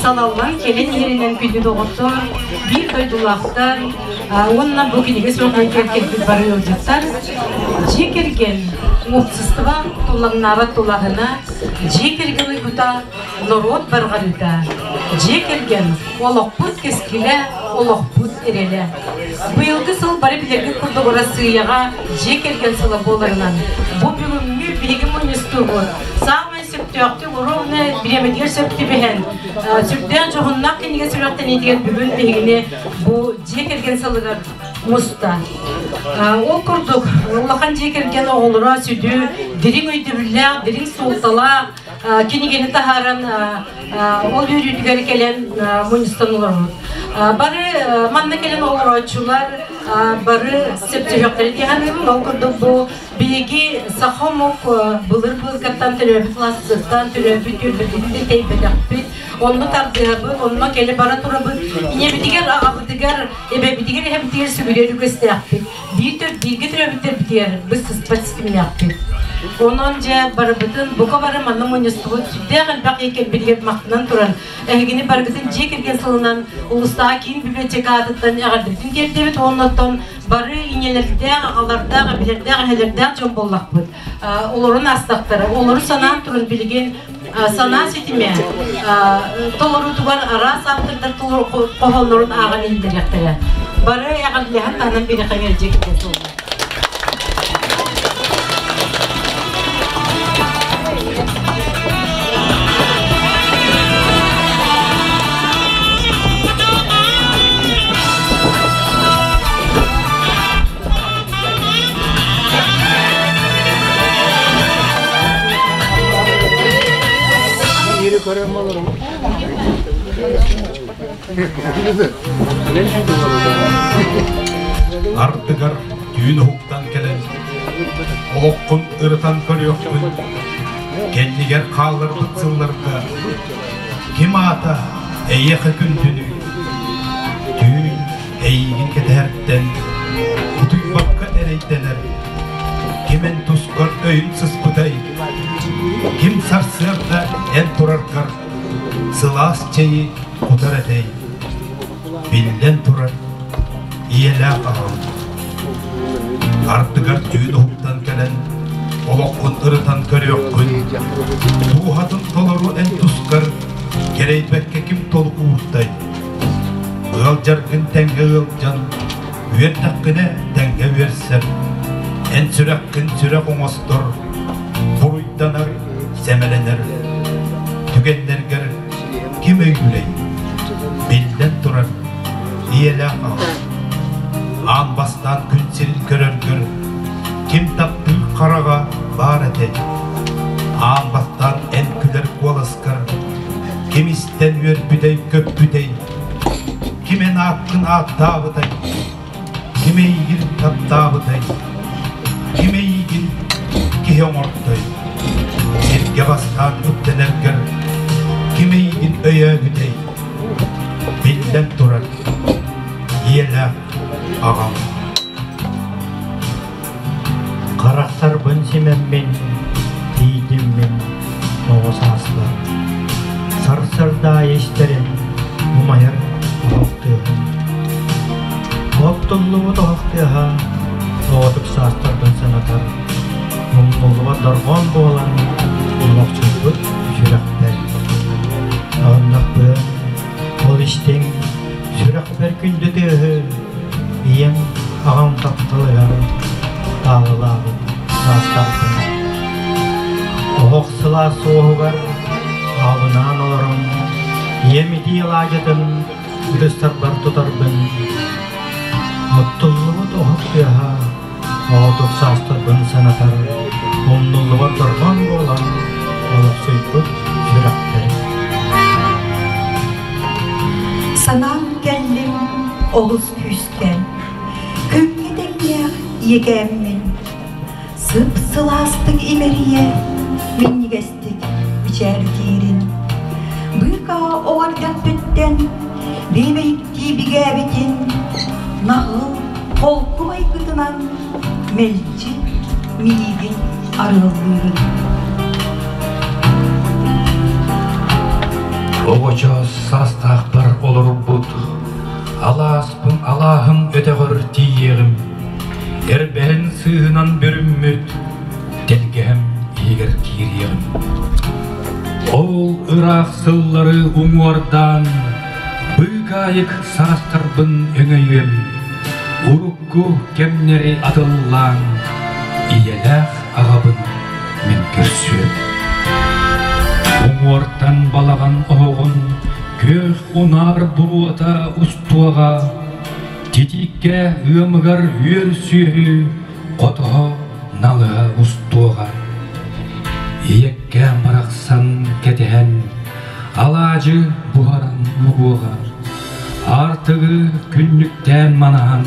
Салаллан кэлин иһэринэн күндү доҕоттор, биир дойдулаахтар уонна бу кинигэ сүрэхтэригэр кэлбит бары ыалдьыттар, дьиэ кэргэн уопсастыба туллаҥнаабат тулаһына, дьиэ кэргэн уйгута, норуот барҕарыыта, дьиэ кэргэн олохпут кэскилэ, олохпут эрэлэ. Быйылгы сыл бары билэргит курдук Арассыыйаҕа дьиэ кэргэн сыла буоларынан, бу бүгүҥҥү биһиги мунньустуубут саамай сөптөөхтүк уруогна бириэмэтигэр сөп түбэһэн, сүрдээх дьоһуннаах кинигэ сүрэхтэниитигэр бүгүн биһигини бу дьиэ кэргэн сылыгар муста. Ол курдук, улахан дьиэ кэргэн оҕолоро сүдү дириҥ өйдөбүллээх, дириҥ суолталаах кинигэни таһааран ол үөрүүтүгэр кэлэн мунньустан олоробут. Бары манна кэлэн олорооччулар бары сөпсөһүөхтэрэ дии саныыбын. Ол курдук бу биһиги саха омук былыр-былыргаттан төрөөбүт классыттан төрөөбүт түөлбэтиттэн тэйбэтэхпит. Онно тардыһабыт, онно кэлэ бара турабыт. Ийэбитигэр, аҕабытыгар, эбэбитигэр, эһэбитигэр сүгүрүйэр үгэстээхпит. Биир бииргэ төрөөбүттэрбитигэр быстыспат ситимнээхпит. Онон дьэ барыбытын бука бары манна мунньустубут сүрдээх элбэх ийэ кэлбитигэр махтанан туран эһигини барыгытын дьиэ кэргэн сылынан улуустааҕы киин библиотека аатыттан эҕэрдэбитин тиэрдэбит уонна оттон бары ийэлэрдээх, аҕалардаах, эбэлэрдээх, эһэлэрдээх дьон буоллахпыт. Олорун аастахтара, олору санаан туран билигин санаа ситимэ толоруутугар араас ааптардар хоһооннорун ааҕан иһиллэриэхтэрэ. Бары эҕэрдэлэһэн таһынан биэрэхэҥ дьиэ кэргэн суолу. Ардыгар түүн уһуктан кэлэн, олоххун ырытан көрүөхпүн, кэннигэр хаалларбыт сылларга ким аата эйиэхэ күндүнүй? Түүн эйиигин кэтэһэртэн утуйбакка эрэйдэнэр, ким эн тускар өйүн сыспытай, ким сарсыарда эн тураргар сылаас чэйи кутар этэй, биллэн турар, ийэлээх аҕам. Ардыгар түүн уһуктан кэлэн, олоххун ырытан көрүөххүн, дууһатын толору эн тускар кэрэйбэккэ ким толук ууртай? Ыалдьаргын тэҥҥэ ыалдьан, үөрдэххинэ тэҥҥэ үөрсэр, эн сүрэххин сүрэх оҥостор, буруйданар, сэмэлэнэр түгэннэргэр ким өйүүлэй? Биллэн турар, ийэлээх аҕа. Аан бастаан күн сирин көрөргөр ким таптыыр хараҕа баар этэй? Аан бастаан эн күлэр куоласкар ким истэн үөрбүтэй, көппүтэй? Ким эн ааккын ааттаабытай? Ким эйигин таптаабытай? Ким эйигин киһи оҥортой? Сиргэ бастаан үктэнэргэр ким эйигин өйөөбүтэй? Биллэн турар, ийэлээх аҕам. Харахтарбын симэммин, тиийдим мин оҕо сааспар. Сарсыарда аайы истэрим умайар оһох тыаһын. Оттуллубут оһох тыаһа оҕотук саастарбын санатар, умнуллубат дорҕоон буолан олохсуйбут сүрэхпэр. Аҕыннахпын, ол истиҥ Сүрэхпэр күндү тыаһы ийэм, аҕам тапталыгар таалалаабыт саастаахпын. Оһох сылаас суоһугар аабынаан олорон ийэм итии алаадьытын ытыстарбар тутарбын. Оттуллубут оһох тыаһа оҕотук саастарбын санатар, умнуллубат дорҕоон буолан олохсуйбут сүрэхпэр. Санаам кэллим олус күүскэ, күҥҥэ тэҥнээх ийэкээммин, сып-сылаастык имэрийэ, минньигэстик мичээрдиирин. Быыкаа оҕо эрдэхпиттэн биэбэйиктии бигээбитин, наҕыл, холку майгытынан мэлдьи миигин арыаллыырын. Оҕочоос. Алааспын алааһым өтөҕөр тиийиэҕим, Эрбэһин сыыһынан бүрүммүт тэлгэһэм иһигэр киириэҕим. Ол ыраах сыллары уҥуордаан, быыкаайык саастарбын өҥөйүөм, урукку кэмнэри атыллаан, ийэлээх аҕабын мин көрсүөм. Уҥуортан балаҕан оһоҕун күөх унаар буруота устуоҕа, титииккэ ыамыгар үөр сүөһү хотоһо налыһа устуоҕа. Ийэккээн барахсан кэтэһэн, алаадьы буһаран угуоҕа, аартыгы күннүктээн манаһан,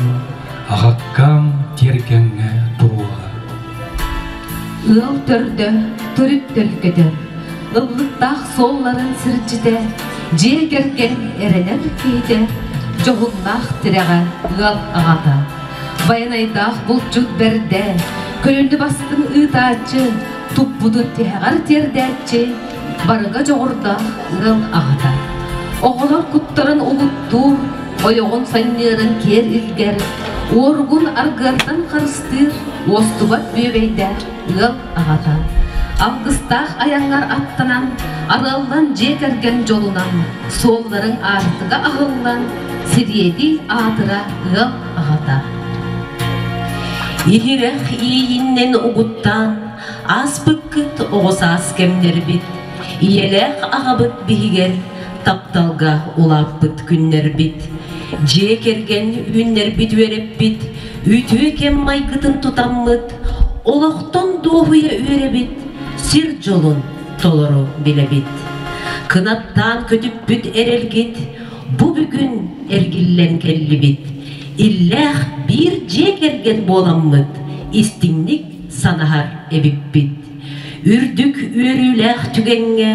аҕаккам тиэргэҥҥэ туруоҕа. Ыал төрдө төрүт төлкөтө, ыллыктаах суолларын сирдьитэ, дьиэ кэргэн эрэнэр киһитэ, дьоһуннаах тирэҕэ ыал аҕата. Байанайдаах булчут бэрдэ, көлүнү бастыҥ ыытааччы, туппутун тиһэҕэр тиэрдээччи, барыга дьоҕурдаах ыал аҕата. Оҕолор куттарын угуттуур, ойоҕун санньыарын киэр илгэр, уоругун аргыартан харыстыыр, уостубат бүөбэйдээх ыал аҕата. Алгыстаах айаҥҥар аттанан, арыаллан дьиэ кэргэн дьолунан, суолларыҥ аартыга аһыллан, сириэдий аатыра ыал аҕата. Иһирэх иэйиннэн угуттаан, ааспыккыт оҕо саас кэмнэрбит, ийэлээх аҕабыт биһигэр тапталга улааппыт күннэрбит, дьиэ кэргэн үүннэрбит үөрэппит, үтүө кэм майгытын тутаммыт, олохтон дуоһуйа үөрэбит, сир дьолун толору билэбит. Кынаттаан көтүппүт эрэлгит бу бүгүн эргиллэн кэллибит. Иллээх биир дьиэ кэргэн буоламмыт истиҥник санаһар эбиппит. Үрдүк үөрүүлээх түгэҥҥэ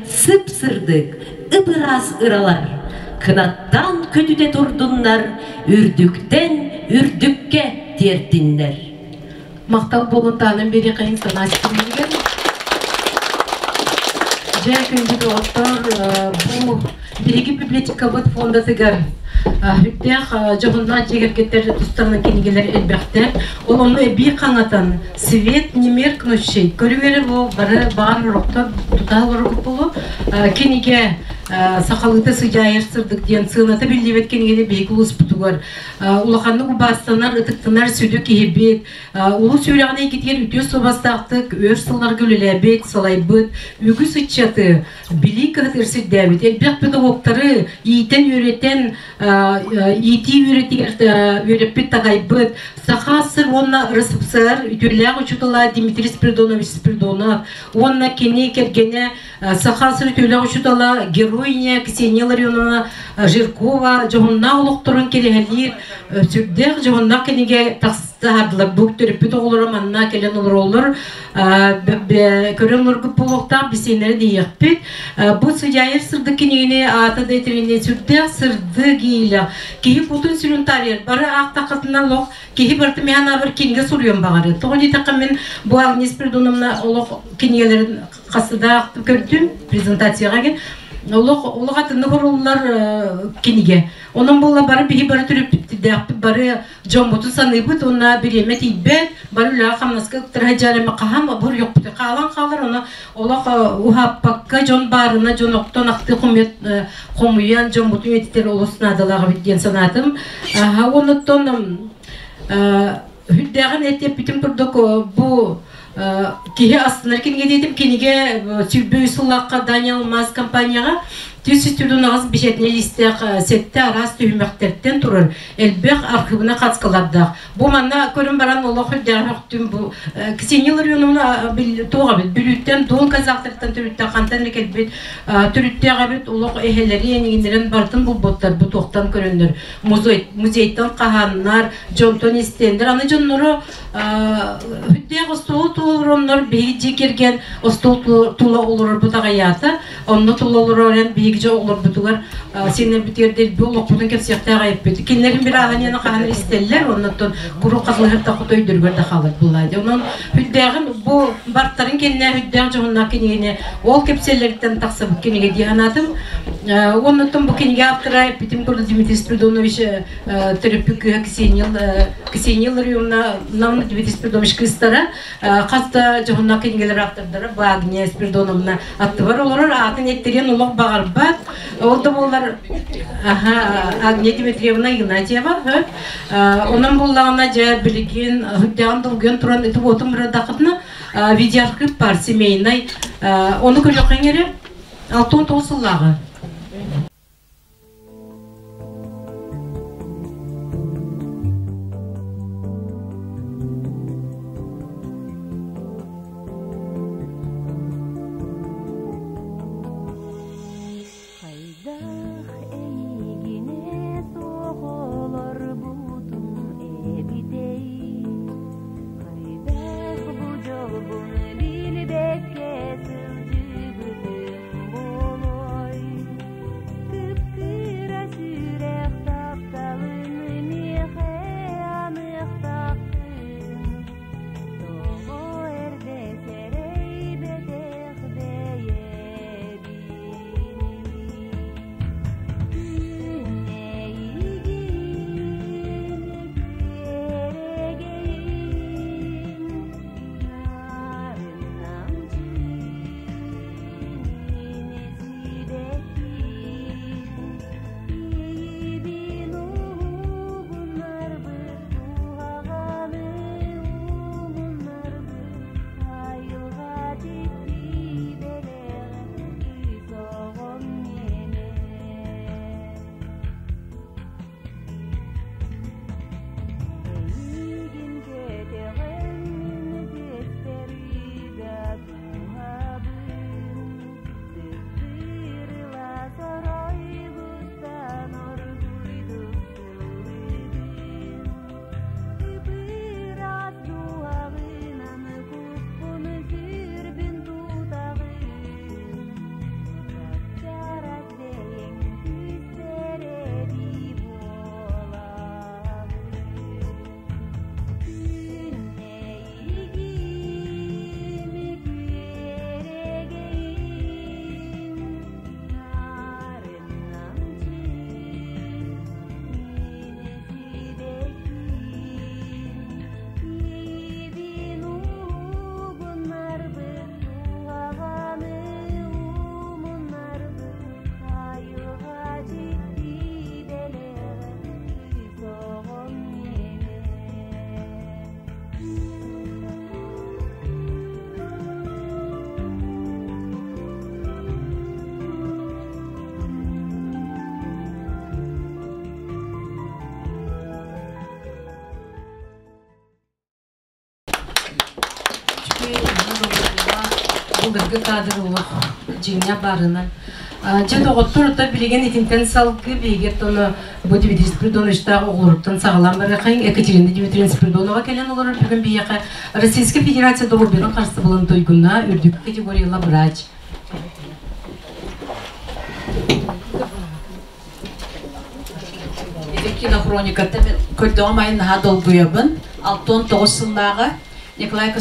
сып-сырдык, ып-ыраас ыралар кынаттаан көтүтэ турдуннар, үрдүктэн үрдүккэ тиэртиннэр. Махтал буолун таанан биэриэхэйин санаа ситимигэр. Дьэ, күндү доҕоттор, бу биһиги библиотекабыт фондатыгар үрдээх дьоһуннаах дьиэ кэргэттэр тустарынан кинигэлэр элбэхтэр. Ол онно эбии хаҥатан «Свет немеркнущий» көрүҥ бу бары баҕар орохтор тутаах олорбут буолуо. Кинигэ сахалыыта сыдьаайар сырдык диэн сыаната биллибэт кинигэни биһиги улууспутугар улаханнык убаастанар, ытыктанар сүдү киһибит, улуус үөрэҕин эйгэтигэр үтүө суобастаахтык өр сылларга үлэлээбит, салайбыт, үгүс ыччаты билии кыһатыгар сирдээбит, элбэх педагогтары иитэн-үөрэтэн, иитии үөрэтигэр үөрэппит, такайбыт, Саха СССР уонна РСФСР үтүөлээх учуутала Дмитрий Спиридонович Спиридонов уонна кини кэргэнэ Саха СССР үтүөлээх учуутала героиня Ксения Ларионовна Жиркова дьоһуннаах олохторун кэрэһэлиир сүрдээх дьоһуннаах кинигэ таһаардылар. Бу төрөппүт оҕолоро манна кэлэн олороллор. Көрөн олорбут буолуохтаах бисиэннэри диэхпит. Бу Сыдьаайар сырдык кинигини аата да этэринии сүрдээх сырдык иилэх. Киһи кутун сүрүн таарыйар. Бары аахтаххытына олох киһи барыта миэхэ анаабар кинигэ суруйуон баҕарар. Тоҕо диэтэххэ мин бу Агния Спиридоновна олох кинигэлэрин хасыдаах көрдүм презентацияҕа ген олох олох атыннык оруллар кинигэ. Онон буолла бары биһи бары төрөппүттэрдээхпит бары дьоммутун саныыбыт уонна бириэмэ тиийбэт бары үлэҕэ хамнаска ыктара сылдьар хаһан бор йохпут хаалан хаалар ону олох уһааппакка дьон баарына дьон оттон ахтыы хомуйан дьоммутун үйэтитэр олус наадалаах эбит диэн санаатым. Оннуттан үрдээҕин этиэппитим курдук бу киһи астынар кинигэ диэтим кинигэ 23 сыллаахха Дания Алмаз компанияҕа 198 бэчээтинэй лиистээх сэттэ араас түһүмэхтэртэн турар элбэх архыыбына хацкалардаах. Бу манна көрөн баран олох үрдээҕин өхтүм бу Ксения Ларионовна туох эбит Бүлүүттэн Дон казахтартан төрүттээх хантан эрэ кэлбит төрүттээх эбит олох эһэлэри эниҥиннэрин барытын булбуттар бу туохтан көрөннөр музей музейтан хаһааннар дьонтон истэннэр аны дьонноро Үрдээх остуол тула олороннор биһиги дьиэ кэргэн остуол тула олорорбут аҕыйаата. Онно тула олорон биһиги дьэ оҕолорбутугар сиэннэрбитигэр дэлби олохпутун кэпсиэхтээх эппит. Кинилэрин бір ааһан хаһан истэллэр, оннуттан куруук хасылыһар да хоту өйдөрүгэр да хаалар буоллаа. Онон үрдээҕин бу бартарын кэннэ үрдээх дьоһуннаах кинигэни ол кэпсэллэриттэн тахсыбыт кинигэ дии санаатым. Оннуттан бу кинигэ автора эппитим курдук Дмитрий Спиридонович төрөппүт кыыһа Ксения Ларионовна Дмитрий Спиридонович кыыстара хас да дьоһуннаах кинигэлэр автордара Агния Спиридоновна аттыбар олорор аатын эттэриэн олох баҕарбат. Ол да буоллар Агния Дмитриевна Игнатьева онон буоллаҕына дьэ билигин үрдэҕин долгуйан туран ити уотум бырадахытына видеоархив бар семейный ону көрүөххэ эрэ 69 сыллааҕы. Хайдах эйигинэ суох олорбутум эбитэй Хайдах бу дьолбун билбэккэ сылдьыбытым буолуой Кып-кыра сүрэх тапталын миэхэ аныахтааххын Тоҕо эрдэ сэрэйбэтэх бэйэбиний Күннэйигин күөрэгэйин Нарыннам сибэккин Иэйиибин уһугуннарбыт Туһаҕаны умуннарбыт Айылҕа дьикти бэлэҕэ Кыыс оҕом миэнэ. Эйигин кэтэҕин мин түөспэр дууһабын Сыттыырыла соройбуттан оргуйдук сыллыыбын Ыпыраас дууһаҕынан куппун сүрбүн тутаҕын Чап-чараас бэйэҥ түстэр эбии буолаҕын Күннэйигин күөрэгэйин Нарыннамчы мин сибэкким Иэйиибин угуннарбыт Туһаҕаны умуннарбыт Айылҕа дьикти бэлэҕэ Кыыс оҕом миэнэ. Былыргы кадр олох дьиҥҥэ баарынан. Дьэ доҕоттор оттон билигин итинтэн салгыы биһиги оттон бу Дмитрий Спиридоновичтаах оҕолоруттан саҕалаан барыахайыҥ Екатерина Дмитриевна Спиридонова кэлэн олорор бүгүн биһиэхэ Российскай Федерация доруобуйатын харыстабылын туйгуна үрдүкү категорияла врач. Ити кинохрониката мен көрдөҕүм айын наһаа долгуйабын. 69 сыллааҕы Николай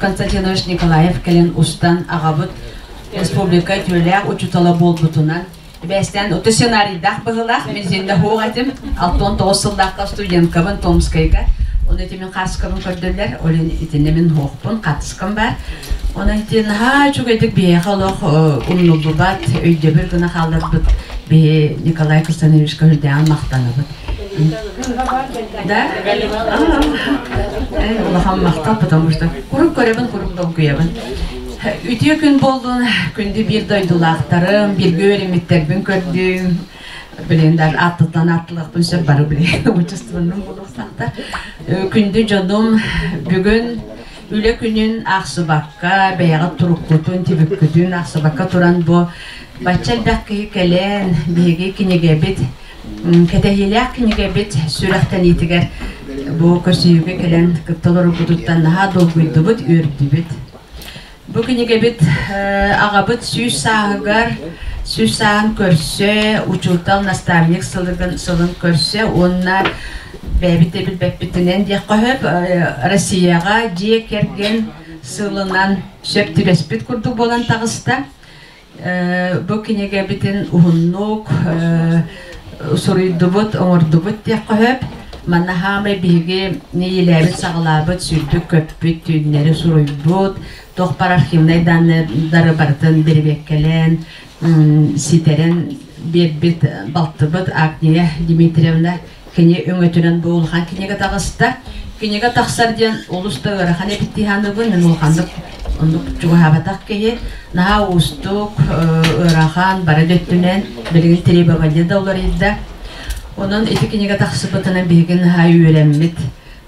Константинович Николаев кэлэн устан аҕабыт республика үтүөлээх учуутала буолбутунан Бэстээн ото сценарийдаах быһыылаах мин синнэ хуох этим 69 сыллаахха студенткабын Томскайга оны ити мин хааскабын көрдөллөр олин итиннэ мин хуохпун хатыскам бар Онон ити наһаа үчүгэйдик биһиэхэ олох умнуллубат өйдөбүл гына хаалларбыт биһи Николай Константиновичка үрдээҕин махтанабыт. Да? Улахан махтал, потому что курук көрөбүн, курук долгуйабын. Үтүө күн буоллун, күндү биир дойдулаахтарым, бииргэ үөрэммиттэрбин көрдүм. Билин даже аттыттан аттылахпын сөп бары билин учествованным буолуохтаахтар. Күндү дьонум, бүгүн Үлэ күнүн аахсыбакка, бэйэҕит туруккутун, түбүккүтүн аахсыбакка туран бу бачча элбэх киһи кэлэн, биһиги кинигэбит, кэтэһиилээх кинигэбит сүрэхтэниитигэр бу көрсүһүүгэ кэлэн кытта олорорбутуттан наһаа долгуйдубут, үөрдүбүт. Бу кинигэбит аҕабыт 100 сааһыгар 100 сааһын көрсө, учуутал, наставник сылыгын сылын көрсө уонна бэйэбит да билбэппитинэн диэххэ сөп, Россияҕа дьиэ кэргэн сылынан сөп түбэспит курдук буолан таҕыста. Бу кинигэбитин уһуннук суруйдубут, оҥордубут диэххэ сөп. Манна хаамай биһиги иилээбит-саҕалаабыт, сүүрбүт-көппүт, түүннэри суруйбут, туох бар архивнай данныйдары барытын бэрэбиэркэлээн, ситэрэн биэрбит балтыбыт Агния Дмитриевна кини өҥөтүнэн бу улахан кинигэ таҕыста. Кинигэ тахсар диэн олус да ыарахан эбит дии саныыбын. Мин улаханнык оннук чугаһаабатах киһи. Наһаа уустук, ыарахан, бары да өттүнэн билигин требование да уларыйда. Онон ити кинигэ тахсыбытынан биһиги наһаа үөрэммит.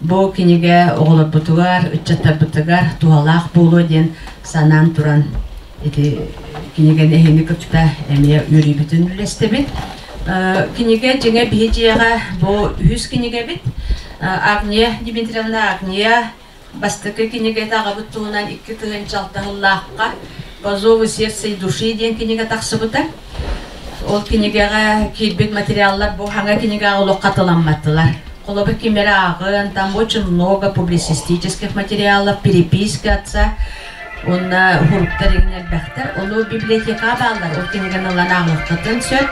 Бу кинигэ оҕолорбутугар, ыччаттарбытыгар туһалаах буолуо диэн санаан туран ити кинигэни эһини кытта эмиэ үөрүүбүтүн үллэстэбит. Кинигэ дьиҥэ биһи дьиэҕэ бу үһүс кинигэбит. Агния Дмитриевна Агния бастакы кинигэтэ аҕабыт туһунан 2006 сыллаахха «По зову сердца и души» диэн кинигэ тахсыбыта. Ол кинигэҕэ киирбит материаллар бу хаҥа кинигэҕэ олох хатыламматылар. Холобур, ким эрэ ааҕыан, там очень много публицистических материалов, переписка отца, уонна хуруктар иҥин элбэхтэр. Ону библиотека бааллар, ол кинигэни ылан ааҕыаххытын сөп.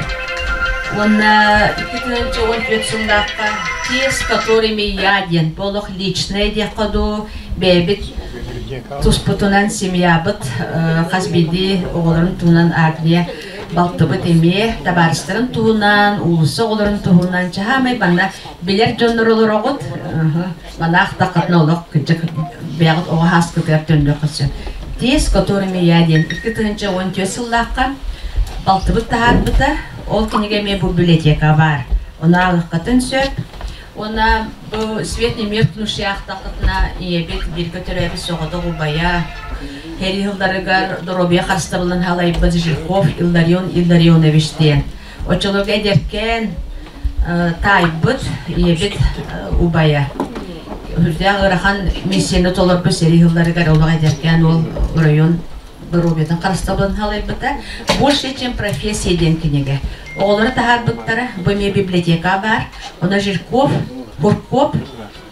Уонна 2014 сыллаахха «Те, с которыми я» диэн бу олох личное диэххэ дуу, бэйэбит туспутунан семьябыт хас биирдии оҕолорун туһунан Агния балтыбыт эмиэ табаарыстарын туһунан, уулусса оҕолорун туһунан чаһаамай манна билэр дьоннор олороҕут. Манна ахтаххытына олох кырдьык бэйэҕит оҕо сааскытыгар төннүөххүт сөп. Те, с которыми я диэн 2014 сыллаахха балтыбыт таһаарбыта. Ол кинигэ эмиэ бу библиотека баар. Ону ааҕыаххытын сөп. Уонна бу Свет не меркнущий аахтаххытына ийэбит бииргэ төрөөбүт соҕотох убайа Хери сылларыгар доруобуйа харыстабылын халайбыт Жирков Илларион Илларионович диэн. Оччолорго эдэркээн таайбыт ийэбит убайа. Үрдээх ыарахан миссияны толорбут сэрии сылларыгар олох эдэркээн уол оройуон доруобуйатын харыстабылын халайбыта. «Больше, чем профессия» диэн кинигэ. Оҕолору таһаарбыттара, бу эмиэ библиотека баар. Оно Жирков, Куркоп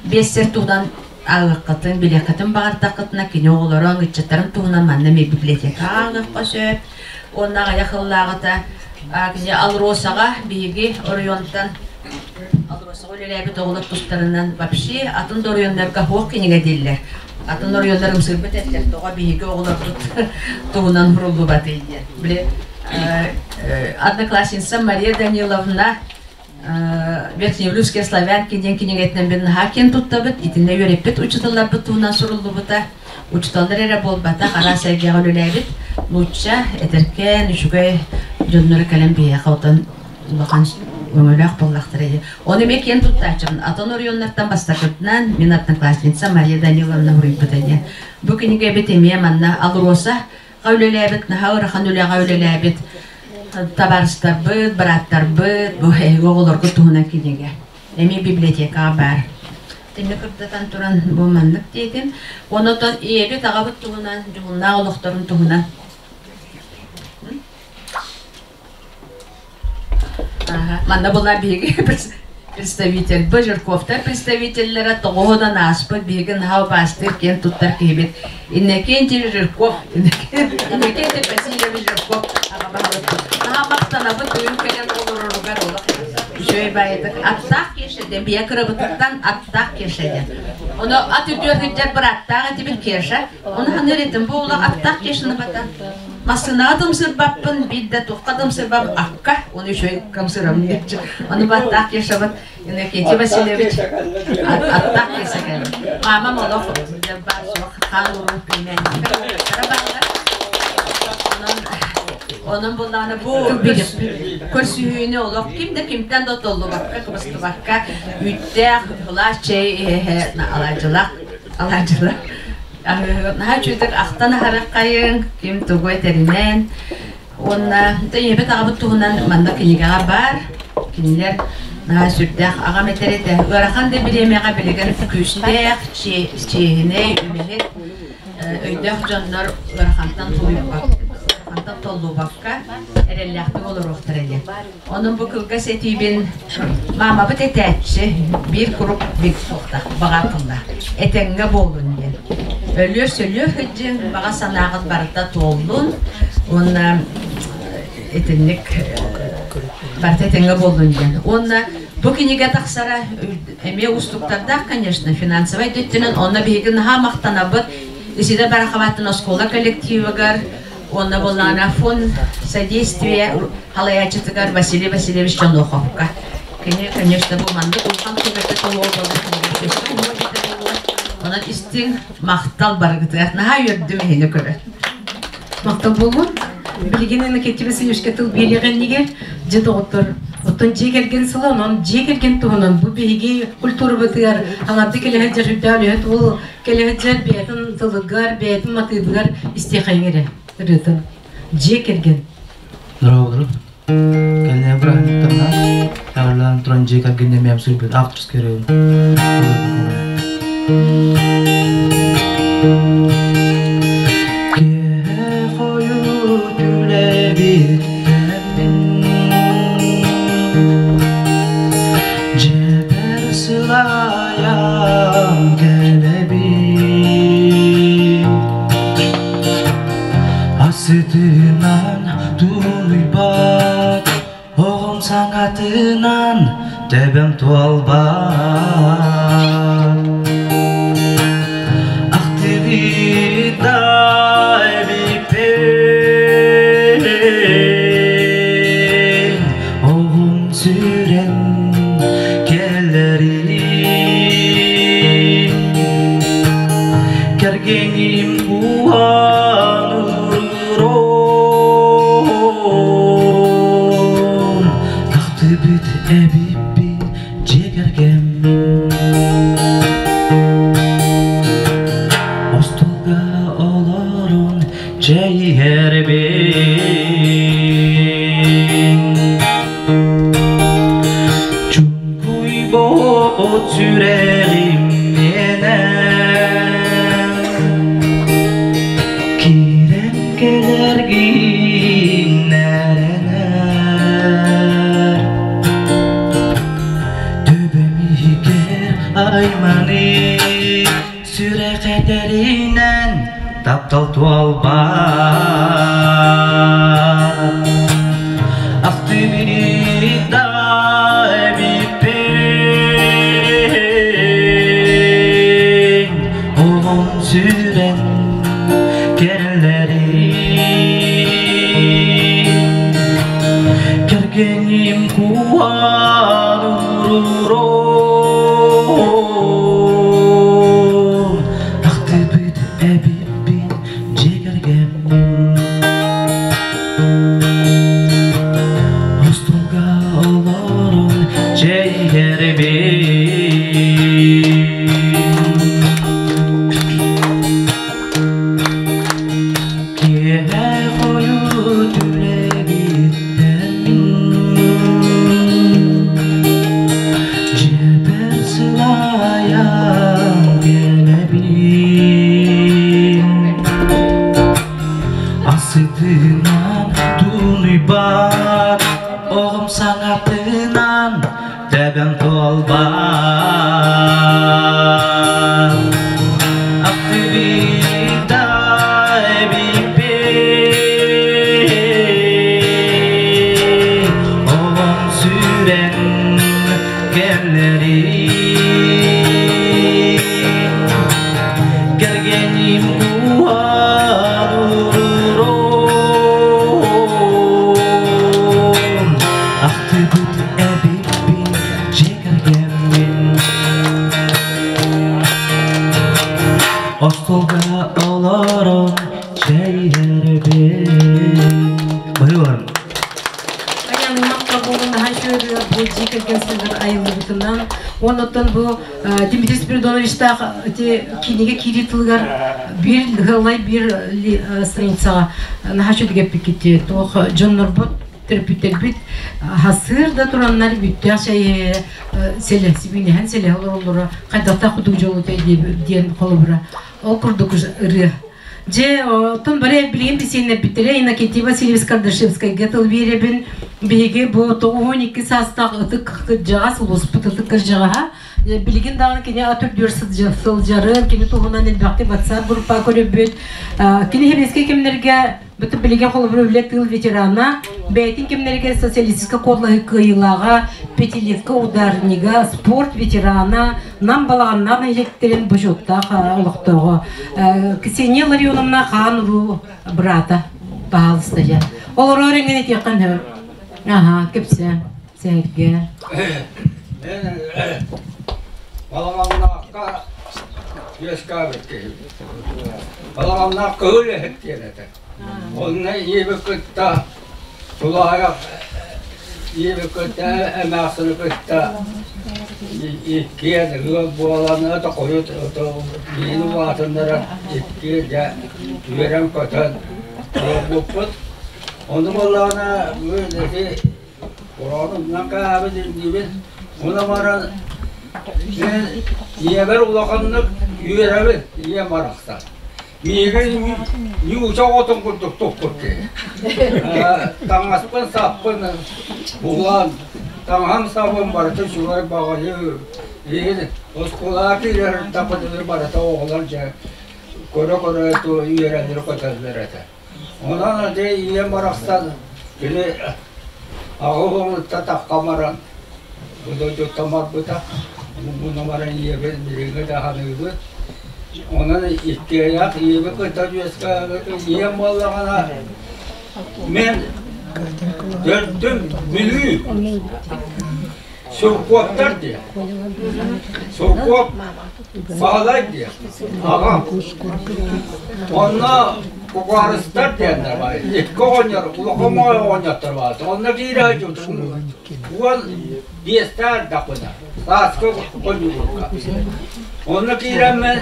биэссэр туһунан ааҕыаххытын, билиэххитин баҕардаххытына, кини оҕолорун, ыччаттарын туһунан манна эмиэ библиотека ааҕыахха сөп. Уонна аҕыйах сыллааҕыта кини Алросаҕа биһиги оройуонтан Алросаҕа үлэлээбит оҕолор тустарынан вообще атын да оройуоннарга суох кинигэ дииллэр. Атын оройуоннар ымсыырбыт этилэр, тоҕо биһиги оҕолорбут туһунан суруллубатый диэн. Били одноклассница Мария Даниловна Верхневлюзские славянки диэн кинигэтинэн бин наһаа киэн туттабыт. Итиннэ үөрэппит учууталларбыт туһунан суруллубута. Учууталлар эрэ буолбатах, араас эйгэҕэ үлэлээбит нуучча, эдэркээн, үчүгэй дьоннору кэлэн биһиэхэ отон улахан өҥөлөөх буоллахтара дии. Ону эмиэ киэн туттааччыбын. Атын оройуоннартан бастакытынан мин одноклассница Мария Даниловна суруйбута диэн. Бу кинигэбит эмиэ манна Алроса үлэлээбит, наһаа ыарахан үлэҕэ үлэлээбит табаарыстарбыт, бырааттарбыт, бу эһиги оҕолоргут туһунан кинигэ. Эмиэ библиотекаҕа баар. Тимми кырдатан туран бу маннык диэтим. Онотон ийэбит аҕабыт туһунан, дьоһуннаах олохторун туһунан. Манна була биһиги представитель Жирковтар представителлэрэ тоҕуһунан ааспыт биһиги наһаа убаастыыр киэн туттар киһибит Иннокентий Жирков Иннокентий Васильевич Жирков аҕа баһылыкпыт наһаа махтанабыт бүгүн кэлэн олороругар олох үчүгэй баайытык аттаах Кеша диэн бийэ кырабытыттан аттаах Кеша диэн ону ат үрдүгэр сылдьар бырааттаах этибит Кеша ону саныыр этим бу улах аттаах Кешаны бата Массыынаҕа тымсырбаппын, биир да туохха тымсырбам акка, ону үчүгэй кымсырабын диэччи. Ону баттаах Кешабыт Иннокентий Васильевич аттаах Кеша кэллэ. Мамам олох баар суох хаан уруу племянниктара бааллар. Онон онон буллаҕына бу көрсүһүүнү олох ким да кимтэн да толлубакка, кыбыстыбакка үүттээх, сылаас чэй иһэ алаадьылаах алаадьылаах Наһаа үчүгэйдик ахтан аһарыаххайыҥ, ким тугу этэринэн. Уонна ийэбит аҕабыт туһунан манна кинигэҕэ баар. Кинилэр наһаа сүрдээх аҕам этэр этэ. Ыарахан да бириэмэҕэ билигин күүстээх, чиэһинэй, үлэһит, өйдөөх дьоннор ыарахантан тулуйбакка, ыарахантан толлубакка эрэллээхтик олоруохтара диэн. Онон бу кылгас этиибин маамабыт этээччи биир куруук бик суохтаах баҕа тылла этэҥҥэ буоллун диэн. Өлүөр-сөлүөр сылдьыҥ, баҕа санааҕыт барыта туоллун уонна итинник барыта этэҥҥэ буоллун диэн. Уонна бу кинигэ тахсара эмиэ уустуктардаах, конечно, финансовай да өттүнэн. Онно биһиги наһаа махтанабыт. Исида Бараховаттан оскуола коллективыгар, уонна буоллаҕына фонд содействия халайааччытыгар Василий Васильевич Чоноховка. Кини, конечно, бу маннык улахан көмөтө толуо буолла, кинигэ өссө уһуо эбитэ буолуо. Онон истиҥ махтал барыгытыгар. Наһаа үөрдүм эһини көрөн. Махтал буоллун. Билигин Иннокентий Васильевичка тыл биэриэҕиннигэр дьэ доҕоттор, оттон дьиэ кэргэн сыла, онон дьиэ кэргэн туһунан бу биһиги культурабытыгар аҥарды кэлэ сылдьар үрдээх үлэһит уол кэлэ сылдьар бэйэтин тылыгар, бэйэтин матыыбыгар истиэхэйиҥ эрэ ырыатын. Дьиэ кэргэн. Здорово, Кэллээн бырааһынньыктарынан эҕэрдэлээн туран дьиэ кэргэнинэн мэм суруйбут авторскай ырыабын Киэһэ хойут үлэбиттэммин Дьиэбэр сылайан кэлэбин Асытынан тулуйбат, оҕом саҥатынан төбөм туолбат. Ахтыбыта эбиппин, оҕом сүрэн кэлэрин. Кэргэним куһаан уруруом, Тахтыбыт эбиппин дьиэ кэргэммин. Остуолга олорон чэй иһэрбин. Чуҥкуйбут сүрэҕим миэнэ Киирэн кэлэргин эрэнэр Төбөм иһигэр айманыы Сүрэх этэринэн таптал туолбат Ахтыбыт да эбиппин Оҕом сүрэн кэлэрин Кэргэним куһаан уруруом Ахтыбыт эбиппин дьиэ кэргэммин Остуолга олорон чэй иһэрбин Киэһэ хойут үлэбиттэн Дьиэбэр сылайан кэлэбин Асытынан тулуйбат оҕом саҥатынан Тэбэм туолбат Актыбыта эбиппин Оҕом сүрэн кэлэрин Кэргэним куһаан уруруом Ахтыбыт эбиппин дьиэ кэргэммин Остуолга олорон чэй иһэрбин Быһыыларым Айанымах тобугун наһаа үчүгэй бу дьиэ кэргэн сылдьар айыллыбытынан уонна бу Дмитрий Спиридоновичтаах ити кинигэ киирии тылыгар биир ыалай биир страницаҕа наһаа үчүгэй эппиккит туох дьоннорбут төрөппүттэрбит хасыыр да тураннар бүттээх чэй сэлэ сибиинэһэн сэлэһэ олороллоро хайдахтаах курдук дьолутай диэн холобура ол курдук ырыа Дьэ, оттон бары билигин бисиэннэрбиттэрэ Иннокентий Васильевич Кардашевскайга тыл биэрэбин. Биһиги бу 92 саастаах ытык кырдьаҕас, улууспут ытык кырдьаҕаһа. Билигин даҕаны кини ат үрдүгэр сылдьарын, кини туһунан элбэхтик WhatsApp группа көрөбүт. Кини сэбиэскэй кэмнэргэ Бүтүн билигин холобур үлэ тыыл ветерана, бэйэтин кэмнэригэр социалистическай куолаһы кыайыылааҕа, пятилетка ударнига, спорт ветерана, Нам Балаҕаннаах нэһилиэктэрин бочуоттаах олохтооҕо Ксения Ларионовна хаан уруу быраата, баһаалыста дьэ. Олорор эҥин этиэххин сөп. Аха, кэпсээ, сэргэ. Балаҕаннаахха үөскээбит киһи. Балаҕаннаах кыһыл эһит диэн этэ. Онно ийэбит кытта тулаайах ийэбит кытта эмээхсини кытта иккиэн ыал буолан ото хойут миин улаатыннаран иккиэн дьэ үөрэн-көтөн буолбуппут. Ону буоллаҕына ити Кураанынан кааһабын ирдиибин. Ону баран мен ийэбэр улаханнык үөрэбин, ийэм барахсан. Миигин ньууча оҕотун курдук туппут киһи. Таҥаспын саппын булан, таҥаһым сабын барыта үчүгэй баҕайы. Иһин оскуолаҕа киирэр тапытылар барыта оҕолор дьэ көрө-көрө үөрэнэр көтөллөр этэ. Онон ити ийэм барахсан кини аҕа уһуҥутта тахха баран бу дойдуттан барбыта. Муна баран ийэбин билиҥҥи да саныыбыт. Онон иккиэйэх ийэбин кытта үөскээбит ийэм буоллаҕына мен төрдүм Бүлүү Суркуоптар диэн. Суркуоп Баһылай диэн. Аҕам. Онно Кукаарыстар диэннэр баар. Икки оҕонньор, улахан моой оҕонньоттор баар. Онно киирэ сылдьыбытым. 15-тээх эрдэхпинэ. Сааскы хонньуурга. Онно киирэммин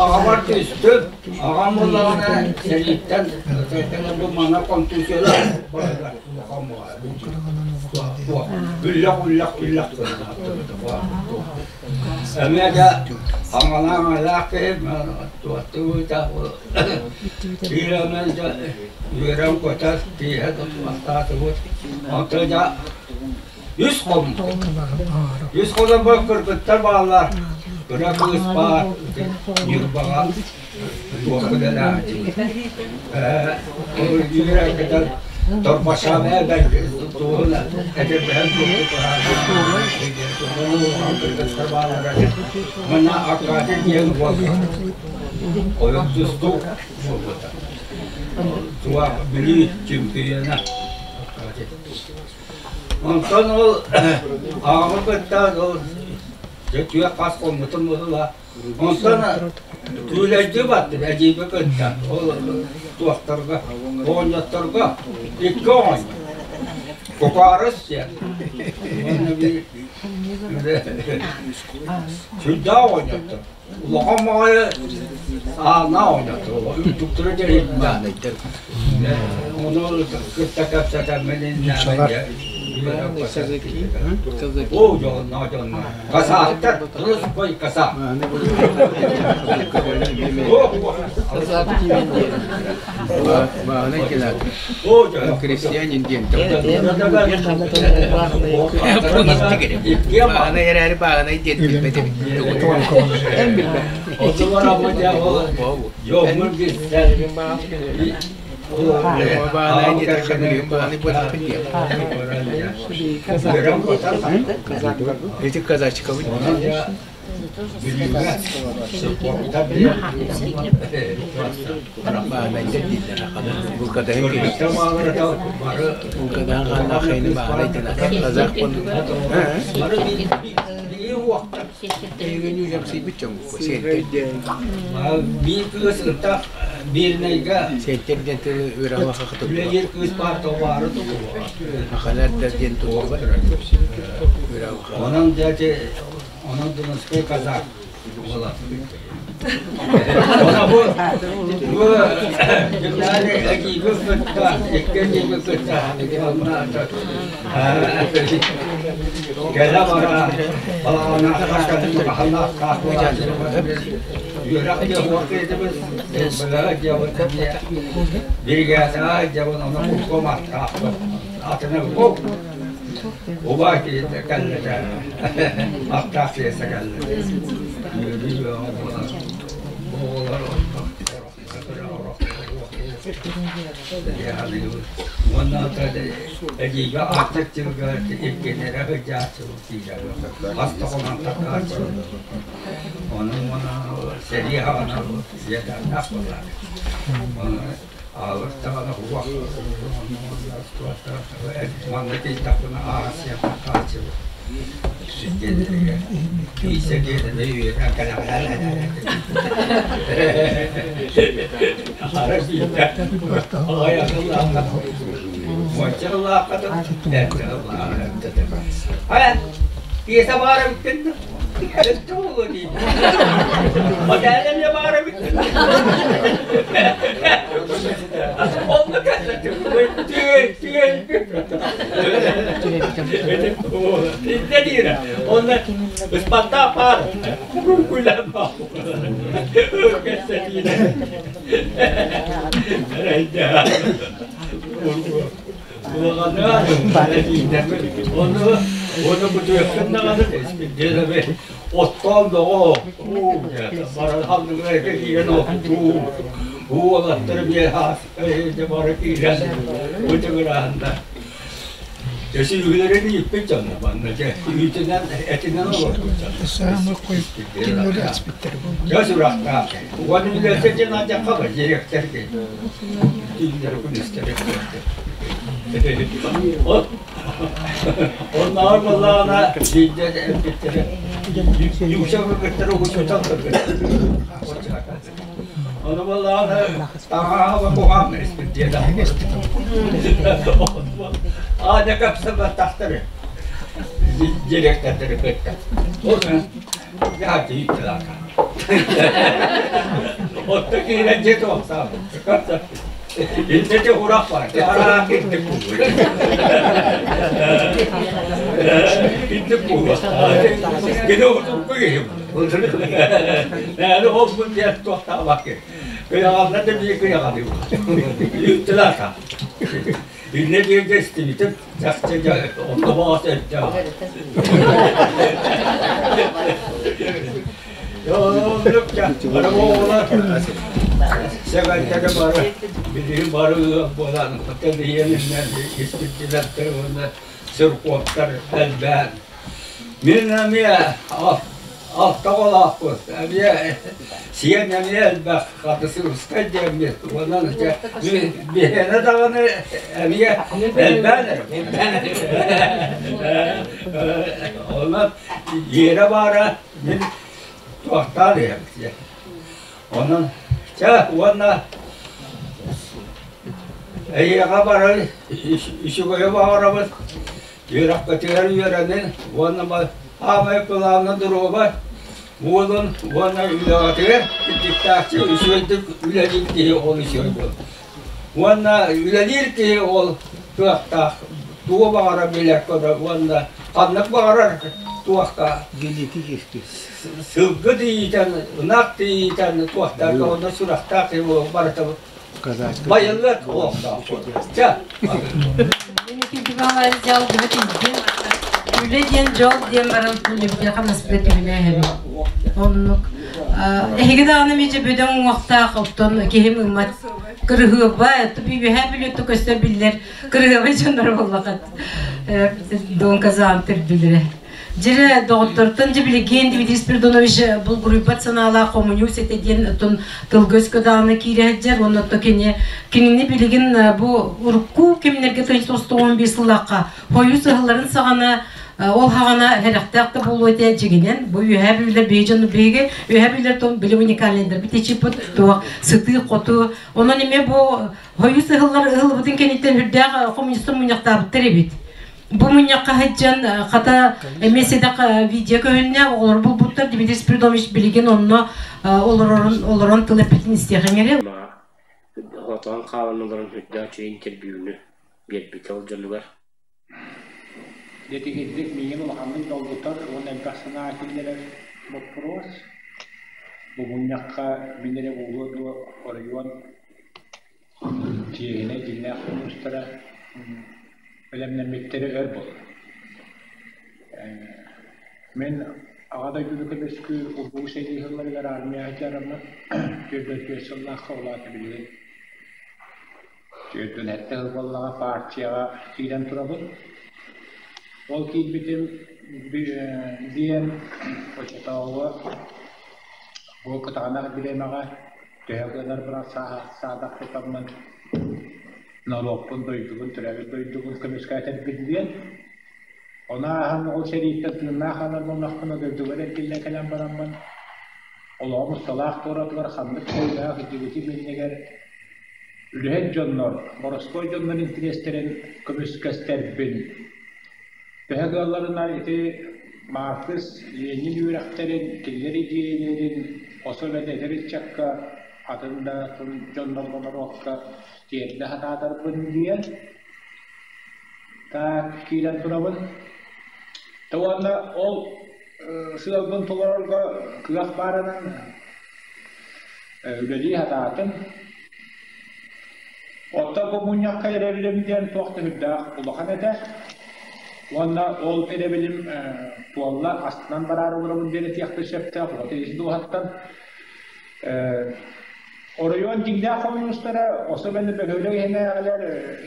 аҕабар түстүм. Аҕам буоллаҕына сэрииттэн бу манна контузиялар улахан моой. Үллэх-үллэх үллэх Эмиэ да хаҥалаах киһи туохтугута биир эмэ да үөрэн көтөр тииһэ тутуохтаатыбыт онто да үс хонук үс хонук кыргыттар бааллар кыра кыыс баар Ньурбаҕа туохха үөрэн көтөр Торбашаабая туһуна этэрбэһэн Мана Аркадий диэн буолла. Ойон тустуу буолбута. Туа Бүлүү чемпиона Аркадий. Онтон ол аҕабын кытта ол түөх хас хоммутум быһыла. Онтон түүлэйдии бардым эдьиийбин кытта ол туохтарга оҕонньотторго икки оҕонньор Кукаарыс диэн уонна биир сүрдээх оҕонньоттор улахан баҕайы саана оҕонньоттор үрдүктэрэ дьэрииннээх ону кытта кэпсэтэммин О, дьонно, дьонно. Казахтар, русской казах. Крестьянин диэн Бааһынай эрээри бааһынай диэн билбэт эбит. Эн билбэт. Эти казачкабы Биир кыыс ытах Мирнэйгэ Сентер диэн тылы үөрэҕи үлэлиир кыыс баар тоҕуаары Ахалар диэн туһугар Онон дьэ онон Дунайскай казак буолар. Она бу бу кимнээри эдьиийбин кытта икки эдьиийбин кытта кэлэ бара үөрэх биригээдэҕэ дьабын ону куккоматтаахпын атына убаа киһитэ кэллэтэ аттаах киһитэ кэллэтэ үөрүү бөҕө буолар оҕолор Уонна эдьиийгэ ааттар дьылга иргэнэрэ сылдьааччыбыт киирэр. Хас да хонон тахсааччыбыт. Ону уонна сэрии хаҕана дьиэтээхтээх буоллаҕа. Ону аалыр даҕаны уох манна тиийдэхпинэ ааһа хааччыбыт. Онно ыспаттаах баар күлэн Оттоон доҕо баран киирэн оттуу уолаттары биэ бары киирэн бытыгыраһында Өсүлүгүлэрин ииппит дьонно манна дьэ үүтүнэн этинэн олорбут дьонно. Дьэ сурахтаах. Уон үлэсэ дьэн адьахха ба директорге. Түүннэри күнүстэри. Оннооҕор буоллаҕына биирдэ эппиттэрэ Юкса кыргыттары учуутал кыргыттар. Ону буоллаҕына таҥараҕа куһаҕан Аана капсабаттахтары директордары кытта. Отто киирэн дьиэ туохтаабыт. Инники урах бар. Араак инник кулу. Инник кулу. Кини утукку киһи. Нәні ол бұл диэн туохтаабак ки. Кыйаҕална да бии кыйаҕалыы. Үттүлаата. Инне диэгэ истибитим чахчы онно боос өттөөх. Сэгэнтэгэ бары билигин бары ыал буолан тэлийэн испиттилэртэр уонна сыркуоптар элбээн Мин эмиэ алта оҕолоохпут, эмиэ сиэн эмиэ элбэх, Хатысыырскай диэммит, уонна биһиэнэ даҕаны эмиэ элбээн Онон иэрэ баара мин туохтаан иһэбит. Онон чэ уонна эйиэхэ бары үчүгэйи баҕарабыт. Үөрэххитигэр үөрэнин уонна аамай кылаана доруобай буолун уонна үлэҕитигэр тиктааччы үчүгэйдик үлэлиир киһи ол үчүгэй буолар. Уонна үлэлиир киһи ол кыахтаах, тугу баҕарар билэр көрөр уонна ханнык баҕарар туохха сылгы тиийитэн, ынах тиийитэн туохтаах онно сүрэхтээх киһи барыта байыллыат олохтоох. Чэ. Үлэ диэн дьол диэн баран үлэбитин хамнаспыта түбүнэ эһэбит. Оннук. Эһиги даҕаны мичэ бөдөҥ уҥуохтаах оттон киһим ыммат кырыһыаба, үөһээ бүлүөттэ көстөр биллэр кырыһыабай дьоннор буоллахат. Дон Казан төрдүлэрэ. Дьире доҕоттортон дьэ билигин Дмитрий Спиридонович булгуруйбат санаалаах хомуньуус этэ диэн оттон тылга-өскө даҕаны киирэ сылдьар уонна отто кини кинини билигин бу урукку кэмнэргэ 1991 сыллаахха хойуу сыһалларын саҕана ол хаҕана сэрэхтээх да буолуо этэ дьиҥинэн бу үөһээ бүлүүлэр биһиги дьону биһиги үөһээ бүлүүлэр тон били уникальныйдар битичиппит туох сытыы хоту онон эмиэ бу хойуу сыһыллар ыһыллыбытын кэнниттэн үрдээх хомуньустар мунньахтаабыттар эбит. Бу мунньахха сылдьан хата эмиэ сэдэх видео көһүннэ, оҕолор булбуттар. Дмитрий Спиридонович билигин онно олорорун олорон тыл эппитин истиэхиҥ эрэ. Хотон хаалан олорон үрдээх үчүгэй интервьюну биэрбитэ ол дьонугар. Дьэтигирдик миигин улаханнык долгутар уонна элбэх санаа киллэрэр боппуруос. Бу мунньахха мин эрэ буолуо дуо оройуон Чиэһинэй дьиҥнээх хомуустара бэлэмнэммиттэрэ өр буолла. Мин Аҕа дойдуну көмүскүүр Улуу сэрии сылларыгар армия сылдьарыммын 44 сыллаахха улаата билигин. 47 сыл буоллаҕа партияҕа киирэн турабын. Ол киирбитим диэн оччотооҕу бу кытаанах бириэмэҕэ төһө гынарбынан саадах тутаммын норуоппун, дойдубун, төрөөбүт дойдубун көмүскээтэрбин диэн. Ону ааһан ол сэрииттэн тыыннаах хаалар буоллахпына дойдубар эргиллэн кэлэн бараммын олоҕум усталаах туоратыгар ханнык буруйдаах илдьибитим иннигэр үлэһит дьоннор, боростуой дьоннор интириэстэрин көмүскэстэрбин. Төһө кыалларынан ити Маркс, Ленин үөрэхтэрин, кинилэр идиэйэлэрин особенно эдэр ыччакка, атын да дьоннорго норуокка тиэрдэ сатаатарбын диэн так киирэн турабын. Уонна ол сыалбын толорорго кыах баарынан үлэлии сатаатым. Оттон бу мунньахха эрэбилим диэн туох да сүрдээх улахан этэ. Уонна ол эрэбилим туолла, астынан бараары олоробун диэн этиэхпин сөптөөх, уот ис дууһаттан. Оройуон дьиҥнээх хомуньуустара, особенно бөһүөлэк иһинээҕилэр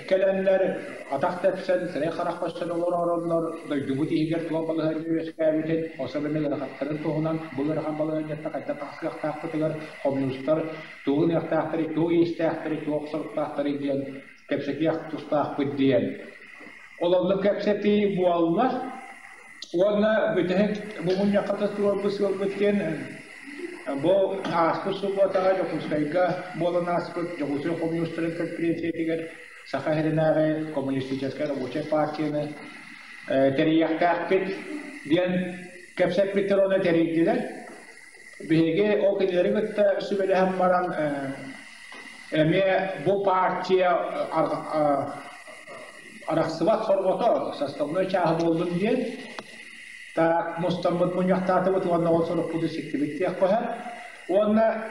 кэлэннэр атах тэпсэн, сирэй-харах көстөн олоророннор дойдубут иһигэр туох балаһыанньа үөскээбитин, особенно ыарахаттарын туһунан, бу ыарахан балаһыанньаттан хайдах тахсыахтаахпытыгар хомуньуустар тугу гыныахтаахтарый, тугу иэстээхтэрий, туох соруктаахтарый диэн кэпсэтиэх тустаахпыт диэн. Ол оннук кэпсэтии буолла. Уонна бүтэһик бу мунньахха туруорбут сыалбыт диэн бу ааспыт субуотаҕа Дьокуускайга буолан ааспыт Дьокуускай хомуньуустарын конференциятыгар Саха сиринээҕи коммунистическай рабочай партияны тэрийиэхтээхпит диэн кэпсэппиттэр уонна тэрийдилэр. Биһиги ол кинилэри кытта сүбэлэһэн баран эмиэ бу партия арахсыбат сорҕото составной чааһа буоллун диэн так мустаммыт мунньахтаатыбыт уонна ол сорукпутун ситтибит диэххэ сөп. Уонна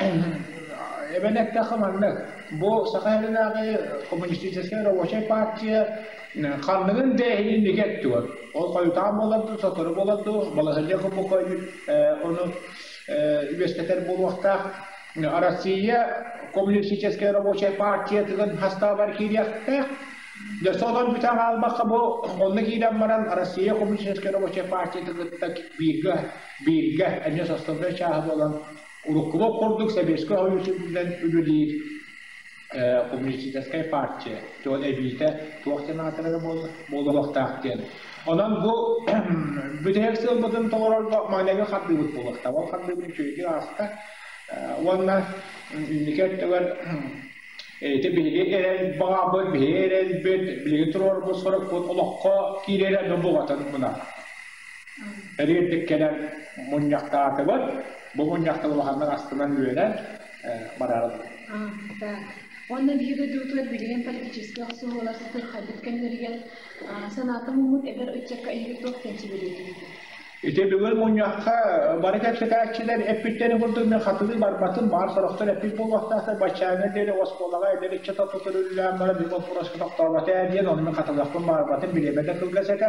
эбэн эттэххэ маннык бу Саха сиринээҕи коммунистическай рабочай партия ханныгын да иһин инники өттүгэр ол хойутаан буолар дуу, сотору буолар дуу, балаһыанньа курдук ону үөскэтэр буолуохтаах. Россия коммунистическай рабочай партиятыгар хастаабар киириэхтээх. Дьэ, сонон бүтэн хаалбакка бу онно киирэн баран Россия коммунистическай рабочай партиятын кытта бииргэ бииргэ эмиэ составной чааһы буолан уруккубут курдук Сэбиэскэй Союз үрдүнэн үлэлиир коммунистическай партия туох эбиитэ туох диэн аатырара буолуохтаах диэн. Онон бу бүтэһик сыалбытын толорорго маҥнайгы хардыыбыт буолуохтаах. Ол хардыыбыт үчүгэйдик ааста. Уонна инники өттүгэр ити биһиги эрэл баҕабыт, биһиги эрэлбит, билигин туруорбут сорукпут олоххо киирэрэ нубугатын муна. Эриэрдик кэлэн мунньахтаатыбыт. Бу мунньахтан улаханнык астынан үөрэн барарым. Так. Уонна биһиги дойдубутугар билигин политическай охсуһуулар сытырхайбыт кэмнэригэр санаата муммут эдэр ыччакка эһиги туох кэнчибэлиэтигит? Ити бүгүн мунньахха бары кэпсэтээччилэр эппиттэрин курдук мен хатылыы барбатым, баар сорохтор эппит буолуохтаахтар, баччааҥҥа диэри оскуолаҕа эдэр ыччат тутуллаан баран бу боппуруоска тохтообото ээ диэн ону мен хатылыахпын баҕарбатым, билиэмэ да кылгас этэ.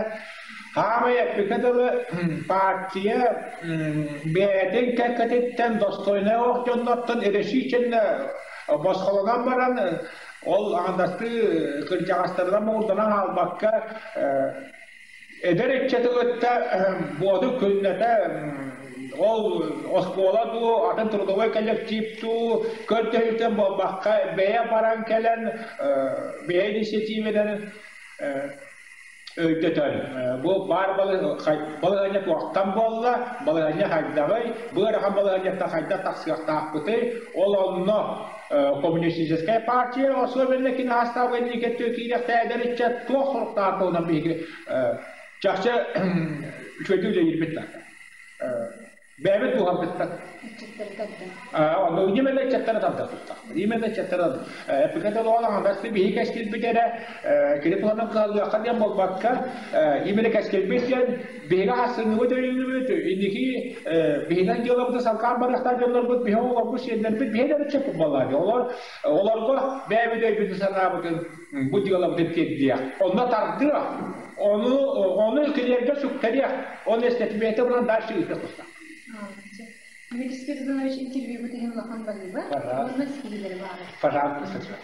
Хаамай эппиккэ дылы партия бэйэтин кэккэтиттэн достойнай ох дьоннортон решительно босхолонон баран ол аҥардастыы кырдьаҕастарынан муҥурданан хаалбакка эдэр ыччаты кытта буоту күннэтэ ол оскуола дуу, атын трудовой коллектив дуу көрдөһүүтэн буолбакка бэйэ баран кэлэн бэйэ инициативанан өйдөтөн бу баар балаһыанньа туохтан буолла, балаһыанньа хайдаҕый, бу ыарахан балаһыанньаттан хайдах тахсыахтаахпытый, ол онно коммунистическая партия особенно киноастаабы инникеттүү киириэхтээдэр иччэ туох соруктаах туһунан биһиги чахчы үчүгэйдик үлэлиирбит наада. Бэйэбит туһаммыттар. Онно именно ыччаттары тардар тустаахпыт. Именно ыччаттары эпикетологон аҥардасты биһи кэскилбит эрэ кини туһанан кыһаллыахха диэн буолбакка именно кэскилбит диэн биһиги хассыҥҥыбыт өйүүбүт инники биһинэн дьыалабыты салкаан барыахтаах дьоннорбут биһи оҕолорбут сиэннэрбит биһи эрэ ыччаппыт буоллаа олор олорго бэйэбит өйбүтүн санаабытын бу дьыалабытын тиэрдиэх онно тардыах ону ону кинилэргэ сүктэриэх оны эстэтибиэтэ булан дальше ыытыах тустаах. Дмитрий Спиридонович интервьюбут иһин улахан баһыыба. Уонна ситиһиилэри баҕарабыт. Пожалуйста.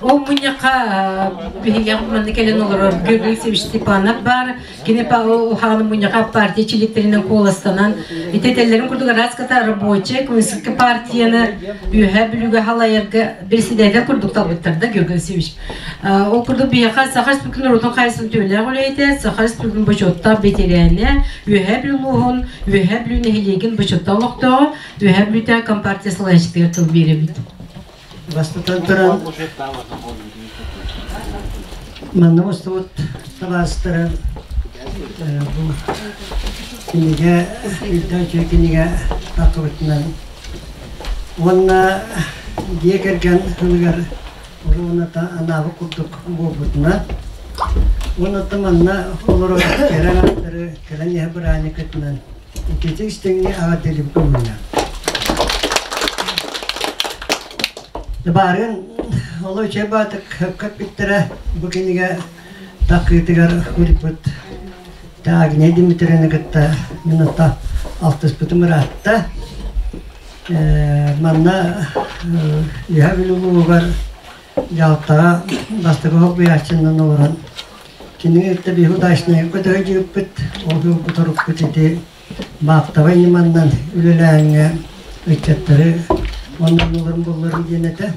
Ол мунньахха биһиги манна кэлэн олорор Георгий Алексеевич Степанов баар. Кини хааны мунньахха партия чилиэттеринэн куоластанан ити этэллэрин курдук араас рабочая коммунистическая партияны Үөһээ Бүлүүгэ халайарга председатель курдук талбыттар да Георгий Алексеевич. Ол курдук биһиэхэ Саха Республикатын норуотун хаһаайыстыбатын түөлээх үлэһитэ, Саха Республикатын бочуоттаах бэтэрээнэ, Үөһээ Бүлүү улууһун, Үөһээ Бүлүү нэһилиэгин бочуоттаах олохтооҕо, Үөһээ Бүлүүтээҕи компартия салайааччытыгар тыл биэрэбит. Бастатан туран, манна мустубут табаарыстары бу кинигэ, үрдэ үчүгэй кинигэ таххыбытынан уонна дьиэ кэргэн тылыгар уруоната анаабыт курдук буолбутунан уонна манна олорор кэрэ ааттары кэлэн иһэ бырааникытынан ититик истиҥни аҕа көмүллэ. Баарын оло үчэй баатык көппүттэрэ бу кинигэ такыытыгар уриппут Агния Дмитриевна кытта минута алтыспытым ыраатта. Манна Үһэ Бүлүү улууһугар дьаһалтаҕа бастакы холбуйааччынан олорон кинини кытта биһи удачнайга көтөһө дьиэппит, ол торукпут ити баахтабай ньыманнан үлэлээҥҥэ ыччаттары оннолорун булларын диэн этэ.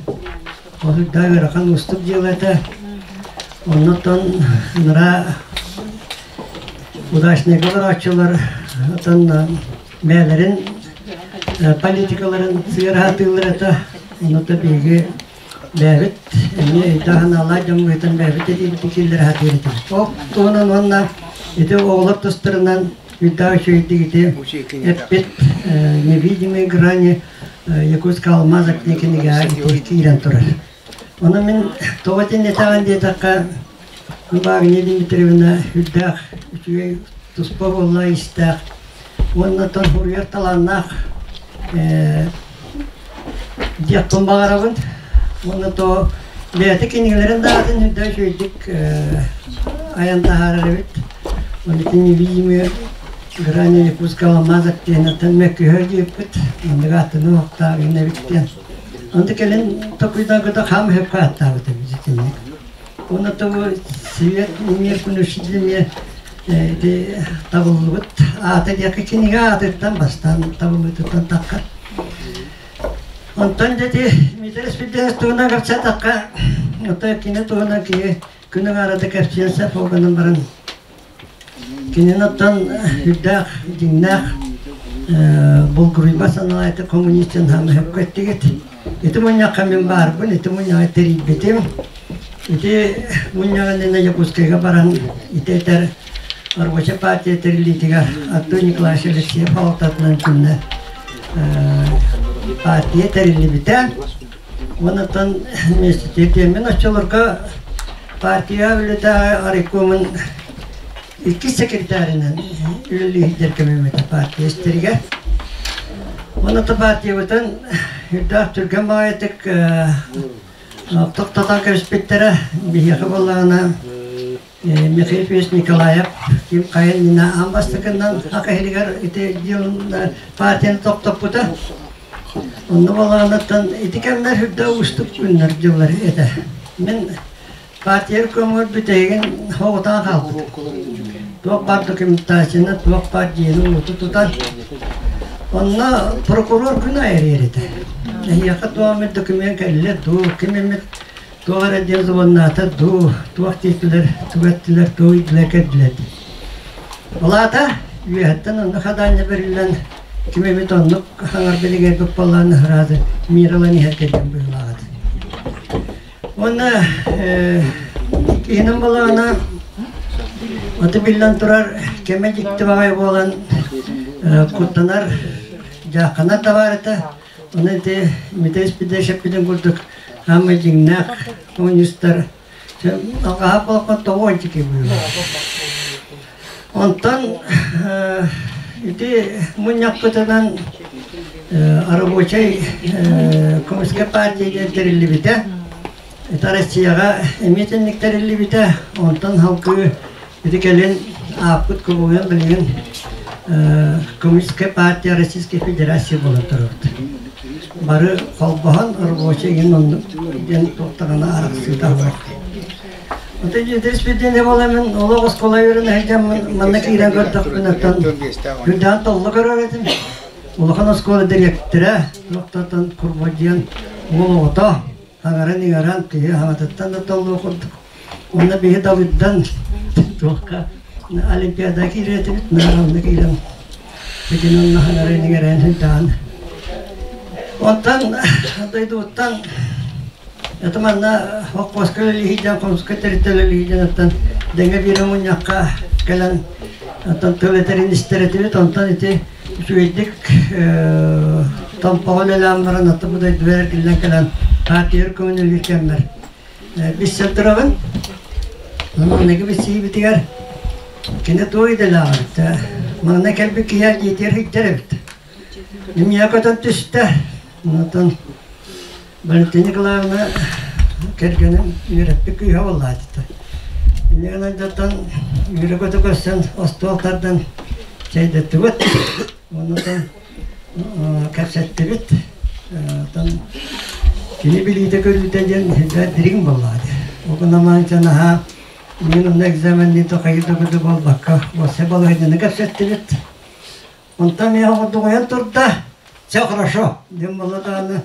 Ол үрдэ ыарахан уустук дьыала этэ. Оннуттан нара удачнайга олорооччулар отон бэйэлэрин политикаларын сыараһатыыллар этэ. Онута биһиги бэйэбит эмиэ өйдөөх-санаалаах дьоммутун бэйэбит этиибитин киллэрэ сатыыр этибит. Ол туһунан уонна ити оҕолор тустарынан үрдээх үчүгэйдик ити эппит «Невидимые грани Якутского алмаза» кинигэҕэ ити киирэн турар. Ону мин тоҕо итиннитэҕин диэтэххэ, Агния Дмитриевна үрдээх үчүгэй туспа буолла истээх уонна оттон суруйар талааннаах диэхпин баҕарабын. Уонна то бэйэтэ кинигэлэрин даатын үрдэ үчүгэйдик айан таһаарар эбит. Оны невидимые грани Якутского алмаза диэн мөккүһэр диэппит. Маннык аттыны уохтаах эбит диэн. Онто кэлин токуйдаагыта хам хөпкө аттаабыт эбит итинник. Уонна того свет мир күнүшүдүмиэ ити табыллыбыт аата диэки кинигэ аатыттан бастаан табыллыытыттан тахха. Онтон дети Дмитрий Спирденов туһунан кэпсэтэххэ, ото кини туһунан киһи күнүн арада кэпсиэн сөп ол гынан баран кинини оттон үрдээх, дьиҥнээх булгуруйба санаалаайты коммунистын хаама сөпкө эттигит. Ити мунньахха мин баарбын, ити мунньаҕы тэрийбитим. Ити мунньаҕы иннинэ Якутскайга баран ити этэр рабочай партия тэриллиитигэр Антон Николаевич Алексеев алтатынан күннэ партия тэриллибитэ. Онтон вместе мин оччолорго партия үлэтэ райкомун иккис секретарынан үлэлиир кэмим этэ партия истэригэр. Онон партиябытын үрдээх түргэн баҕайытык тохтотон кэбиспиттэрэ. Биһиэхэ буоллаҕына Михаил Федорович Николаев ким хайа иннинэ аан бастакынан Саха иһигэр ити дьылын партияны тохтоппута. Онно буоллаҕынаттан ити кэмнэр үрдэ уустук күннэр дьыллар этэ. Мин партия көмөр бүтэһигин хоҕутаан хаалбыт. Туох баар документацияны, туох баар дьиэни уоту тутан. Онно прокурор күн айарыыр этэ. Эһиэхэ туох эмит документ кэллэ дуу, ким эмит туох эрэ диэн звоннаата дуу, туох диэтилэр, тугу эттилэр, тугу ыйдылар кэлдилэр. Ол аата үөһэттэн онно хадаанньа бэриллэн ким эмит оннук хаҥар билигэрбит буоллаҕына сразу мир ылан иһэр кэлэн быһыылааҕыт. Уонна киһинэн буоллаҕына аты биллэн турар кэмэ дьикти баҕайы буолан куттанар дьаахханар да баар этэ. Ону ити Митэ Испидешеппитин курдук хаамай дьиҥнээх коммунистар алҕаһа буолбат тоҕо ончики быылар. Онтон ити мунньахпытынан рабочай коммунистскай партия диэн тэриллибитэ. Это Россияҕа эмиэ итинник тэриллибитэ. Онтон салгыы ити кэлин ааппыт кубулуйан билигин Коммунистская партия Российской Федерации буолан турабыт. Бары холбоһон рабочий иҥин оннук диэн туохтаҕына арахсыыта суох. Ото дьиэтэ испидиэнэ буоламмын олох оскуола үөрэнэ сылдьаммын манна киирэн көрдөхпүнэ оттон күрдээн толло көрөр этим. Улахан оскуола дириэктэрэ туохтан Курбадьыан уол оҕото аҥаран-иҥэрэн киһи хаҥатыттан да толлуо курдук. Уонна биһи Давыддан туохха Олимпиада киирэр этибит, наар онно киирэн бүтүн онно хаҥаран-иҥэрэн сылдьаҕын. Оттон дойдубуттан это манна холкуоска үлэлиһиидэн, хомуска тэрилтэ үлэлиһиидэн оттон дэҥҥэ биир мунньахха кэлэн оттон тыл этэрин истэр этибит, онтон ити үчүгэйдик Томпоҕо үлэлээн баран аты бу дойдубар эргиллэн кэлэн партия көҥүлүлүүр кэммэр билсэн турабын. Маҥнайгы билсиһиибитигэр кини туох идэлээх эбит Маҥнай кэлбит киһи дьиэтигэр сылдьар эбит. Миэхэ көтөн түстэ. Онтон Валентина Николаевна кэргэним үөрэппит кыыһа буоллаат этэ. Инньэ гынан дьонтон үөрэ-көтө көрсөн остуол тардан чэйдэттибит. Оннотон кэпсэттибит. Оттон кини билиитэ-көрүүтэ диэн сүрдээх дириҥ буоллаҕа дии. Ол гынан наһаа мин онно экзаменныы да хайыы да буолбакка, уопсай балаһыанньаны кэпсэттибит. Онтон миэхэ курдугуйан турда, все хорошо диэн буолла даҕаны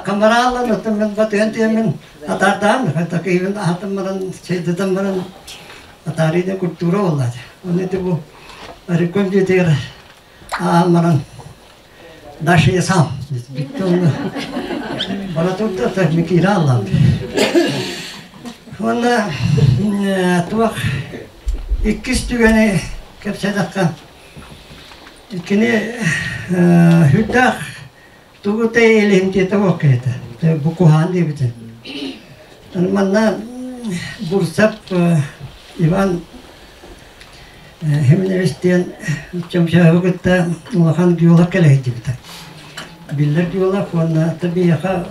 камарааллан оттон мин батыһан тиэммин атаардаан такыйбын аһатан баран чэйдэтэн баран атаарыы да культура буолла Оны ити бу реком дьиэтигэр ааһан баран дальше я сам бүттэ онно бара турда так киирэ аллан уонна туох иккис түгэни кэпсээтэххэ Кини сүрдээх тугу тэйэлиһимтиэтэ буох киһитэ. Бу куһаан диэбитэ. Манна Бурцев Иван Хименевич диэн Чомчоһу кытта улахан геолог кэлэ сылдьыбыта. Биллэр геолог уонна биһиэхэ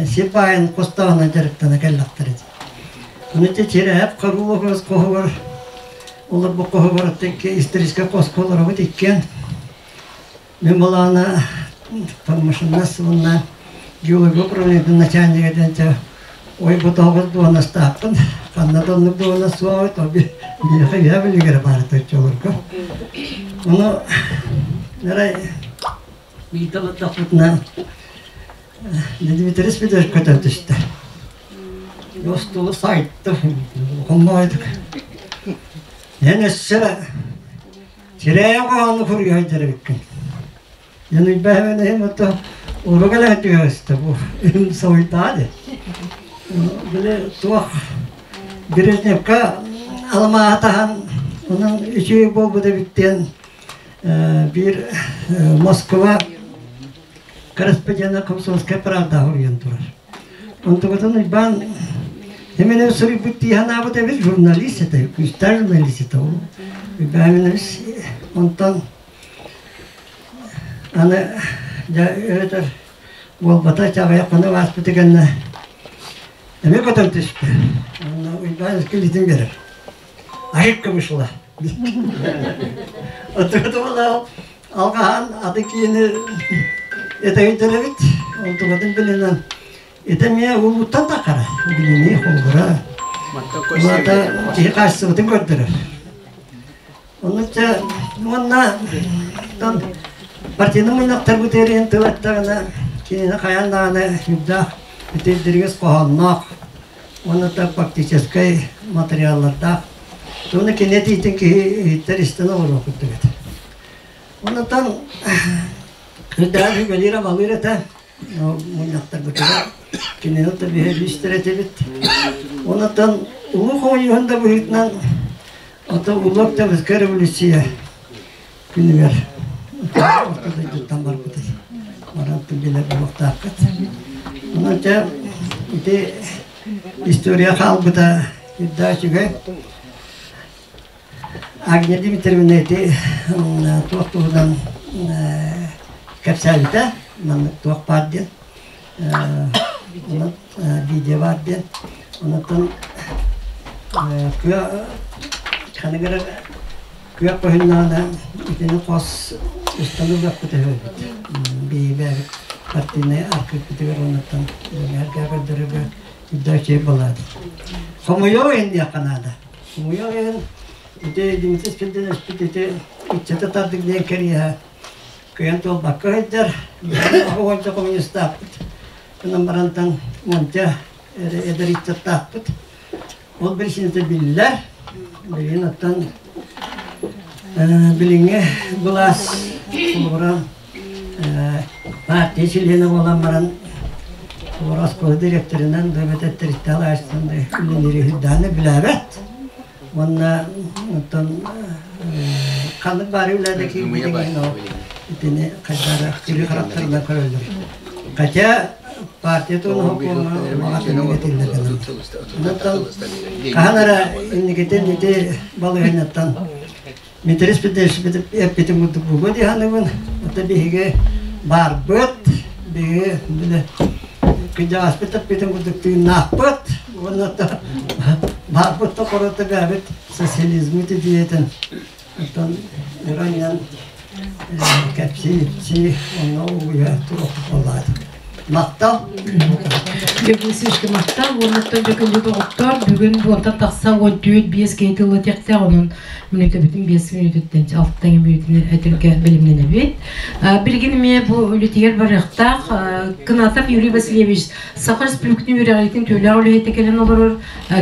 сир баайын хостооһунан дьарыктана кэллэхтэрэ. Ону Чирэһэп Хоруулов хоһугар Олорбут хоһугар историческай хоско олоробут иккиэн. Мин былаана промышленность уонна геология управлениетын начальнига диэн ой бу тоҕус дуонастаахпын ханна да оннук дуонас суоҕа то биһиэхэ үһэ билигэр баар оччолорго. Ону арай биирдэ олордохпутуна Дмитрий Спидович көтөн түстэ. Остуолу сайтты, хоммоойдук. Эн өссө сирэйэ хоһоону фургыһай дьэрибиккин. Эн уйбаһымын иһин ото урук элэ түһөстө бу сойтаа де. Били туох Брежневка алмааһы таһан онон үчүгэй буолбут эбит диэн биир Москва корреспондент Комсомольская правда суруйан турар. Онтугутун Уйбаан Именно суруйбут дии санаабыт эбит журналист это, күүстээх журналист это ол. Уйбаан онтон аны дьэ өтөр буолбата чаҕыйах хонук ааспыты кэннэ эмиэ көтөн түстэ. Онно Уйбаан илиитин берер. Ошибка вышла. Отугутун Алҕаһан аты киини этэйдэр эбит, онтукатын билинэн ити эмиэ улууттан тахара, билинии холбура. Улаата киһи хаачыстыбатын көрдөрөр. Онно чэ уонна партийнай мунньахтар бутуйан тыл эттэҕинэ кинини хайаан даҕаны сүрдээх итирдиригис хоһоонноох уонна да практическай материаллардаах. Уонна кини этиитин киһи иһиттэр истэн олоруох курдук этэ. Онтон үрдээх үгэлиир-амалыыр этэ. Мунньахтарбытыгар кинини да биһиги истэр этибит. Онтон улуу хомуйуһун да быһыытынан ото Улуу Октябрьскай революция күнүгэр орто дойдуттан барбыт. Баран билэр буолуохтааххыт. Онон дьэ ити история хаалбыта үрдээх үчүгэй. Агния Дмитриевна ити туох туһунан кэпсээбитэ, маннык туох баар диэн, видео баар диэн. Онтон кыа ханыгар күөх көһүннэҕинэ итини хос устан ылыахпыт үһү эбит. Биһиги бэйэбит. партийнай архыыппытыгар уоннаттан үлэлэргэ көрдөрөргө үрдээх үчүгэй буолаат. Хомуйуох иһин диэххэ наада. Хомуйуох иһин ити Дмитрий Спиридоновичпыт ити ыччаты тардык диэн кэриэһэ кыайан туолбакка сылдьар. Оҕончо коммунистаахпыт. Гынан барантан уонча эдэр ыччаттаахпыт. Ол биричиинэтэ биллэр. Билигин оттон билиҥҥи былаас холобура партия чилиэнэ буолан баран холобура оскуола дириэктэринэн да эбэтэр тэрилтэ алаастан да үлэлиири үрдээнэ билээбэт. Уонна оттон ханнык баары үлэлэ киирбитин итини хайдах кири харахтарынан көрөллөр. Хотя партия туһунан сокуоҥҥа этиллэр Онтон хаһан эрэ инникитин ити балаһыанньаттан Дмитрий Спиридонович эппитин курдук буолуо дии саныыбын. Это биһиги баарбыт, биһиги били кырдьаҕаспыт эппитин курдук тыыннаахпыт уонна баарбыт да хорута бэйэбит социализмы идеятын оттон өрө кэпсии-ипсии онно угуйа туруох буоллаат. Махтал. Дьөгүсүшкэ махтал. Уоннаттан дьөкүллү доҕоттор бүгүн буонтан тахса 14 5 киһи тылла онон мүнүүтэбитин 5 мүнүүтүттэн 6 мүнүүтүн этэргэ бэлэмнэнэбит. Билигин эмиэ бу үлэтигэр барыахтаах Кынатов Юрий Васильевич Саха Республикатын үөрэҕиитин төлөөх үлэһитэ кэлэн олорор.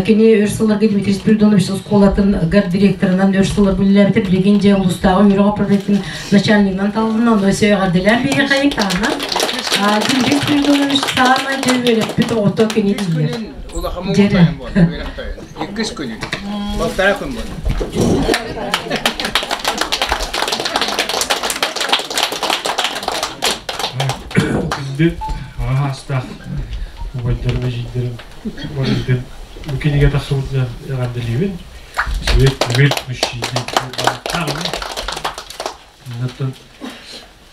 Кини өр сылларга Дмитрий Спиридонович оскуолатын гар директорынан өр сылларга үлэлээбитэ. Билигин дьэ улуустааҕы үөрэх управлениетын начальнигынан талылынна. Ону өссө эҕэрдэлээн биһиэхэ таана. Дмитрий Спиридонович саамай дьэ үөрэппит оҕото кини диир. Дьэрэ. Иккис күнүн. Балтараа күн буолла. Күндү аҕа саастаах убайдарым, эдьиийдэрим барытын бу кинигэ тахсыбытынан эҕэрдэлиибин. Свет бүгүн мужчины Оннуттан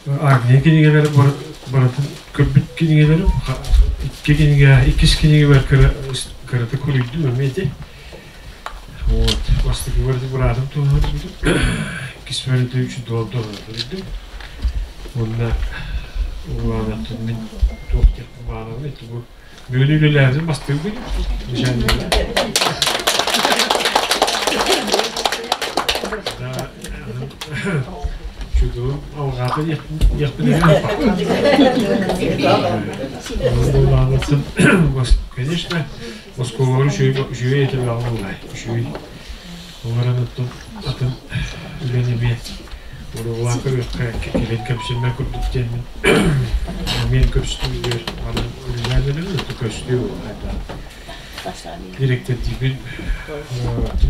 Агния кинигэлэри барытын көрбүт кинигэлэрим икки кинигэ иккис кинигэбэр кыратык суруйдум эмиэ ити. Вот бастакы барыты быраатым туһунан суруйдум. Иккис барыты үчүн туһунан суруйдум. Уонна улаанаттан мин туох диэхпин баҕарабын ити бу бүгүн үлэлээбитим бастыыр күнүм. Чудуум алҕаата диэхпин Конечно, оскуолалар үчүгэй этэ баҕаллар. Үчүгэй. Олорон оттон атын үлэни эмиэ уруулаан көрүөххэ кэлин кэпсэммэ курдук диэммин эмиэ көрүстүм манан үлэлээн эрэбин оту көстүү буолла Директордиибин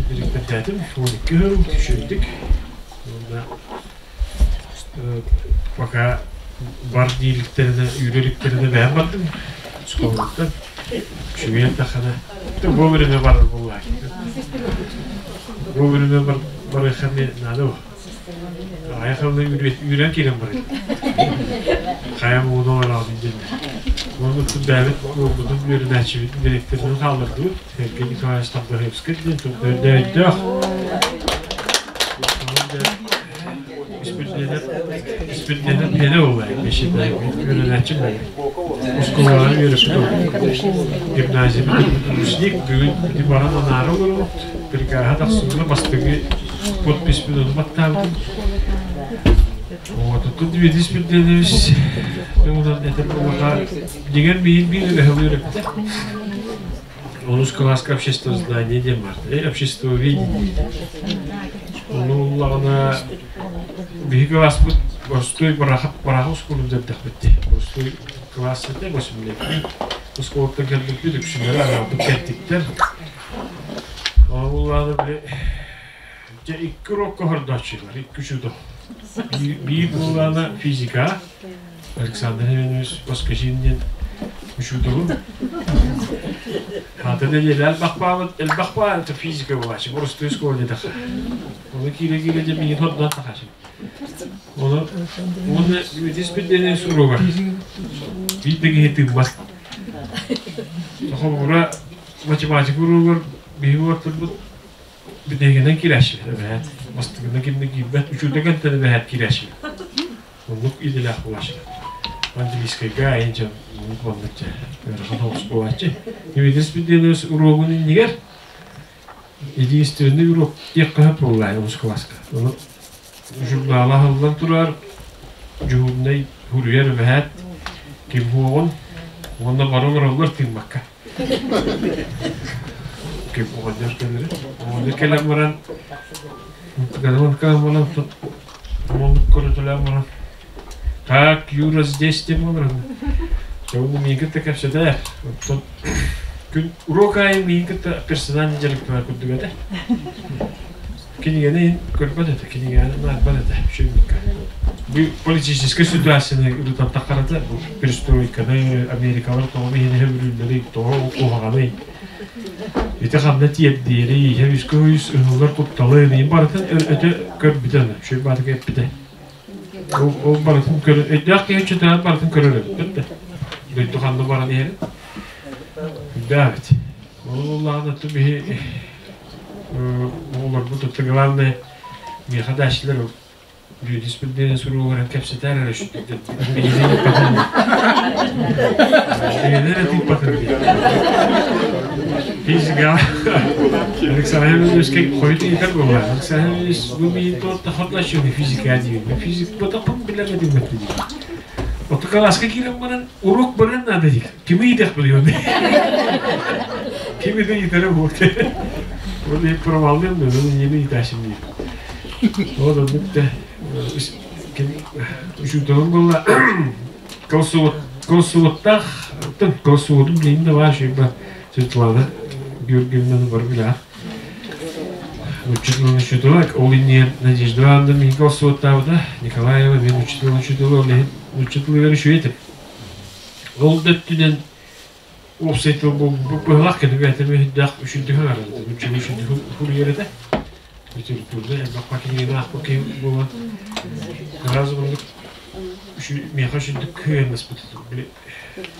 директордаатым 12 сыл үчүгэйдик уонна пока бар дииликтэринэ үүрэликтэринэ бэйэм бардым школаттан үчүгэй эрдэххинэ вовремя барар буоллаа вовремя барыахха наада Айахалны үүрэн киирэн барар. Хайа мууну оҥорообун диэннэр. Уонна бэйэбит уолбутун үөрэнээччибит дириэктэринэн хааллардыбыт. Сергей Николаевич Табдахевскай диэн өйдөөх. Испирдиэнэ биэнэ буолла, үөрэнээччим Оскуолаҕа үөрэппит гимназия выпускник бүгүн ити баран анаара олоробут. Прикаһа тахсыбыта бастакы подписпын ону баттаабытым. Вот, тут Дмитрий Спиридонович туһунан этэр буоллаха, дигэр биир биир үлэһэ үөрэппитэ. Онус кылааска обществознание диэн баар. Обществоведение. Ону уллаҕына биһиги кылааспыт боростуой барахап барахап оскуолун дэрдэхпит дии. Боростуой кылаас этэ, восемнадцатый. Оскуолаттан кэлбиппит үксүлэрэ анаабыт кэлтиктэр. Ол били дьэ икки урокка хордооччулар, икки учуутал. Биир буоллаҕына физика, Александр Семенович Воскресин диэн учууталым. Хата нэдиэлэ элбэх баабыт, элбэх баа, это физика буолааччы, боростуой школа диэтэххэ. Оны киирэ-киирэ дьэ миигин хордоон тахааччы. Оны уонна үөтүспүт суругар биир да киһи тыыммат. Холобура математика уруогар биһиги уоттарбыт бүтэһигинэн киирээччилэр эбээт. Бастакынан кимнэ киирбэт, үчүгэй кэнтэн эбээт киирээччилэр. Оннук идэлээх буолааччылар. Английскайга айын дьон буолбучча ыарахан соҕус буолааччы. Дмитрий Спиридонович уруогун иннигэр единственный урок диэххэ сөп буоллаа онус кылааска. Ону журнала аһыллан турар, дьуһуурунай суруйар эбэһээт ким уоҕун уонна бары олороллор тыыммакка. Ким оҕонньор кэлэрэ. Оҕонньор кэлэн баран, кэлэн баран, оннук көрүтэлээн баран Так, Юра здесь диэн буолар. Уонна миигин кытта кэпсэтэр. Оттон күн уруок аайы миигин кытта персональный дьарыктанар курдук этэ. Кинигэни көрбөт этэ, кинигэни наадбат этэ үчүгүйкэ. Бу политическай ситуацияны ырытан таххарата, бу перестройканы, Америкалар тоҕо биһиэхэ бүрүүллэрий, тоҕо куһаҕаный, ити ханна тиэрдиэрий, үскэ үс ыһыллар кутталы, барытын өтө көрбүтэ, үчүгэй баатык эппитэ. Ол барытын көрөр, өйдөөх киһи чөтөөн барытын көрөр эбит да. Дойду ханна баран иһэрин. Өйдөөх эбит. Ол буоллаҕына ту биһи оҕолорбут это главное миэхэ дааччылар Бүөтүспүт диэн суругу кэпсэтээр эрэ үчүгэй Бэйэлэр тыыппатын Физика Александр Ивановичка хойут ыйытар буолла. Александр Иванович бу миин туотта хотлаччыны физика диир. Физик ботоппун билэр этим диир. Оту класска киирэн баран урок баран надо диир. Кими ыйытах билион. Кими да ыйытара буолт. Ол проваллыам да, оны нemi ыйыташым диир. Ол оннук да учууталым буолла Колсуоттаах, колсуотум билигин да баар шүйба Светлана Георгиевнаны бар билээх. Учитель учителя, ол иннигэр Надежда Ивановна миигин колсуоттаабыта, Николаева мин учитель учителя, ол иһин учителыгар үчүгэй этим. Ол да өттүнэн уопсай тыл быһылаах кини бэйэтэ мүһүндээх үчүгдүк аҥарар үчүгэй үчүгдүк суруйар этэ. Литературда элбэх пакетинаах киһи буолан сразу оннук миэхэ үчүгдүк кыайаннаспыт. Били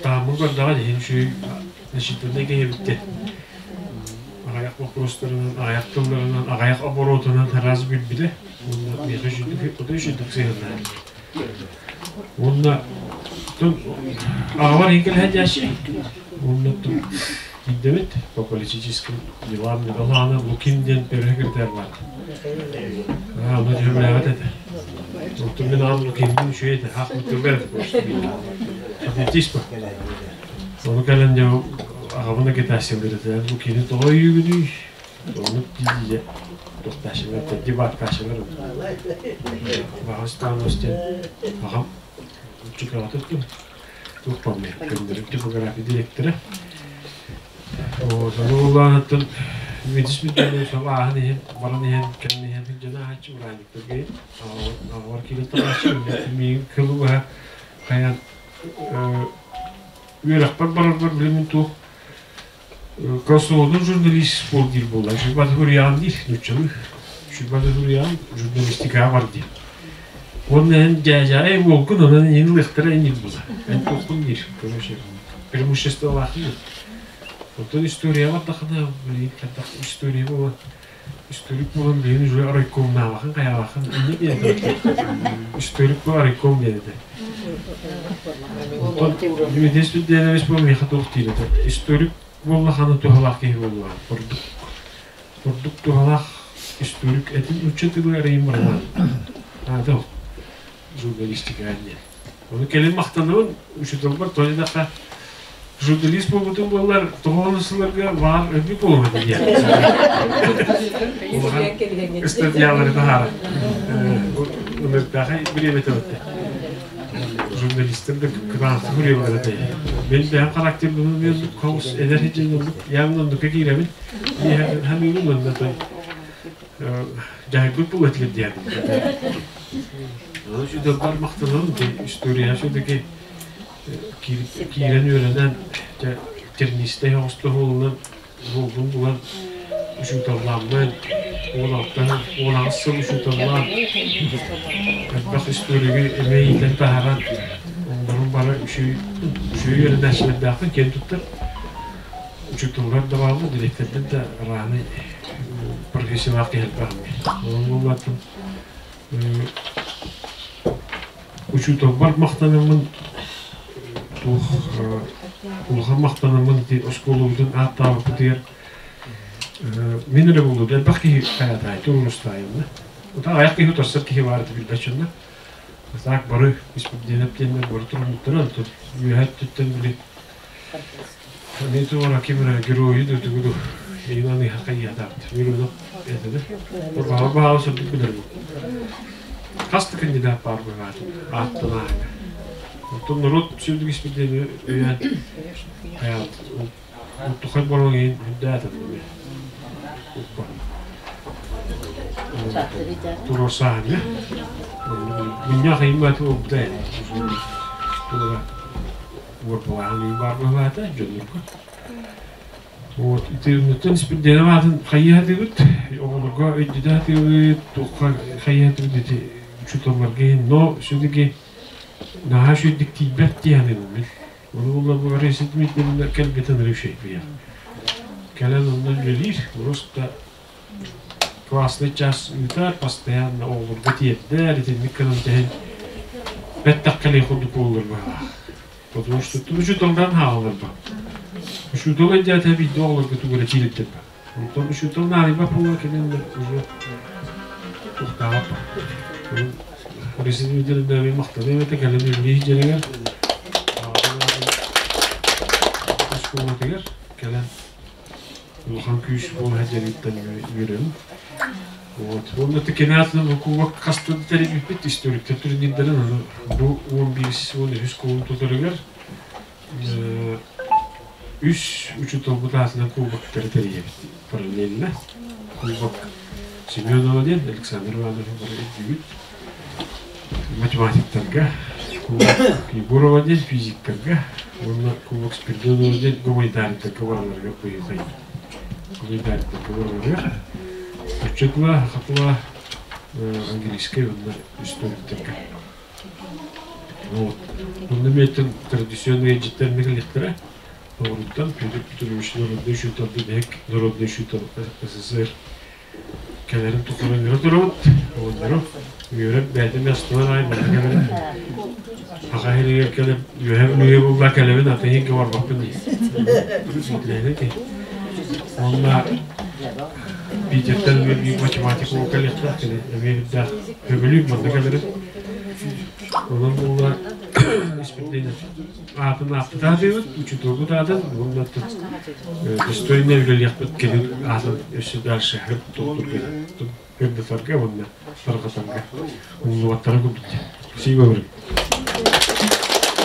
тааммын көрдөҕө иһин үчүгэй значительнай киһи эбиттэ. Аҕыйах боппуруостарынан, аҕыйах тылларынан, аҕыйах оборотунан сразу билбитэ. Уонна миэхэ үчүгдүк, отой үчүгдүк сыһыаннаһар. Уонна аҕабар иһин дьээччи. Уонна Киирдэбит по политическим делам Алана Лукин диэн перехекретарь баар. Аа, ону түһүмлээбэт этэ. Оттон мин аҕам Лукиннин үчүгэй этэ, хаах муттургар этэ просто. Атлетист Ону кэлэн дьэ аҕабын агитациялыыр этэ. Лукины тоҕо өйүүгүнүй? Оннук дии туохтааччылар, дебаттааччылар. Баҕастаан диэн аҕам учууталатыттым. Туох паммы, көннөрүк типография директора. Вот, ону улаанаттан медиспит сол ааһан иһэн, баран иһэн, кэлэн иһэн дьоно аһааччы ураанньыктарга аҕабар киирэн таҕааччы, миигин кылы быһа хайаан үөрэхпэр барарбар билимин туох Косовону журналист буол диир буолла. Шүрбат Хуриан диир, нууччалыы. Шүрбат Хуриан журналистикаҕа бар диир. Уонна эн дьээдьээй буолгун, онон эйигин ылыахтара инник буолла. Эн туоххун диир, короче, преимуществолаахын диир. Оттон история бардахына, билигин хайдах история буолан, историк буолан билигин уже райкомнаабахын, хайаабахын, инник диэн Историк бу райком диэн этэ. Оттон Дмитрий Студенович бу миэхэ туох диир этэ? Историк буоллахана туһалаах киһи буолуоҕа. Ордук ордук туһалаах историк этин нуучча тылы арыйын барылаан. Аата журналистика диэн. Ону кэлин махтанабын учууталбар тоҕо журналист буолбутум буоллар тоҕо сылларга баар өлбүт буолуом этэ диэн. Улахан статьялары таһаарар. Ынырдаахай бириэмэтэ өттө. Журналистар да кытаанахтык суруйаллар этэ. Мен бэйэм характербын мен хаус эдэр сылдьан оннук явно оннукка киирэбин. Саныыбын уонна той дьаһайбыт буолуо этилэр диэн. Ону учууталбар махтанабын история все-таки киирэн үөрэнэн тернистэй оҕустуһуулунан буолбун булан учууталлааммын 16 18 сыл учууталлаан элбэх историги эмиэ иитэн таһааран оҕолорум бары үчүгэй үчүгэй үөрэнээччилэрдээхпин киэн туттар учууталлар да бааллар дириэктэрдэр да арааны профессиялаах киһи элбэх онон буоллааттым учууталбар махтанаммын. Туох улахан махтанаммын ити оскуолабытын ааттаабыппытыгар мин эрэ буолуо элбэх киһи хайаатаай туруорустаайынна. Ута аяқ киһи утарсар киһи баар этэ билбэт дьонно. Так бары испирдиэнэп диэннэр бары туруммуттара онтон үөһэ өттүттэн били Они туора ким эрэ геройу да тугу Иван Ихакайятаабыт. Миронов этэ да. Баҕа баҕа сырдык билэр бу. Хас да кандидат баар быһаатын ааттан ааһыга. Оттон норуот сүрдүк испирдиэни өйөөн хайаат Тухай боруон иһин үрдээтэ Туруорсааһыҥҥа. Мунньах ыйымматы буолбута ини. Тула уорбалааһын баар быһылаата дьоннорго. Вот итинниттэн испирдиэнэм аатын хайыы сатыыбыт, оҕолорго өйдөтө сатыыбыт, туохха хайыы сатыыбыт ити учууталларга иһин, но все-таки наһаа үчүгэйдик тиийбэт дии саныыбын мин. Ону булла бу Раиса Дмитриевна кэлбитин решение. Кэлэн онно үлэлиир, просто классный час ыытар, постоянно оҕолорго тиэрдэр, итинник гынан тэһин бэттэх кэлии курдук буоллар быһалаах. Потому что учууталдан хаалалар ба. Учуутал өйдөөтө биирдэ оҕолорго тугу эрэ тиийдэр ба. Онтон учуутал наадыйбат буолла кэлэн уже тухтаабат ба. Раиса Дмитриевна махтаныам этэ кэлэн үлэлии дьэригэр оскуолатыгар кэлэн улахан күүс буола дьэриттэн үөрэбин. Вот. Уонна тикенаатын кубок хаста да тэрийбиппит историктар турнирдарын ону бу 11 13 кулун тутарыгар үс учууталбыт аатынан кубоктары тэрийэбит параллельно. Кубок Семенова диэн Александр Иванович бары өйдүүбүт. Математиктарга, кубок Егорова диэн физиктарга уонна кубок Спиридонова диэн гуманитарийдарга бараларыгар быйыл гуманитарийдарга бараларыгар Оччотула, хатыла английскай уонна историктарга. Вот. Онно миэттэн традиционный дьиттэр мигалихтара. Оруттан Петр Петрович народный учуутал бэк народный учуутал СССР кэлэрин тухары ыҥыра турабыт. Оҕонньору үөрэн бэйэтин астынан аай манна кэлэн Аха иһигэр кэлэн үөһэ үөһэ булла кэлэбин атын иһингэ барбаппын дии. Онна Питертэн биир математик уол кэлиэхтээх кини эмиэ үрдээх көбүлүүр манна кэлэрин. Онон булла испирдиэн аатын ааттатаатыыбыт, учууталбыт аатын, уонна достойно үлэлиэхпит кэлин аатын өссө дальше ырдатарга уонна тарҕатарга умнубаттара курдук. Спасибо говорю.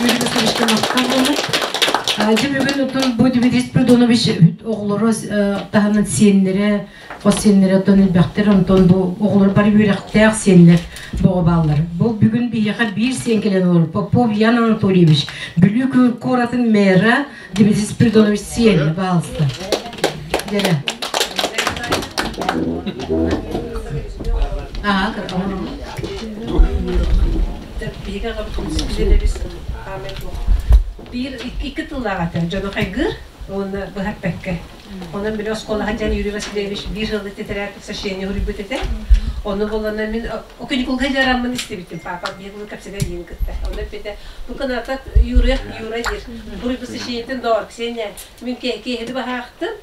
Юрий Васильевичка махтал буолун. Дьэ бүгүн отон бу Дмитрий Спиридонович оҕолоро таһынан сиэннэрэ, хос сиэннэрэ отон элбэхтэр, онтон бу оҕолор бары үөрэхтээх сиэннэр боҕо бааллар. Бу бүгүн биһиэхэ биир сиэн кэлэн олорор Попов Ян Анатольевич, Бүлүү куоратын мэра Дмитрий Спиридонович сиэнэ, баалыста. Дьэрэ. Аа, Биир икки тыллаах этэ дьону хайгыыр уонна быһа эппэккэ. Онон били оскуолаҕа дьэн Юрий Васильевич биир сылы тетрадь сочинение суруйбут этэ. Ону булана мин каникулга дьараммын истибитим. Папа биир сылы кэпсэтэ диин кытта. Ону эппитэ, бу кыната Юрия Юра диир. Суруйбут сочинениетин доор, Ксения, мин киэһэли баһаахтым,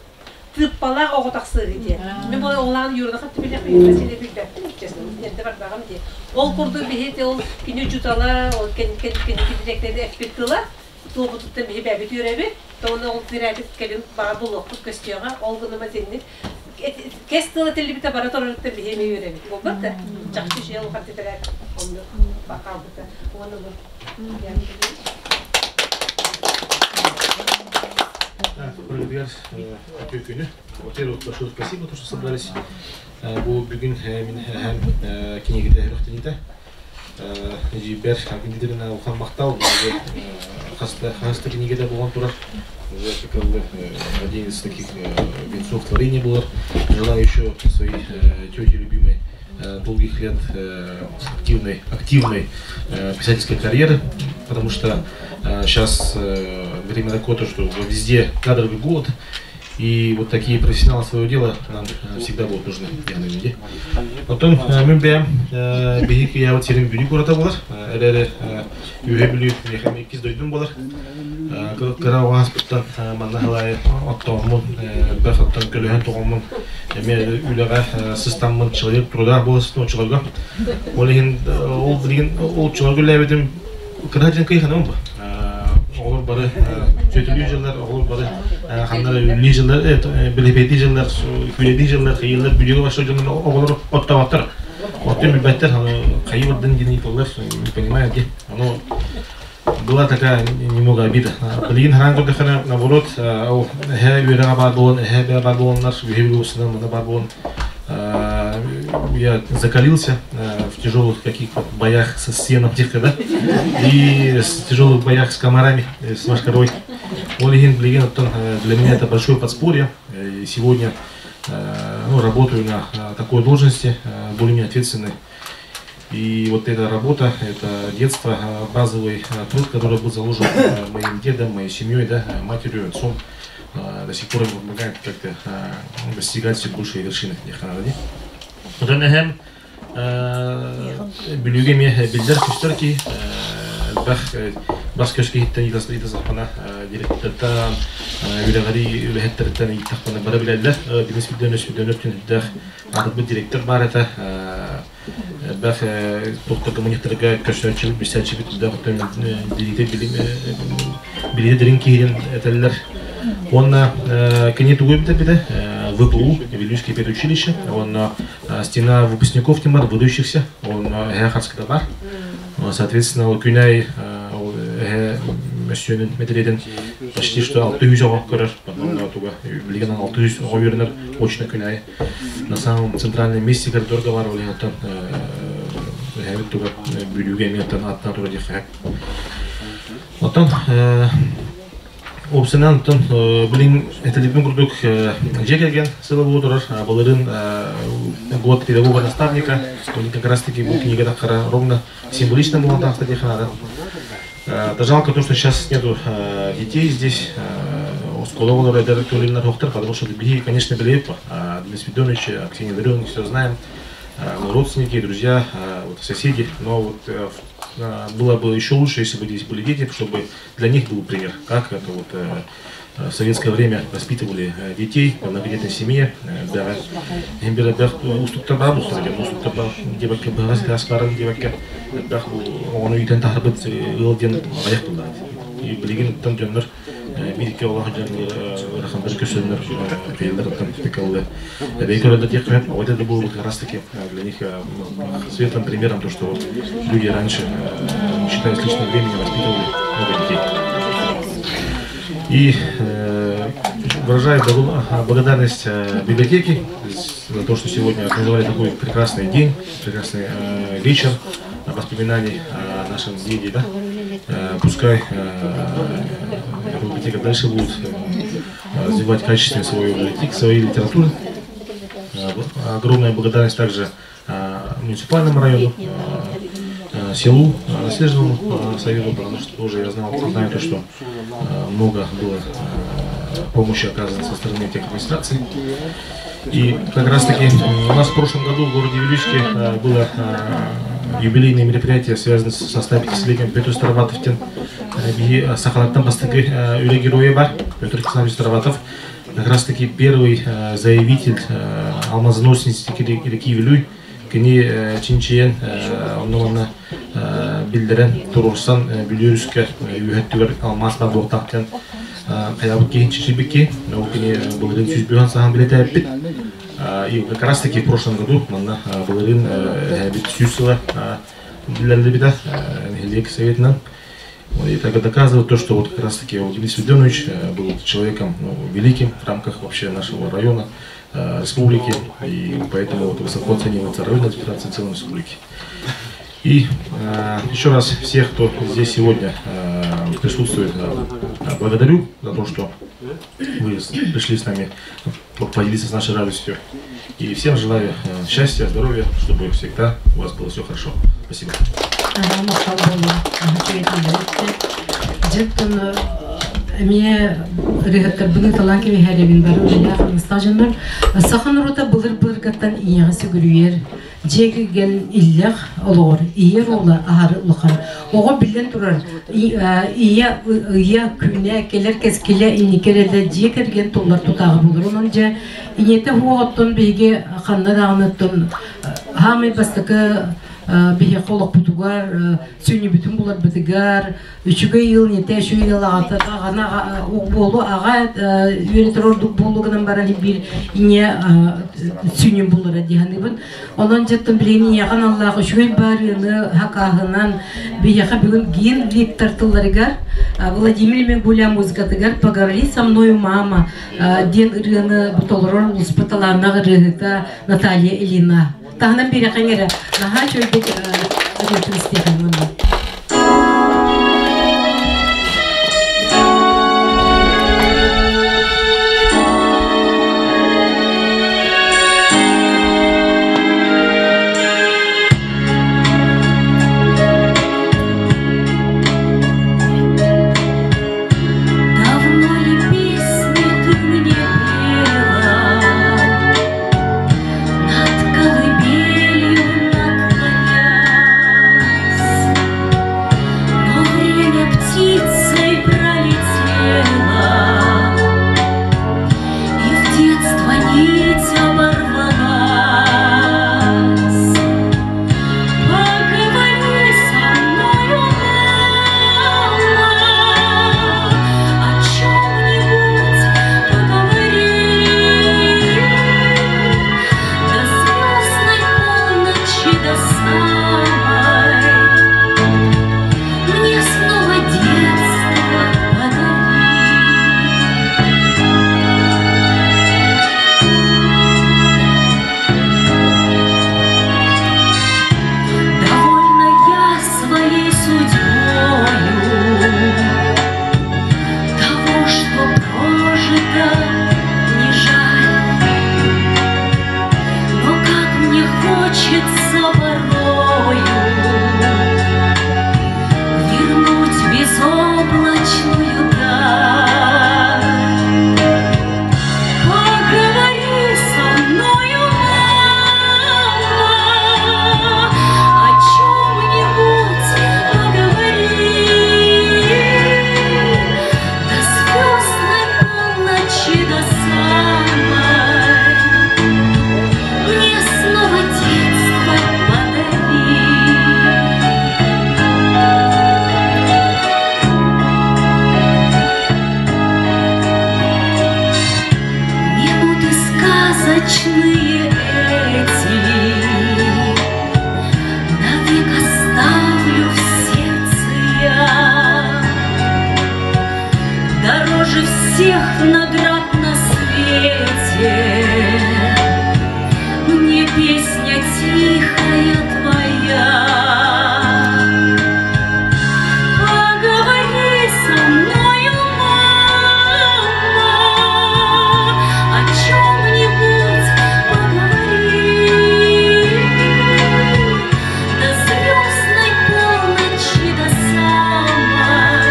тыыппалаах оҕо тахсыыһы диэн. Мин бу оҕолаан Юраны хатты билэхпин, Юра сине билбэппин, честно, эрдэ барбаҕым дии. Ол курдук биһи ол кини учуутала, ол кини директоры эппит тыла, туобутуттан биһи бэйэбит үөрэбит, тоҕуна ол тирээбит кэлин баҕа булуохпут көстүөҕэ, ол гыныма итинник кэс тыла этиллибитэ бара турарыттан биһи эмиэ үөрэбит. Буолбат да? Чахчы үчүгэй улахан тетрадь онно хаалбыта. Уонна бу Барытыгар үтүө күнү. Во-первых, большое спасибо, то, что собрались. Бу бүгүн мин эһэм кинигэтэ үрэхтэниитэ. Эдьиийбэр Агнидерина улахан махтал. Хаста хаста кинигэтэ буолан турар. Уже как один из таких венцов творения было. Желаю еще своей тете любимой долгих лет активной, активной писательской карьеры, потому что сейчас время такое, то, что везде кадровый голод, И вот такие профессионалы своего дела нам всегда будут нужны, люди. Потом мен бэйэм биһиги кыйаабыт сирин Бүлүү куората буолар. Эрээри Үөһэ Бүлүү миэхэ иккис дойдум буолар. Кыра оҕаспыттан манна халай оттооммун, элбэх оттон көлөһөн тоҕоммун, эмиэ үлэҕэ сыстаммын человек труда буоласытын оччолорго. Ол иһин ол билигин ол оччолорго үлэлээбитим кыра дьон кыйханым бу. Оҕолор бары сөтүлүү дьыллар, оҕолор бары ханнара үллүү дьыллар, билэпиэтии дьыллар, күлэдии дьыллар, кыйыллар, бүлүүгэ башта дьоннор оҕолор оттоботтор. Оттон билбэттэр, хайы бардын диэн ыйыталлар, не понимаю, где. Ону была такая немного обида. Билигин хараан көрдөххүнэ, наоборот, ол эһэ үөрэҕэ баар буолан, эһэ баар буоланнар, үһэ билуусунан мана баар буолан, я закалился в тяжелых каких-то боях со стеном где-то, да, и с тяжелых боях с комарами, с машкарой. Ол иһин билигин оттон для меня это большое подспорье. И сегодня ну, работаю на такой должности, более-менее ответственной. И вот эта работа, это детство, базовый труд, который был заложен моим дедом, моей семьей, да, матерью, отцом, до сих пор им помогает как-то достигать все большие вершины. Оттон эһэм Бүлүүгэ эмиэ биллэр көстөр ки элбэх бас көс киһиттэн ыйытасахпына директордартан үлэҕэри үлэһиттэриттэн ыйыттахпына бары билэллэр Денис Бүдөнөс Бүдөнөп түнүрдээх аатырбыт директор баар этэ элбэх туохтарга мунньахтарга көрсөөччүбүт билсээччибит үрдээх оттон билиитэ билиитэ дириҥ киһитин этэллэр уонна кини тугу эбитэ ВПУ Вилюйское педучилище уонна стена выпускников тимар выдающихся уонна эһэ харскыта бар соответственно ол күнэй ол эһэ мөссүөнүн мэтириэтин почти что 600 оҕо көрөр туга билигин 600 оҕо үөрэнэр очно күнэй на самом центральном месте коридорга бар ол иһиттэн эһэбит туга Бүлүүгэ эмиэ аттан тура диэххэ оттон Уопсайынан оттон билин этилибин курдук дьиэ кэргэн сыла буолу турар. Былырыын год педагога наставника, как раз таки бу книга таххара ровно символично буолан таахта диэххэ наада. Да жалко то, что сейчас нету детей здесь. Оскола олор эдэр көлүннэр хоқтар, потому что биһи, конечно, билиэп. Денис Спиридонович, Ксения Ларионовна, все знаем. Мы родственники, друзья, вот, соседи. Но вот было бы еще лучше, если бы здесь были дети, чтобы для них был пример, как это вот в советское время воспитывали детей в многодетной семье. Да, устуктар бар устар диэн устуктар бар диэбэккэ быһаҕас таас барын диэбэккэ элбэх оҕону иитэн таһарбыт ыал диэн аҕыйах буолла. Билигин оттон дьоннор бииргэ олох дьон ыараханнар көрсөннөр кыйыллар оттон тикаллы эбэй көрөллөр диэххэ вот это было как раз таки для них светлым примером то, что вот люди раньше, не считая с личного времени, воспитывали много детей. И выражаю благодарность библиотеке за то, что сегодня организовали такой прекрасный день, прекрасный вечер воспоминаний о нашем деде. Да? Пускай библиотека дальше будет развивать качественно свою библиотеку, свою литературу. Огромная благодарность также муниципальному району, селу, наследственному совету, потому что тоже я знал, знаю то, что много было помощи оказано со стороны тех администраций. И как раз таки у нас в прошлом году в городе Вилюйске было юбилейное мероприятие, связанное со 150-летием Петр Староватовтен. Сахалаттан бастакы үлэ геройа бар, Петр Александрович Староватов. Как раз таки первый заявитель алмазоносницы реки Вилюй, кини чинчийэн онно биллэрэн туруорсан Бүлүү өрүскэ үөһэттүгэр алмаас бар буолтаахтан хайабыт киһин чичибикки ол кини былырыын 101 сахан билэтээппит. И как раз таки в прошлом году манна былырыын эһэбит 100 сыла биллэрилибитэ нэһилиэк советынан. И это доказывает то, что вот как раз таки Денис Свидонович был человеком, ну, великим в рамках вообще нашего района, республики, и поэтому вот высоко оценивается районная администрация целой республики. И еще раз всех, кто здесь сегодня присутствует, благодарю за то, что вы пришли с нами поделиться с нашей радостью. И всем желаю счастья, здоровья, чтобы всегда у вас было все хорошо. Спасибо. Махтал буолла. Дьэттэн. Эмиэ ырыһыттарбын ыталаан кэбиһээрэбин бары үлэлээх хамнастаах дьоннор. Саха норуота былыр-былыргаттан ийэҕэ сүгүрүйэр, дьиэ кэргэн иллэх олоҕор ийэ оруола аһары улахан. Оҕо биллэн турар, ийэ ыйа, күнэ, кэлэр кэскилэ, инники эрэлэ дьиэ кэргэн туллар тутааҕа буолар. Онон дьэ ийэтэ уоҕуттан биһиги ханна даҕаны оттон хаамай бастакы биһиэхэ олохпутугар сүнньүбүтүн буларбытыгар үчүгэй ыал ийэтэ үчүгэй ыал аҕата аҕаны буолу аҕа үөрэтэр ордук буолу гынан баран биир ийэ сүнньүн булара дии саныыбын. Онон дьэттэн билигин ийэҕэ аналлаах үчүгэй баарыаны хакааһынан биһиэхэ бүгүн Гин Виктор тылларыгар Владимир Мегуля музыкатыгар «Поговори со мною, мама» диэн ырыаны толорор улуспут талааннаах ырыаһыта Наталья Ильина. Таһынан биэрэхиҥ эрэ наһаа үчүгэйдик ырыатын истиэхиҥ уонна. Давно ли песни ты мне пела, Над колыбелью наклонясь? Но время птицей пролетело, И в детство нить оборвалась. Поговори со мною, мама, о чем-нибудь поговори. До звездной полночи, до самой, Мне снова детство подари. Довольна я своей судьбою, Того, что прожито, не жаль. Но как мне хочется порою Вернуть безоблачную даль. Поговори со мною, мама, о чем-нибудь поговори. До звездной полночи, до самой, Мне снова детство подари. Минуты сказочные эти Навек оставлю в сердце я. Дороже всех наград на свете Мне песня тихая твоя. Поговори со мною, мама, о чем-нибудь поговори. До звездной полночи, до самой,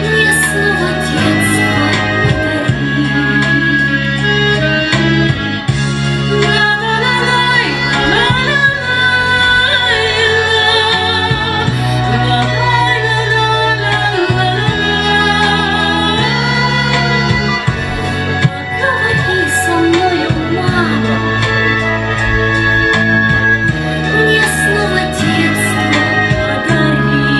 Мне снова детство подари. Ла-ла-ла-лай, ла-ла-ла-ла-ла-ла-ла-ла. Поговори со мною, мама, Мне снова детство подари.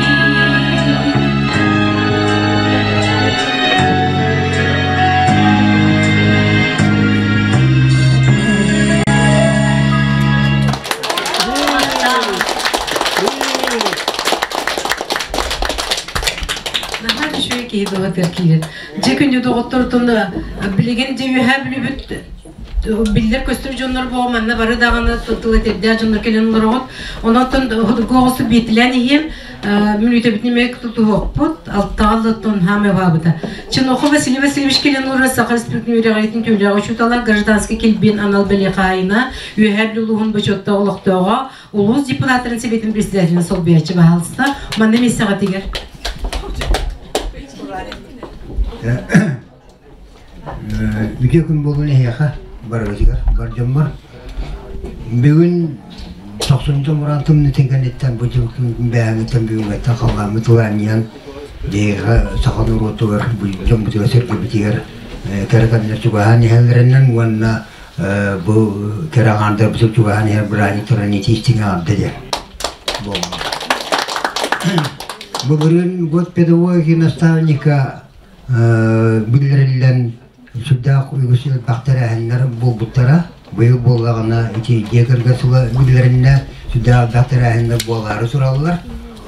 Наһаа үчүгэй киһи дуһатыар киирэр. Дьэ күндү доҕоттортон билигин дьэ үөһээ бүлүүбүт биллэр көстөр дьоннор буо манна бары даҕаны тыл этэрдээх дьоннор кэлэн олороҕут. Онон хотугу оҕусу биэтилээн иһиэм мүнүүтэбитин эмиэ тутуһуохпут алтаҕаллаттан хаамай уһаабыта. Чинохо Василий Васильевич кэлэн олорор Саха Республикатын үөрэҕириитин түүлээҕи учуутала гражданский килбиэн анал бэлиэ хаһаайына Үөһээ Бүлүү улууһун бочуоттаах олохтооҕо улуус депутаттарын сэбиэтин председателин солбуйааччы баһаалыста. Манна миэстэҕитигэр. Үтүө күн буолун эһиэхэ барыгытыгар бар дьоммор. Бүгүн тохсунньу мураан тымнытын кэнниттэн бу дьыл бэйэҥиттэн бүгүҥҥэттэн халлааммыт ылаанньыйан биһиэхэ саха норуотугар дьоммутугар сэргэбитигэр кэрэ кэмнэр чугаһаан иһэллэринэн уонна бу кэрэ аҥаардарбытын чугаһаан иһэр бырааһынньыктарын итии истиҥ диэн буолла. Былырыын год педагогики наставника биллэриллэн сүрдээх үгүс элбэх тэрээһиннэр буолбуттара. Быйыл буоллаҕына ити дьиэ кэргэн сыла биллэриннэ сүрдээх элбэх тэрээһиннэр буолаары тураллар.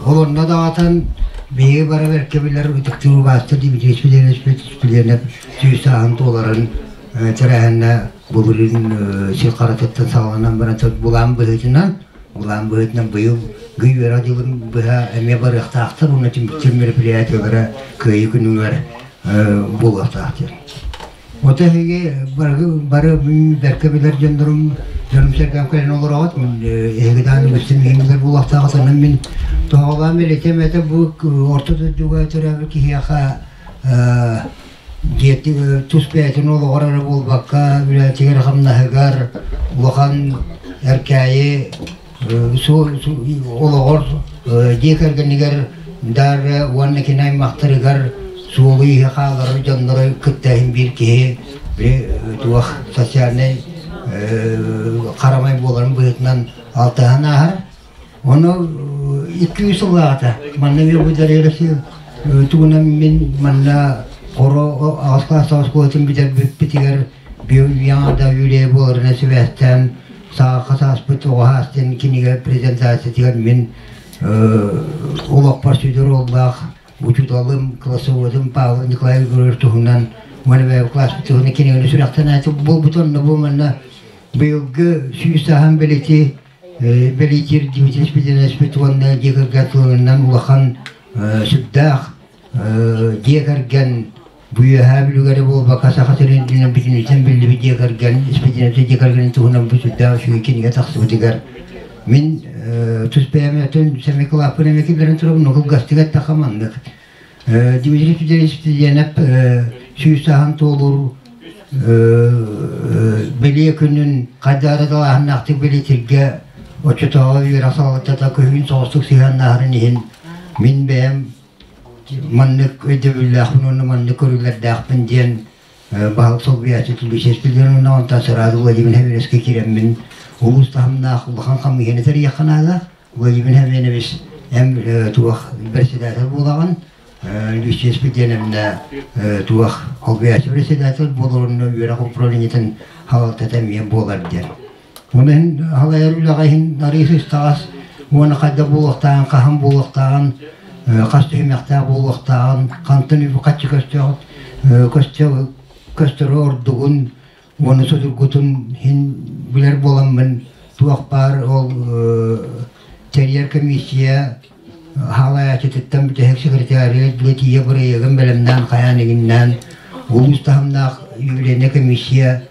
Ол онно даҕатан биһиги бары бэркэ билэр ытыктыыр убаастыр Дмитрий Спиридонович Спиридонов сүүс сааһын туоларын тэрээһиннэ былырыын сир харатыттан саҕаланан баран булаан быһыытынан Улаан быһыытынан быйыл гый үөрэх дьылын быһа эмиэ барыахтаахтар уонна түмүктүүр мероприятиелара Кыайыы күнүгэр буолуохтаах диэн. Ото эһиги бары бары бэркэ билэр дьоннорум дьонум-сэргэм кэлэн олороҕут. Эһиги даҕаны үгүстүн миигин билэр буолуохтааххыт. Онон мин тоһоҕолоон билэтим этэ бу орто дойдуга төрөөбүт киһиэхэ дьиэтин тус бэйэтин олоҕор эрэ буолбакка, үлэтигэр-хамнаһыгар улахан эркээйи олоҕор дьиэ кэргэнигэр даары уонна кини аймахтарыгар суолу-ииһи хаалларар дьоннору кытта иһин биир киһи туох социальнай харамай буоларын быһыытынан алтыһан ааһар. Ону 200 сыллааҕыта манна үөрбүтэр тугунан мин манна хоро аҕыс класс оскуолатын бүтэрбиппитигэр яҥа юлия буоларынан сибээстээн сааха сааспыт оҕо саас диэн кинигэ презентациятыгар мин олохпор сүдү оруоллаах учууталым, классоводум Павел Николаевич Григорьев туһунан уонна бэйэм класспыт туһунан кинигэни сүрэхтэн буолбут онно бу манна быйылгы 100 сааһын бэлиэтии бэлиэтиир Дмитрий Спиридоновичпыт уонна дьиэ кэргэн тылынан улахан сүрдээх дьиэ кэргэн бу үөһээ Бүлүүгэ буолбакка Саха сирин үрдүнэн бүтүннүүтүн биллибит дьиэ кэргэн Спиридонович дьиэ кэргэнин туһунан бу сүрдээх үчүгэй кинигэ тахсыбытыгар мин тус бэйэм өтөн сэмэй кылааппын эмиэ киллэрэн турабын кылгастык эттэххэ маннык Дмитрий Федорович Студенов 100 сааһын туолуур бэлиэ күнүн хайдары далааһыннаахтык бэлиэтииргэ оччотооҕу үөрэх салалтата көһүүн соҕустук сыһыаннаһарын иһин мин бэйэм маннык өйдөбүллээхпин уонна маннык көрүүлэрдээхпин диэн баһылык солбуйааччы Тулусия Спиридоновна онтон сразу Владимир Хавилевскай киирэммин улуус таһымнаах улахан хамыыһыйаны тэрийиэххэ наада. Владимир Хавилевич эм туох председатель буолаҕын, Люция Спиридоновна туох солбуйааччы председатель буоларынна үөрэх управлениетын халалтата эмиэ буолар диэн. Онон халайар үлэҕэ иһин арыый сыстаҕас уонна хайдах буолуохтааҕын, хаһан буолуохтааҕын, хас түһүмэхтээх буолуохтааҕын, хантан үп-харчы көстөөх көстө көстөрө ордугун уонна судургутун иһин билэр буоламмын туох баар ол тэрийэр комиссия хаалайааччытыттан бүтэһик секретарыгар дылы тиийэ бырайыагын бэлэмнээн хайаан игиннээн улуус таһымнаах юбилейнай комиссия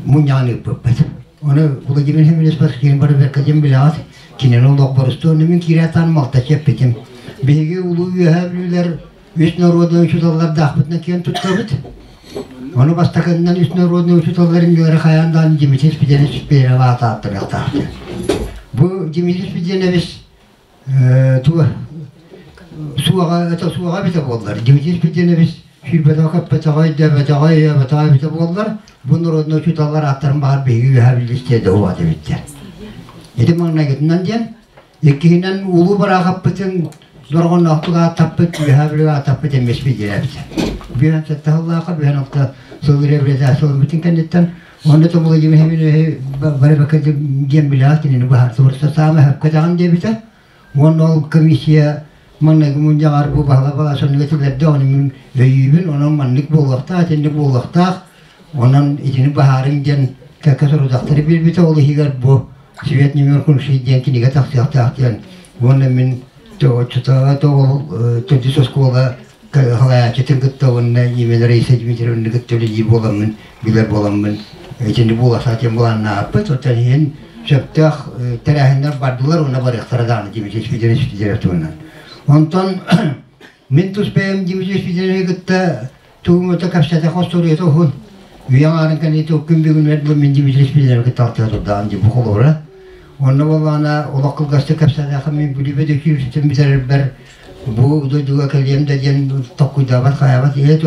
мунньаҕын ыыппыппыт. Ону Владимир Семенович Паскин бары бэркэ диэн билэҕит, кинини олох боростуой мин киирээт малтаччы эппитим. Биһиги улуу үөһээ бүлүүлэр үс народнай учууталлардаахпытына киэн туттабыт. Ону бастакыннан үс народнай учууталларын үөрэ хайаан даҕаны Дмитрий Спиридонович Спиридонов аата ааттаныахтаахтар. Бу Дмитрий Спиридонович туга суоҕа это суоҕа эбитэ буоллар Дмитрий Спиридонович сүүрбэтэҕэ көппөтөҕө өйдөөбөтөҕө өйөөбөтөҕө эбитэ буоллар бу народнай учууталлар ааттарын баҕар биһиги үөһээ билистиэ да уһаат эбиттэр ити маҥнайгытынан диэн иккиһинэн улуу бараахаппытын дорҕонноохтук ааттаппыт үөһээ бүлүүгэ ааттаппыт эмиэ спидирэбит бүһэн сэттэ сыллаахха бүһэн алта сыл реабилитация ылбытын кэнниттэн Онно Владимир Семенович бары бакка диэн билэҕит кинини быһаарсыбыта саамай сөпкө даҕаны диэбитэ. Уонна ол комиссия маҥнайгы мунньаҕар бу баһыла бала сонуга этилэрдэ, ону мин өйүүбүн, онон маннык буолуохтаах, итинник буолуохтаах, онон итини быһаарыҥ диэн кэккэ сорудахтары биэрбитэ, ол иһигэр бу Свет Немеркунши диэн кинигэ тахсыахтаах диэн. Уонна мин оччотооҕу төрдүс оскуола Салайааччытын кытта уонна Емельян Раиса Дмитриевна кытта үлэлиир буоламмын, билэр буоламмын, итини буола саатыам былааннаабыппыт. Оттон иһин сөптөөх тэрээһиннэр бардылар уонна барыахтара даҕаны Дмитрий Спиридонович Спиридонов туһунан. Онтон мин тус бэйэм Дмитрий Спиридоновичы кытта Тугуҥута кэпсэтэх остуоруйата уһун. Үйэ аҥаарын кэнниттэн күн бүгүн бу мин Дмитрий Спиридоновка талтыга турдаҕым дии бу холобура. Онно буоллаҕына олох кылгастык кэпсээтэххэ мин Бүлүүбэ дөкүүрсүтүн бүтэрэрбэр бу дойдуга кэлиэм да диэн толкуйдаабат хайаабат ийэ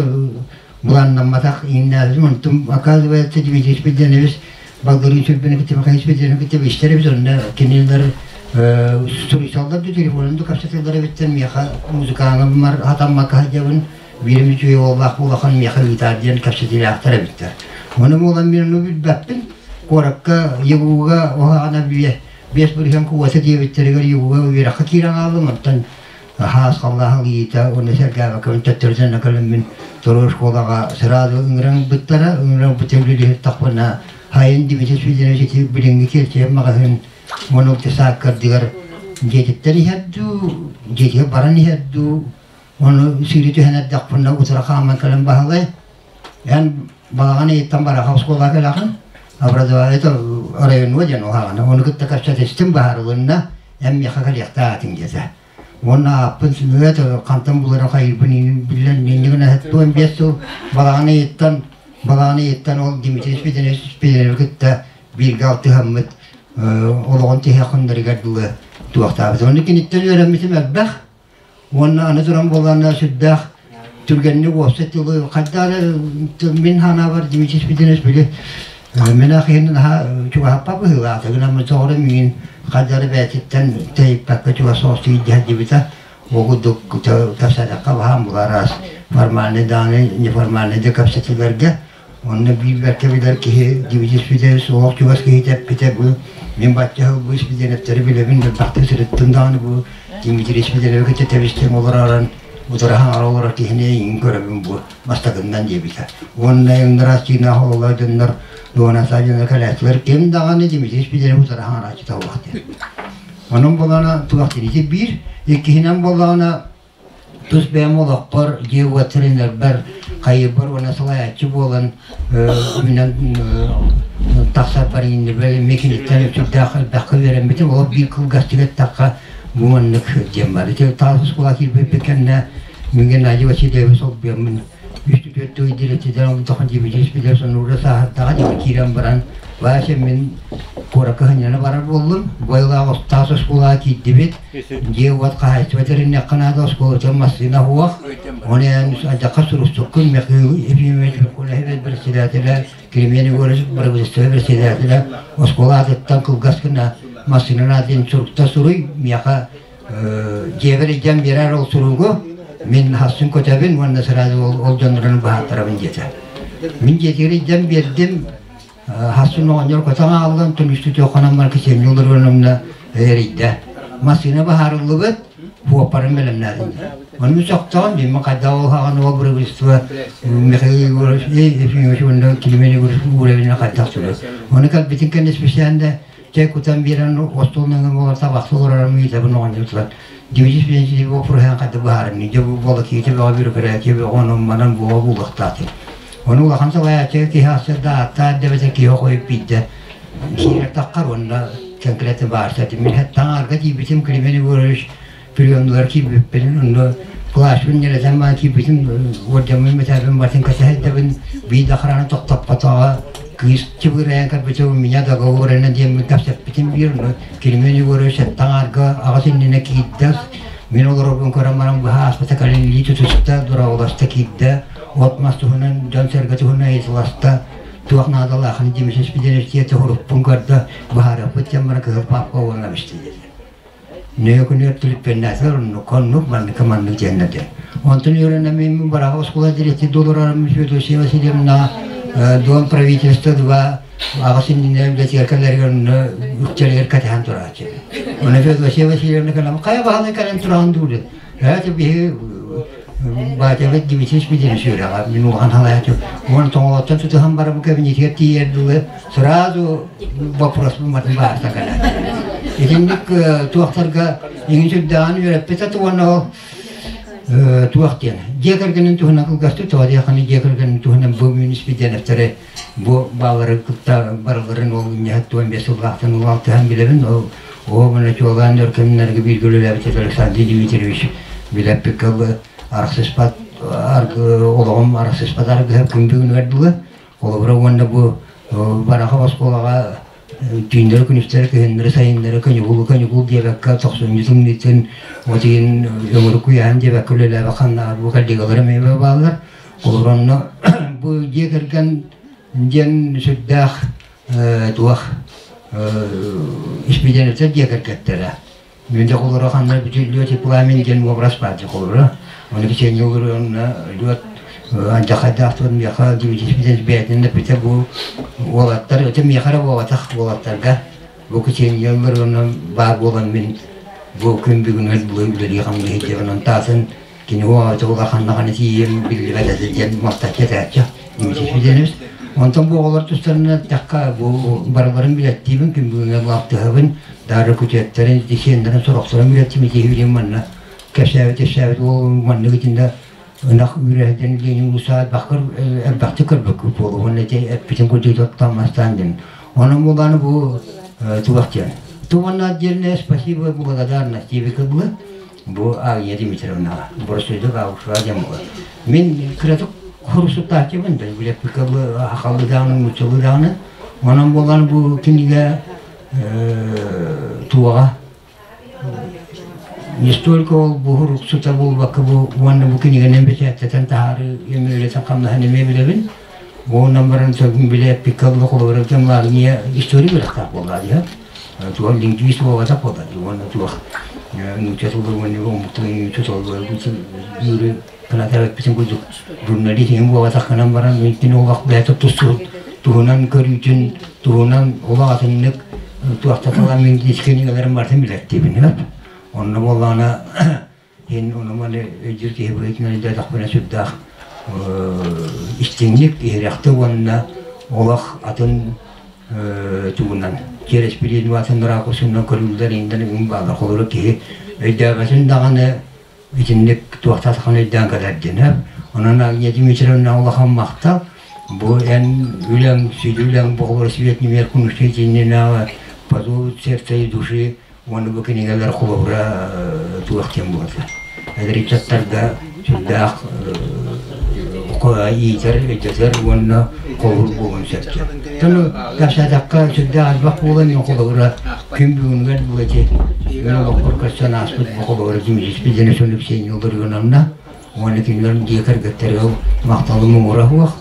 былааннамматах иҥнээбитим онтум оказывается Дмитрий Спиридонович Балгырын сүрбүнү кытта Михаил Спиридонович кытта истэр эбит онно кинилэр суруйсаллар да телефонун да кэпсэтэллэр эбиттэр миэхэ музыкаҥар хатаммакка сылдьабын биирим үчүгэй уоллаах улахан миэхэ ыытаар диэн кэпсэтиилээхтэр эбиттэр. Ону буолан мин ону билбэппин. Куоракка ЕГУ-га уһаҕана 5% квота диэбиттэригэр ЕГУ-га үөрэххэ киирэн хааллым. Онтон хаас халлааһын ыйыыта уонна сэргээбэккэбин төттөрүтэн кэлэммин туруу школаҕа сразу ыҥыран ылбыттара. Ыҥыран ылбыттарын үлэлиһиттахпына хайын Дмитрий Свиденович ити билиҥҥи киэрчийэр маҕаһыын монолти сааккардыгар дьиэтиттэн иһэр дуу, дьиэтигэр баран иһэр дуу, Ону сүүрү түһэн эрдэхпинэ утары хааман кэлэн баһылай, эн балаҕан ыйыттан бараха оскуолаҕа кэлэҕин, образование районуга диэн уһаҕана, ону кытта кэпсэтистим баһарылынна, эн миэхэ кэлиэхтээх диэтэ. Уонна ааппын сүнүөт хантан буларын хайыырбын биллэн иннигин 15 сыл балаҕан ыйыттан балаҕан ыйыттан ол Дмитрий Спиридонович Спиридоновы кытта бииргэ алтыһаммыт олоҕун тиһэх күннэригэр дылы туохтаабыт. Ону киниттэн үөрэммитим элбэх. Уонна аны туран буоллаҕына сүрдээх түргэнник уопсай тылы хайдах эрэ мин санаабар Дмитрий Спиридонович били мин ахиһин наһаа чугаһаппат быһыылаата гынан тоҕо эрэ миигин хайдах эрэ бэйэтиттэн тэйиппэккэ чугас соҕус тиийдэ диэбитэ ол курдук кэпсээтэххэ баһаам буолар араас формальный даҕаны неформальный да кэпсэтиилэргэ Онно биир бэркэ билэр киһи Дмитрий Спиридонович олох чугас киһитэ эппитэ бу мин бачча бу Спиридоновтары билэбин элбэхтик сырыттым даҕаны бу Дмитрий Спиридоновы кытта тэбистим олоророн утараһан олорор киһини эйигин көрөбүн бу бастакыннан диэбитэ. Уонна ыҥырас чыынаах оҕолор дьоннор дуона саадьанар кэлээччилэр ким даҕаны Дмитрий Спиридоновы утараһан арааччыта буолуох диэн. Онон буоллаҕына туох диэн биир, иккиһинэн буоллаҕына Тус бэйэм олохпор, дьиэ-уот сиринэрбэр, хайыырбар уонна салайааччы буолан үүнэн тахсарбар иннибэр эмиэ киниттэн сүрдээх элбэххэ үөрэммитим. Ол биир кылгастык эттэххэ, бу маннык диэн бар. Ити таас оскуола киирбиппит кэннэ мин Геннадий Васильевич солбуйаммын үс-түөрт ый дириэктэрдэр олордоххо Дмитрий Спиридонович Нура сааһырдаҕа диэн киирэн баран Вася мин куоракка сынньана барар буоллум. Бу таас оскуолаҕа киирдибит. Дьиэ-уот хаһаайыстыба тэриннэххэ наада, оскуолатын массыына суох. Оны эн алдьархай суруксуккун Михаил Ефимович Верховный председателэ, Климент Егорович правительство председателэ оскуола аатыттан кылгас гына массыына наадатын сурукта суруй, миэхэ дьиэбэр илдьэн биэрэр ол суругу мин хассын көтөбүн уонна сразу ол дьоннорун быһааттарабын диэтэ. Мин дьиэтигэр илдьэн биэрдим, Хассын оҕонньор көтөн ааллан түмүстүтүө хонон баран кисиэнньэ олоруон эрийдэ. Массыына баһаарыллыбыт, хуоппарын бэлэмнээтин. Ону сохтоон, димма хайдах ол хаҕан ол правительство Михаил Егорович Ефимович уонна Климент Егорович уровеньна хайдах сүрэ. Ону кэлбитин кэннэ специально чай кутан биэрэн остуол нөҥүө буолар табахсы олорорум ыйытабын оҕонньор Дмитрий Спиридонович вопроһун хайдах быһаарын дьэ бу буола киһитэ бөҕө бюрократия бөҕө онон манан буола буолуохтаатын. Ону улахан салайааччы киһи ахсырда ааттаан дэбэтэ киһи хойуп биирдэ киирэр таххар уонна конкретно баарса мин таҥаарга тиийбитим Климент Егорович приемнулар киирбиппин онно плащпын нэлэтэн баан киирбитим уордьаммын мэтээлбин батын кэтэһэрдэбин биир да охрана тохтоппотоҕо кыыс чыбыырайан көрбүтэ у меня договорено диэммин кэпсэппитим биир ону Климент Егорович таҥаарга аҕыс иннинэ киирдэ мин олорорбун көрөн баран быһа ааспыта кэлин илии тутуста дорооболосто киирдэ от-мас туһунан, дьон-сэргэ туһунан ыйыталаста, туох наадалаахын Дмитрий Спиридонович диэти уруппун көрдө, быһаарыахпыт диэн баран кыһыл паапка уонна бистэ диэтэ. Нөйө күнүгэр түлүппэннээтилэр оннук, оннук, манныка маннык диэннэр диэн. Онтон үөрэнэ мин бараха оскуола дириэктэр долларарым Феодосия Васильевна Дом правительства два аҕыс иннинэ үлэтигэр кэлэригэр онно үкчэлигэр кэтэһэн турааччы. Оны Феодосия Васильевна кэлэн хайа баһылай кэлэн тураҕын дуу диэн. Это биһи Батябыт Дмитрий Дмитриевич үөрэҕэ мин улахан халаячы уон тоҥолоттон тутуһан баран кабинетигэр тиийэр дылы сразу вопрос буматын баарта кэлэр. Итинник туохтарга иҥин сүрдээҕин үөрэппит уонна ол туох диэн дьиэ кэргэнин туһунан кылгастык тоҕо диэххинэ дьиэ кэргэнин туһунан бу муниципалитеттары бу баалары кытта барыларын ол инньэһэт 15 сыллаахтан улаалтыһан билэбин ол Оо, мына чуолаан өр кэмнэргэ бииргэ үлэлээбит Александр Дмитриевич билэппиккэ арахсыспат. Олоҕум арахсыспат аргыһа күн бүгүнүгэр дылы. Холобура уонна бу Барахов оскуолаҕа түүннэри күнүстэри кыһыннары сайыннары каникул каникул диэбэккэ тохсунньу тымныытын отигин өҥүрүк куйаһын диэбэккэ үлэлээбэт ханнааҕар бу коллегаларым эмиэ бааллар. Холобура онно бу дьиэ кэргэн диэн сүрдээх туох испидиэнэптэр дьиэ кэргэттэрэ. Мен де холоро ханна бүтүн лёт пламен диэн уобарас баар дии холоро. Оны кичиэнньэ олоруонна лёт андьахайдаахтыбын миэхэ дивидиспитин бэйэтинэн эппитэ бу уолаттар өтө миэхэ эрэ буолбатах уолаттарга бу кичиэнньэ олоруонна баар буолан мин бу күн бүгүнүгэр бу үлэлии хамныы сылдьабын онтаасын кини уоҕа улаханнаҕына тиийиэм биллибэт этэ диэн мастаччы этээччи Дмитрий Онтон бу оҕолор тустарынан эттэххэ, бу барыларын билэттиибин, күн бүгүҥҥэ алтыһабын, даары күтүөттэрин, сиэннэрин сорохторун билэттим, итиһибилин манна кэпсээбит кэпсээбит уол маннык итиннэ ынах үүрэһитин Ленин улуусаат бахкыр элбэхтик көрбөккүт буолу уонна ити эппитин курдук оттоомастаан диэн. Онон булааны бу тугах диэн. Ту уонна отдельное спасибо благодарность тебе было бу Агния Дмитриевнаҕа боростуойдук Агушуа диэн буолар. Мин кыратык хурусуттааччыбын да билэппикэ хахаллыы даҕаны нууччалыы даҕаны. Онон буолан бу кинигэ туоҕа не столько ол бу хуруксута буолбакка бу уонна бу кинигэнэн бэчээттэтэн таһаарыы эмиэ хамнаһын эмиэ билэбин. Уонна баран сөгүн билэппикэ холобура Агния история үөрэхтээх буоллаа дии. Туох лингвист буолбатах буолла дии уонна туох нуучча тылы уонна омук тылын нуучча тылы үүрү кыната эппитин курдук журналист иһин буолбатах гынан баран мин олох бэйэтэ тус туһунан көрүүтүн туһунан олох атыннык туохтаталан мин искинигэлэрин барытын билэттиибин онно буоллаҕына Ин ону маны өйдүүр киһи быһыытынан өйдөөтөхпүнэ сүрдээх истиҥник, иһирэхтик уонна олох атын тугунан киэрэспилиин атын ракурсунан көрүүллэр иҥдэн үҥ баалар. Холобура киһи өйдөөбөтүн даҕаны итинник туохтаатаххына өйдөөн кэлэр диэн. Онон Агния Дмитриевна улахан махтал. Бу эн үлэҥ, сүдү үлэҥ бу холобура свет немер кунушты итиннинээҕи позовут сердца и души Уонна бу кинигэлэр холобура туох диэн буолла. Эдэр ыччаттарга сүрдээх иитэр, өйдөтөр уонна холобур буолуон сөптөөх. Тону кэпсээтэххэ сүрдээх элбэх буолан холобура күн бүгүнүгэр бу эти мен олохпор көрсөн ааспыт бу холобура Дмитрий Денисович Алексеевич уонна кинилэр дьиэ кэргэттэригэр махталым муҥура суох.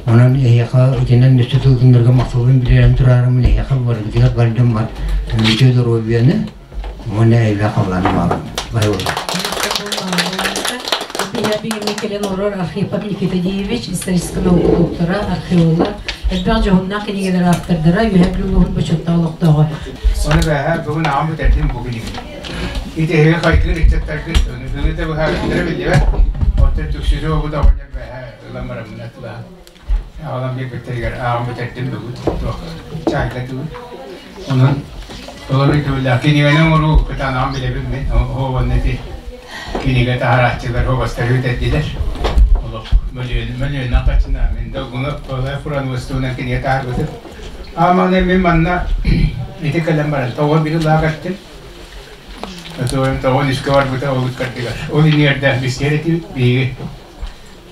Онон эһиэхэ итинэн өссө тылгыннарга махталбын билэрэн тураарыммын эһиэхэ барыгытыгар бар дьоммор үтүө доруобуйаны уонна эйэлээх халлааны баҕарабын. Бай Биһиги кэлэн олорор Архипов Никита Диевич, историческай наука доктора, археолог, элбэх дьоһуннаах кинигэлэр автордара, Үөһээ Бүлүү улууһун бочуоттаах олохтооҕо. Оны бэһэ бүгүн аҕам бүтэрдим бу күнүгүн. Итиһиги хайгыыр ыччаттаргыт ыныгыны да быһаарыттара биллибэт. Оттон түксүтү обут оҕонньор бэһэ ылан бараммын атылаһан. Аҕалан биэрбиттэригэр ааҕан бүтэрдим бүгүн. Туох чаайдатыбын. Онон толору өйдөбүллээх кинигэни оҥоруу кытаанаҕын билэбин мин. Оһуобанна ити кинигэ таһарааччылар уобастары бүтэрдилэр. Олох мөлүйүөн мөлүйүөннэн хаччына мин долгуну фурануостуунан кинигэ таһаарбытым. Ааманы мин манна ити кэлэн баран тоҕо биир лаах эттим. Тоҕо үскэ барбыта ол ыккардыгар. Ол иниэрдээх бисиэр этибит биһиги.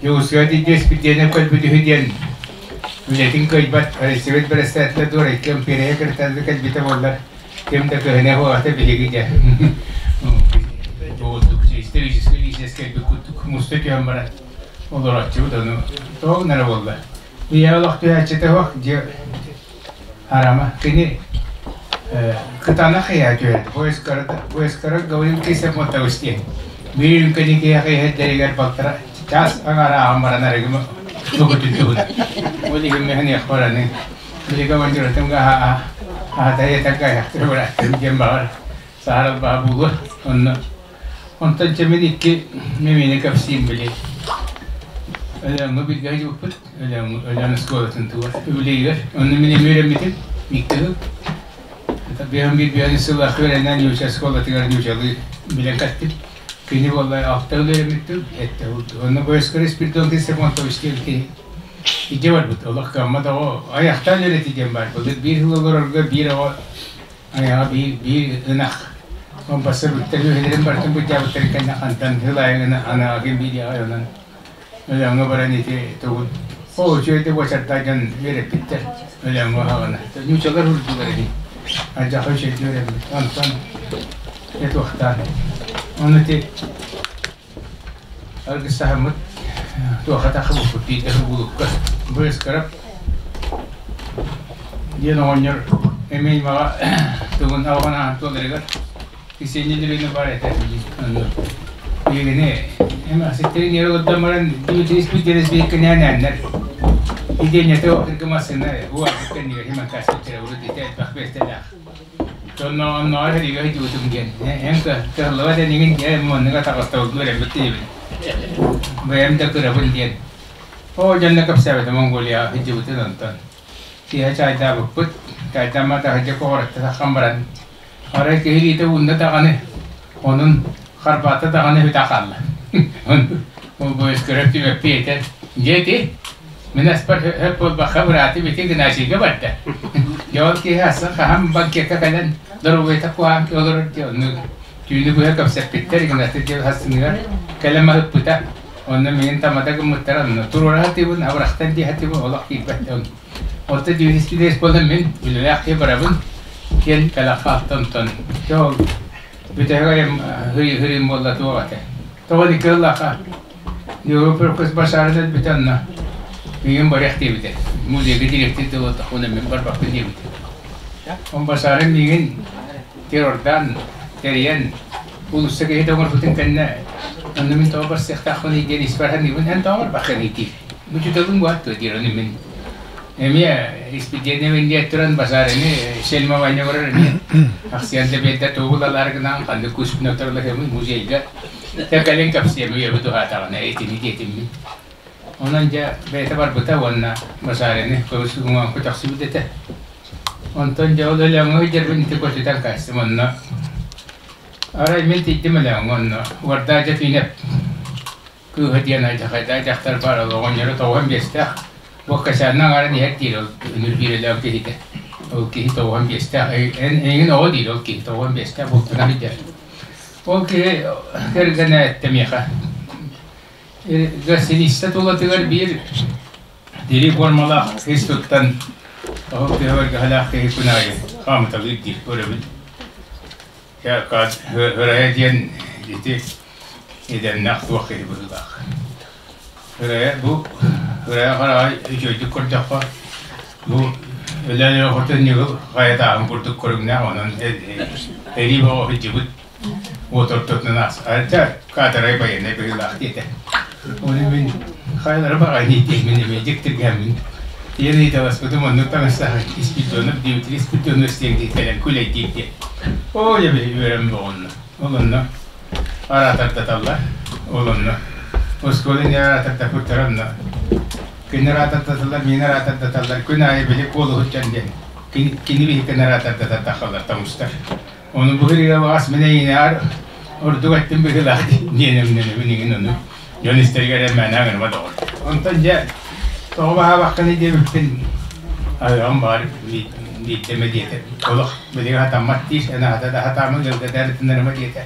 Дьуусуга диэспит көлбүт үһү диэн үлэтин кыайбат Россия бэрэссэдээтэлэ Дуорайка империя кырталлы кэлбитэ буоллар ким да кыһына буолата биһиги дьэ исторический личность кэлбит курдук муста түһэн баран олорооччубут ону тоҕо гынара буолла ийэ олох түһээччитэ суох дьиэ арама кини кытаанах ийэ түһэр поискара говорил кисеп мотовыс диэн биир үҥкэни киһиэхэ иһэрдэригэр балтара чаас аҥара ааҕан баран арыгым тугутун тугун ол иһин мэһэниэх бараны били командиротым аһата этэргэ айахтары бараттым диэн баҕар саарал баҕа буолуо онно онтон чэ мин икки мимини кэпсиим били Өлөөҥҥө билгэ дьуппут Өлөөн оскуолатын тугар үбүлүйүгэр онно мин эмиэ үөрэммитим икки сыл биһэн биир биһэн сыллаах үөрэнэн ньууча оскуолатыгар ньуучалыы билэн кэттим кини буолла алта сыл үөрэммиттим эттэ онно Боескар Спиридон Ксенофонтович диэн киһи идэ барбыт олох кыаммат оҕо айахтаан үөрэти диэн баар былыр биир сыл олорорго биир оҕо айаҕа биир биир ынах он бассабыттар үөһэлэрин барытын былдьаабыттарын кэннэ хантан сыл аайы аны агын биир онон. Өлөөҥҥө баран ити тугун Ол үчүгэйдик уочардаах дьон үөрэппиттэр Өлөөҥҥө аһаҕына. Нуучалар урдулар ини. Алдьархай үчүгэйдик үөрэммит. Онтон этуохтаан. Ону ити аргыстаһаммыт туохха тахсыбыппыт биирдэ булукка быыскарап диэн оҕонньор эмиэ маҕа тугун алҕан ааһан туоларыгар Кисиэнньэ Дөрүөнэ баар этэ онно биһигини эмээхситтэрин иэрэ олордон баран Дмитрий Спиридонович биһиккинээн Идиэнньэтэ отыргы массыына бу аргыс кэннигэр химанкаспыттара урут ити элбэх биэстэлээх Онно оннооҕор сэриигэ сылдьыбытым диэн эн кыһаллыбат энигин дьэ муоннуга таҕыстабылга үөрэммит киһибин бэйэм да кырабын диэн ол дьонно кэпсээбитэ Монголияҕа сылдьыбытын онтон киэһэ чаайдаабыппыт чаайдааммат таһырдьа куоҕарытта таххан баран арай киһи илиитэ уунна даҕаны онун харбаата даҕаны бүтэ хаалла ол боескөрөр түбэппи этэр дьэ ити Мин аспар хөп буолбакка быраатым ити Игнатийга барда. Дьэ ол киһи асы хаһан банкекка кэлэн доруобуйата куһаҕан олорор дии оннук түүнү быһа кэпсэппиттэр Игнатий диэн хассыныгар кэлэн маһыппыта. Онно миигин тамата гыммыттар онно туруора сатыыбын, абырахтан дии сатыыбын олох киирбэт он. Отто дивизийский буолан мин үлэлээх киһи барабын диэн кэлэ хаалта онтон. Дьэ ол бүтэһигэр хырыым буолла туох этэ. Тоҕо икки ыллаха Европа башарын өлбүтэ онно миигин барыах диэбитэ. Музейга директор тылы мин барбаппын диэбитэ. Он башарын миигин террордаан, тэрийэн, уулусса киһи оҥорбутун кэннэ онно мин тоҕо барсыахтаахпыный диэн испэр саныыбын, эн тоҕо барбаккыный диир. Учууталым буолат дуо диир, ону мин Эмиэ испидиэнэ диэт туран базарыны Сельма Ваня барар эмиэ ахсыан да биэрдэ тугу булалаары гынан ханнык күүспүн оторолоһуомун музейга Тэ кэлин кэпсиэм үйэбит уһаатаҕына итини диэтиммин. Онон дьэ бэйэтэ барбыта уонна базарыны көмүс уҥуоҥку тахсыбыт этэ. Онтон дьэ ол Өлөөҥҥө сылдьарбын ити көтүтэн каастым онно. Арай мин тиийдим Өлөөҥҥө онно Уордаа дьэ түүнэп кыыһа диэн алдьархайдаах дьахтар баар ол оҕонньоро тоҕуһан биэстээх Буоккачаанна аҥарын иһэр диир ол үнүр биир өлөөн киһитэ. Ол киһи тоҕуһан биэстээх эн эйигин оҕо диир ол киһи тоҕуһан биэстээх бултунан иһэр. Ол киһи кэргэнэ эттэ миэхэ гостиница тулатыгар биир дири формалаах кыыс туттан оһох тыһа киһи күн аайы хаамыталыыр диир көрөбүн. Ырайа диэн ити идэннэх туох киһи быһыылаах. Ырайа бу ырайа хараҕа үчүгэйдик көрдөххө бу өлөөн өрөхөтөн ньыгыл хайатааһын курдук көрүҥнээх онон эрии бөҕө сылдьыбыт уот ортотунан ааста каатарай байыаннай быһыылаах диэтэ. Ону мин хайалара баҕайы диэммин эмиэ дьиктиргээммин Ийэн ыйыталаспытым оннук таҥастаах Испирдонов Дмитрий Испирдонов диэн кэлэн күлэйдиир диэн. Оо дьэ биһи үөрэн боҕунна. Ол онно араатардаталлар. Ол онно оскуола иннигэр араатардаппыттара онно. Күн араатардаталлар, миин араатардаталлар. Күн аайы били куолуһут дьон диэн. Кини биһиктэн араатардатар тахаллар тоҥустар. Ону бу баҕас мин эйиэнээр ордук эттим быһыылаах диэн эмнэнэбин иҥин ону дьон истэригэр эммээнэ ыҥырма доҕор. Онтон дьэ тоҕо баһаабаккыный диэбиппин айаҕым баар биирдэ эмэ диэтэ. Олох билигин хатаммат диир, эн аһата да хатаамын ыалга даарытыннарыма диэтэ.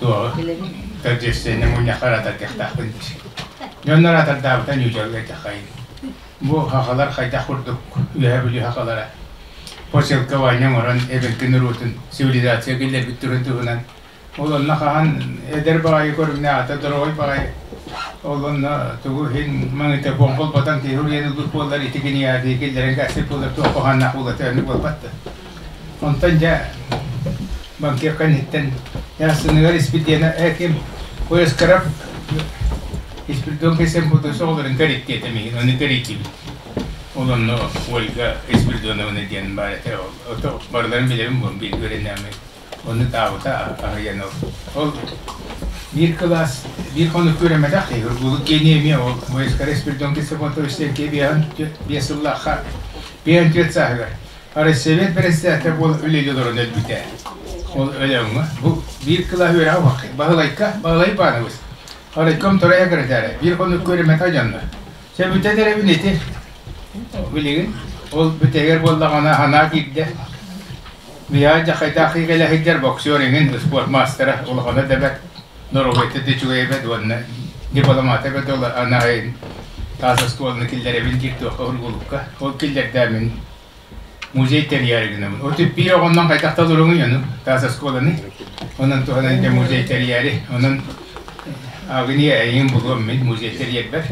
Туоҕу торжественнай мунньахха аратардыахтаахпын диир. Дьоннор атардаабыта ньуучалга эттэххайын. Бу хахалар хайдах курдук Үөһээ Бүлүү хахалара поселка Ваня оҥорон эбэҥки норуотун цивилизация киллэрбит турун туһунан ол онно хаһан эдэр баҕайы көрүҥнээх ата дорогой баҕайы ол онно тугу иһин маҥытапон холботон киһи уруйан ылбыт буоллар ити кинигэҕэ киллэрэн кээспит буоллар туох куһаҕаннаах буолуо оннук буолбат да онтон дьэ банкир кэнниттэн ясыныгар испирдиэнэ э ким Поескарап Испирдон кэсен бутуса олорун кэриттиэтэ миһин ону кэрийтибит Ол онно Ольга Испирдоновна диэн баар этэ. Ото барыларын билэбин буон биир үөрэнээми. Ону таабыта аһыйан ол. Ол биир кылаас биир хонук үөрэммэтэх киһи Ургулук гений эмиэ ол Боискара Испирдон Ксенофонтович диэн биэһэн биэс сыллаахха биэһэн түөрт сааһыгар Россия бэрэссэдээтэ буол үлэлии олорон өлбүтэ. Ол өлөөҥҥө бу биир кылаас үөрэҕэ баһылайка Баһылай Иванович Арайком Торая секретаря биир хонук үөрэммэтэх дьоннор Сөбүтэн эрэбин ити. Билигин ол бүтэһигэр буоллаҕына санаа киирдэ. Биһиэхэ дьахайдаах кэлэ сылдьар боксер эҥин спорт маастара улахана да бэрт, доруобуйата да үчүгэй эбит уонна Дипломата бөтө анайын таас оскуоланы киллэрэбин диир туохха ургулукка. Ол киллэрдээмин музей тэрийээри гынабын. Ол биир оҕоннон хайдах да олоруҥуй ону таас оскуоланы. Онон туһанан дьэ музей тэрийээри. Онон Агния эйигин булуом мин музей тэрийэрбэр.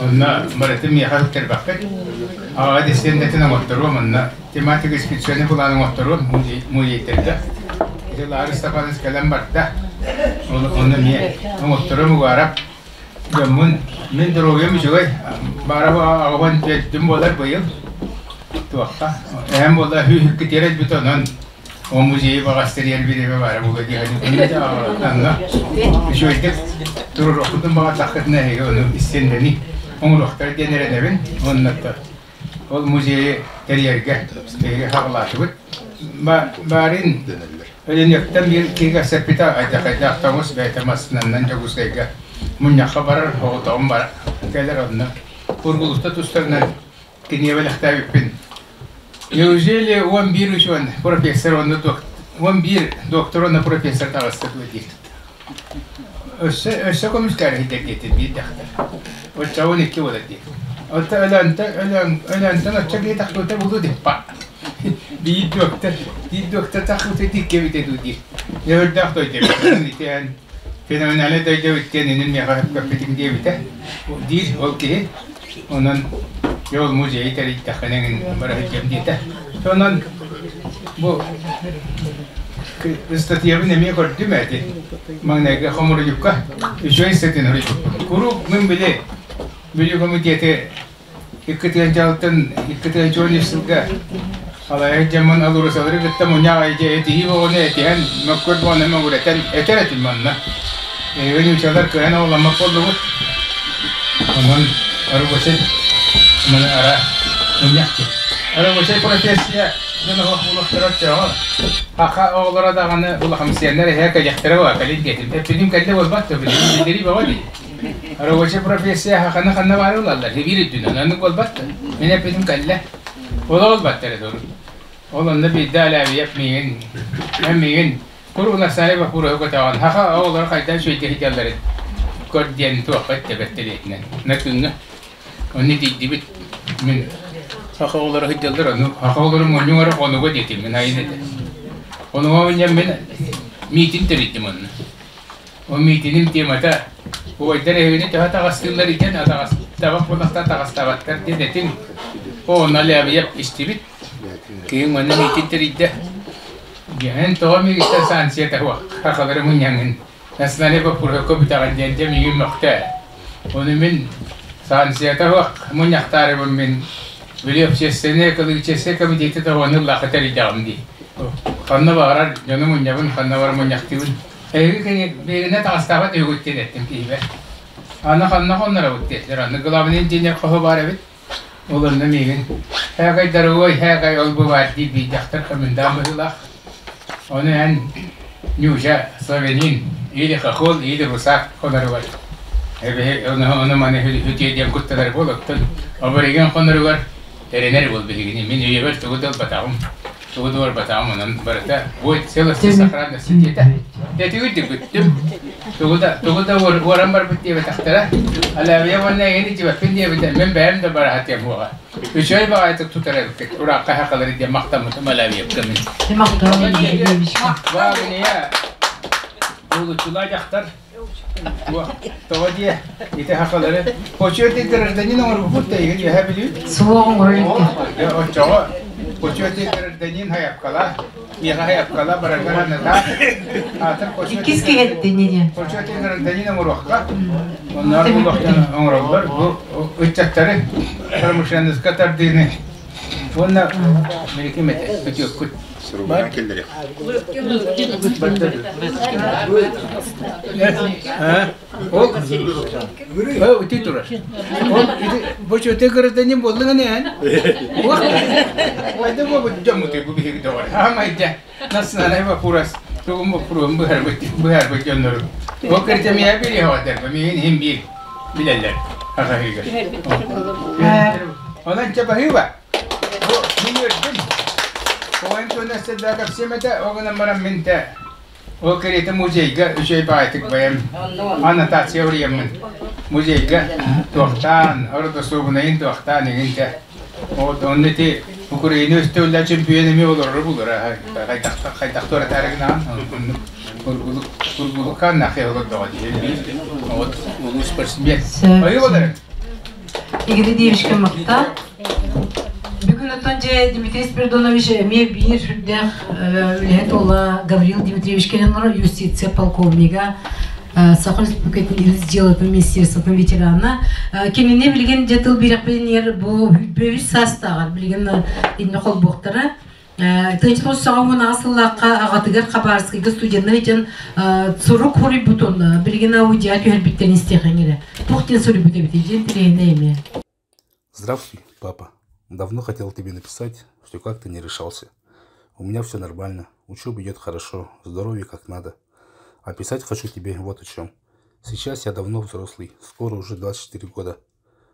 Онно барытын миэхэ үктэрбэххит. Аҕа дэсиэндэтин оҥотторуом онно тематика экспедиционный план оҥотторуом музейдарга. Ити Ларис Степанович кэлэн барда. Онно эмиэ оҥотторуом угаарап. Дьоммун мин доруобуйам үчүгэй. Баара аҕабан түөртүм буолар быйыл. Туохха. Эһэм буолла хүүһүккэ тиэрэлбит онон Ол музейы баҕас тэрийэр бириэмэ баара буолуо дии саныыбын. Үчүгэйдик туруоруккутун баҕардаххытына эһиги ону истиэндэни оҥоруохтара диэн эрэнэбин. Уонна ол музейы тэрийэргэ биһиги хаҕылаатыбыт. Баарин Өлөнүөктэн биир киһи кэпсэппитэ айдахайдаах тоҥус бэйэтэ массыынанан Дьокуускайга мунньахха барар, оҕотоҕум бар кэлэр онно. Ургулуста тустарынан кинигэ бэлэхтээбиппин. Неужели 11 учуон профессор онно 11 доктор онно профессор таҕыста дуо диир. Өссө өссө көмүскээр иһитэр диэтин биир дьахтар. Оччоҕо 12 буолар диир. Отто өлөөнтөн өлөөн өлөөнтөн оччо киһи тахсыбыта буолуо диппа. Биир доктор биир доктор тахсыбыта дикке эбитэ дуу диир. Нөһүрдээх дойду эбит. Ити феноменальный дойду эбит диэн инин миэхэ көппүтүҥ диэбитэ. Диир ол киһи. Онон ол музейы тэрийдэххинэ эҥин бара сылдьыам диэтэ. Онон бу ыстатыйабын эмиэ көрдүм эти. Маҥнайгы хомуруйукка үчүгэй ыстатыйаны суруйбуппун. Куруук мин били Бүлүү комитеты икки тыһыынчалыттан икки тыһыынча он үс сылга салайар дьоммун алурусалары кытта мунньах этиһии оҕону этиһэн мөккүөр буолан мөҥүрэтэн этэр этим манна. Эһиги нуучалар кыайан оҕоломмот буоллугут. Онон рабочай маны ара мунньах диэн. Рабочай профессия дьон оһох булуохтара оччоҕо. Хаха оҕолоро даҕаны улахамсыйаннар эһээ кэлиэхтэрэ буолла кэлин диэтим. Эппитим кэллэ буолбат да билигин биллэрии бөҕө дии. Рабочай профессия хаханы ханна баары ылаллар, биир үрдүнэн оннук буолбат да. Мин эппитим кэллэ. Ол олбаттар этэ Ол онно биирдэ Алябьев миигин, эн миигин Кур Унасаев боппуруоһу көтөҕөн, хаха оҕолор хайдах үчүгэйдик сылдьалларын көр диэн туохха эттэ На күҥҥэ. Онно тиийдибит. Мин саха оҕолоро сылдьаллар, ону саха оҕолору мунньуҥ эрэ хонуга диэтим, мин айын этэ. Хонуга мунньан мин миитин тэрийдим онно. Ол миитиним темата убайдар эһигини төһө таҕастыыллар итэн атаҕастабат буоллахтар таҕастабаттар диэн этиҥ. Онно Лябиев истибит. Киһиҥ манна миитин тэрийдэ. Эн тоҕо миигиттэн санкция таһуох хахалары мунньаҥҥын национальнай боппуруоска бүтэҕин диэн дьэ миигин мөхтөө. Ону мин санкцията суох мунньахтаарыбын мин били общественнай экологическай комитеты тоҕону ыллаахха тэрийдэҕим дии. Ханна баҕарар дьону мунньабын, ханна баҕарар мунньахтыыбын. Эһиги кини биһигинэ таҕыстаабат үһүгүт диэн эттим киһибэр. Аны ханна хонноробут диэтилэр. Аны главный инженер хоһо баар эбит. Ол онно миигин «Һээкэй дорогой, һээкэй ол бу баар» дии биир дьахтар комендант быһыылаах. Ону эн Нюша славянин или хохол, или русак хоноругар эбиһи ону ону маны үтүө диэн куттанар буол оттон абориген хоноругар эрэнэр буол биһигини мин үйэбэр тугу да ылбатаҕым тугу да барбатаҕым онон барыта будет целости сохранности диэтэ этигит бүттүм тугу да тугу да уоран барбыт диэбэтэхтэрэ алябия уонна эйигин итибэппин диэбитэ мин бэйэм да бараһа тиэм буоҕа үчүгэй баҕайытык тутар эбиккит ураакка хахалары диэн махтаммытым алябиевка мин Вагния Булуччулаа дьахтар Тоҕо диэ, ити хахалары почетный гражданин оҥорбуппут да игин үөһэ Бүлүү. Суох оҥоро иликкэ. Оччоҕо почетный гражданин хайапкала, миэхэ хайапкала бараргар анатаа. Аатыр Иккис киһи не Почетный гражданин оҥоруохха. Онноор булуохтан оҥороллор. Бу ыччаттары промышленностька тардыыны уонна мириким этэ, өтүөккүт. Суругунан киллэриэх. Ол ити турар. Ол ити бочуотай гражданин буоллуҥ эн. Ойда бу дьоммутуй бу биһиги доҕор. Аамайда национальный вопрос тугун боппуруон быһарбыт быһарбыт дьоннору. Ол кырдьамия билиэҕэ миигин иһин биир билэллэр хахаһыыга. Онон чэ баһыыба. Бу мин үөрдүм. Оҕойум туһунан сырдаа кэпсиэм этэ, ол гынан баран мин те ол кэриэтэ музейга үчүгэй баҕайытык бэйэм аннотация уруйаммын. Музейга туохтаан, ордосуобунайын туохтаан игин те. Вот онно ити Украина өстөөллө чемпион эми олорор булара хайдах туоратаарыгынаан ургулукаан нахе олордоҕо дии. Вот улуу спортсмен. Ой олорор. Игорь Дивичка махта. Бүгүн оттон дьэ Дмитрий Спиридонович эмиэ биир сүрдээх үлэһит уола Гаврил Дмитриевич кэлэн олорор юстиция полковнига, Саха Республикатын ис дьыалатын министерствотын ветерана. Кинини билигин дьэ тыл биэрэхпитинигэр бу 103 саастааҕар билигин инне холбуохтара. Тыынча саҕа аҕыс сыллаахха аҕатыгар Хабаровскайга студеннар дьон сурук хоруйбутун билигин аудио түһэрбиттэрин истиэхиҥ эрэ. Туох диэн суруйбут эбитий диэн тириэнэ эмиэ. Здравствуй, папа. Давно хотел тебе написать, все как-то не решался. У меня все нормально, учеба идет хорошо, здоровье как надо. А писать хочу тебе вот о чем. Сейчас я давно взрослый, скоро уже 24 года.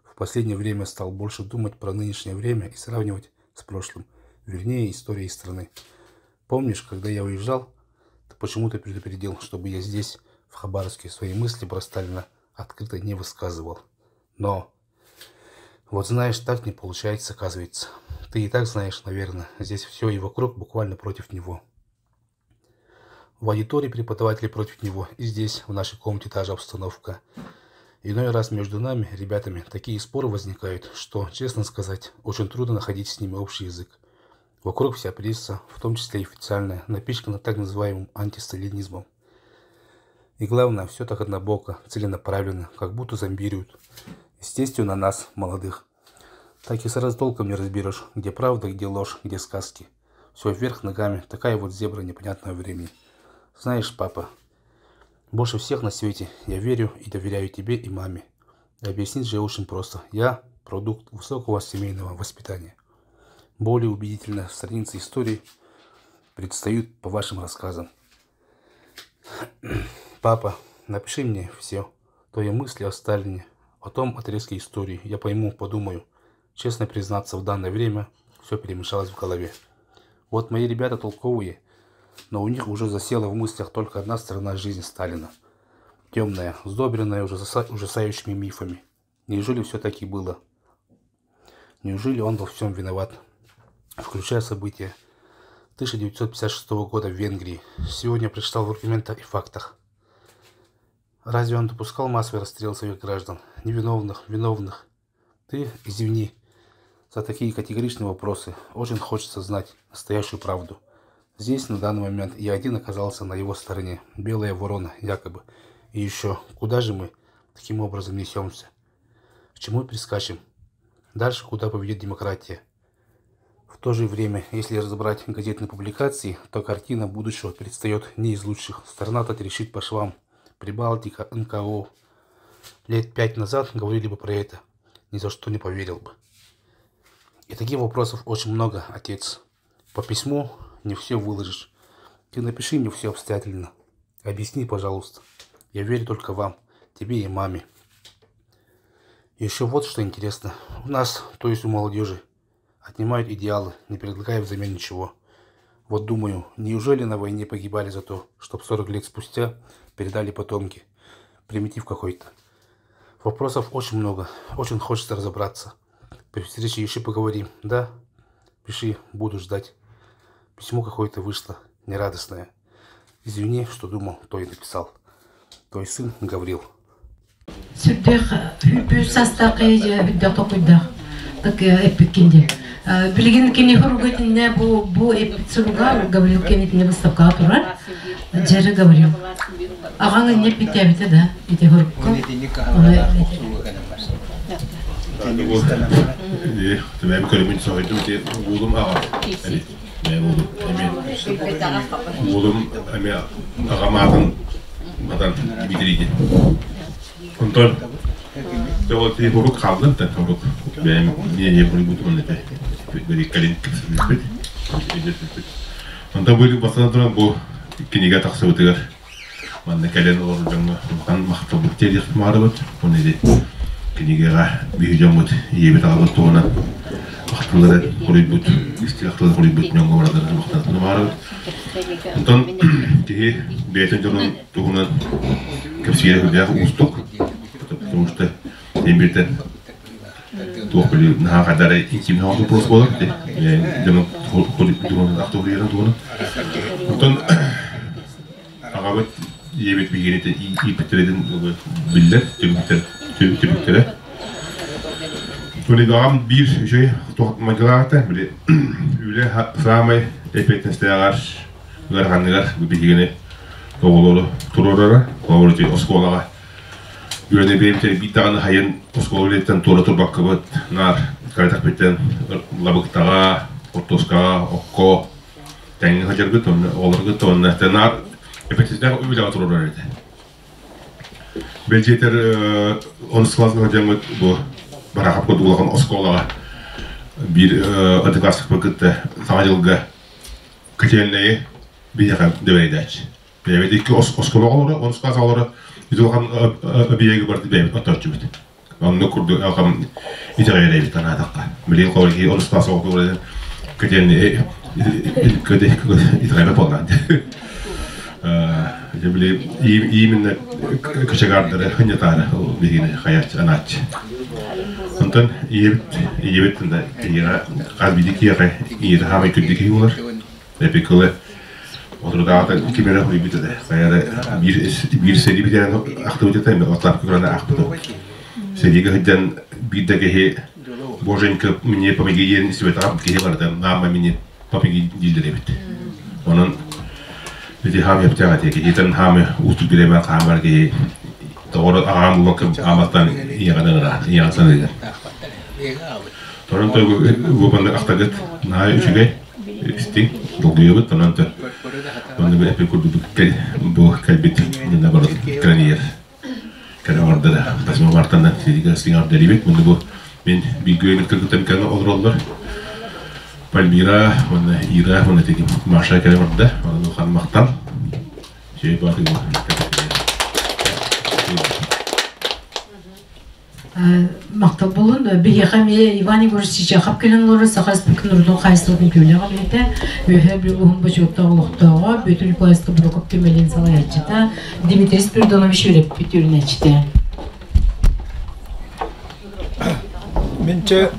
В последнее время стал больше думать про нынешнее время и сравнивать с прошлым, вернее, историей страны. Помнишь, когда я уезжал, ты почему-то предупредил, чтобы я здесь, в Хабаровске, свои мысли про Сталина открыто не высказывал. Но, вот знаешь, так не получается, оказывается. Ты и так знаешь, наверное, здесь все и вокруг буквально против него. В аудитории преподаватели против него, и здесь, в нашей комнате, та же обстановка. Иной раз между нами, ребятами, такие споры возникают, что, честно сказать, очень трудно находить с ними общий язык. Вокруг вся пресса, в том числе и официальная, напичкана так называемым антисталинизмом. И главное, все так однобоко, целенаправленно, как будто зомбируют. Естественно, нас, молодых. Так и сразу толком не разберешь, где правда, где ложь, где сказки. Все вверх ногами, такая вот зебра непонятного времени. Знаешь, папа, больше всех на свете я верю и доверяю тебе и маме. Объяснить же очень просто. Я продукт высокого семейного воспитания. Более убедительно страницы истории предстают по вашим рассказам. Папа, напиши мне все твои мысли о Сталине, о том отрезке истории. Я пойму, подумаю. Честно признаться, в данное время все перемешалось в голове. Вот мои ребята толковые, но у них уже засела в мыслях только одна сторона жизни Сталина. Темная, сдобренная ужасающими мифами. Неужели все так и было? Неужели он во всем виноват? Включая события 1956 года в Венгрии. Сегодня прочитал в аргументах и фактах. Разве он допускал массовый расстрел своих граждан? Невиновных, виновных. Ты извини за такие категоричные вопросы. Очень хочется знать настоящую правду. Здесь на данный момент я один оказался на его стороне. Белая ворона, якобы. И еще, куда же мы таким образом несемся? К чему прискачем? Дальше куда поведет демократия? В то же время, если разобрать газетные публикации, то картина будущего предстает не из лучших. Страна-то трещит по швам. Прибалтика, НКО. Лет 5 назад говорили бы про это. Ни за что не поверил бы. И таких вопросов очень много, отец. По письму не все выложишь. Ты напиши мне все обстоятельно. Объясни, пожалуйста. Я верю только вам, тебе и маме. Еще вот что интересно. У нас, то есть у молодежи, отнимают идеалы, не предлагая взамен ничего. Вот думаю, неужели на войне погибали за то, чтоб 40 лет спустя передали потомки? Примитив какой-то. Вопросов очень много, очень хочется разобраться. При встрече еще поговорим, да? Пиши, буду ждать. Письмо какое-то вышло, нерадостное. Извини, что думал, то и написал. Твой сын Гаврил. Сүрдээх бү састаах үрдээх токуйдаах так эппиккин диэн. Билигин кини хоруга итиннэ бу бу эппит суруга Гаврил кэнитинэ выставкаҕа турар. Дьэрэ Гаврил. Аҕаҥ инньэ эппиттээбитэ да ити хорукка. Түбэм көрөмүн соһуйдум ти уулум аҕа уулум эми уулум эми аҕам аатын батан Дмитрий Онтон ол ти хорук хаалдым та хорук бэйэм миэньэ хоруйбутум этэ кэлин кэпсэппит Онтон бу бастан туран бу кинигэ тахсыбытыгар манна кэлэн олорор дьоҥҥо улахан махталбыт тиэрдиэх маарыбыт. Оны ити кинигэҕэ биһи дьоммут ийэбит аҕабыт туһунан ахтылары хоруйбут, истиэх ахтылары хоруйбут дьоҥҥо бараларын махтанатын маарыбыт. Онтон киһи бэйэтин дьонун туһунан кэпсиирэ сүрдээх уустук. Потому что эмбиртен туох били наһаа хадары интимный вопрос буолар дьону ахтуһуйарын туһунан. Оттон аҕабыт ийэбит биһигини ииппиттэрин биллэр түбүктэр түбүктэрэ. Тунидаҕам биир үчүгэй майгылаахта били үлэ саамай эппиэтинэстээҕэр ыараханныгар биһигини оҕолору туруорара оҕолору оскуолаҕа үөрэнэ биэрбитэ биир даҕаны хайын оскуола үлэтиттэн туора турбаккабыт наар кыратахпыттан лабыктаҕа хортуоскаҕа окко тэҥҥэ сылдьаргыт уонна оҕолоргут уонна наар эппиэтинэстээх үлэҕэ туруорар этэ Бэлдьиэтэр онус кылааска сылдьаммыт бу Барахов курдук улахан оскуолаҕа биир одноклассникпын кытта Саҥа дьылга котельнайы биһиэхэ дэбэйдээччи. Бэйэбит икки оскуола оҕолоро, онус кылаас оҕолоро ити улахан объегы барыты бэйэбит оттооччубут. Оннук курдук алҕам итэҕэйэр эбит санаатахха. Билигин холобур онус кылаас оҕотугар котельнайы итэҕэйбэт буоллаҕа. Дьэ били именно кочегардары хынньатаары биһигини хайааччы анааччы. Онтон ийэбит ийэбит ийэҕэ хас биирдии киһиэхэ ийэтэ хаамай күндү киһи буолар. Эпикылы отурдааҕыта ким эрэ хуйбут этэ. Хайа биир биир сэрии бүтэрэн ахтыбыт этэ, мен оттаапка көрөн аахпытым. Сэриигэ сылдьан биир да киһи Боженька мне помоги диэн истибэтэҕим киһи барыта мама мне помоги дииллэр эбит. Онон ити хаам эптээх этэ киһитэн хаамы уустук бириэмэ хаамар киһи тоҕоро аҕаам булакка ааматтан ийэҕин ыҥыраат ийэҕин саныыгын. Торон бу маннык ахтагыт наһаа үчүгэй истиҥ долгуйабыт онон онно бу эппит курдук бу кэлбит наоборот кэлэн кэлэ оҥордо 8 мартанан сиригэ сиҥардэрибит мунну бу мин бииргэ үөрэммит кыргыттарым кэлэн олороллор Пальмира уонна Ира уонна тигим Маша кэлэн олордо онон улахан махтал үчүгэй баатыгы Махтал буолун. Биһиэхэ эмиэ Иван Егорович Чичахов кэлэн олорор Саха Республикатын норуотун хаһаайыстыбатын күөлэҕэ үлэһитэ, Үөһээ Бүлүү улууһун бочуоттаах олохтооҕо Бүөтүр Николаевич Тобуроков түмэлин салайааччыта Дмитрий Спиридонович үөрэппит үөрэнээччитэ. Минче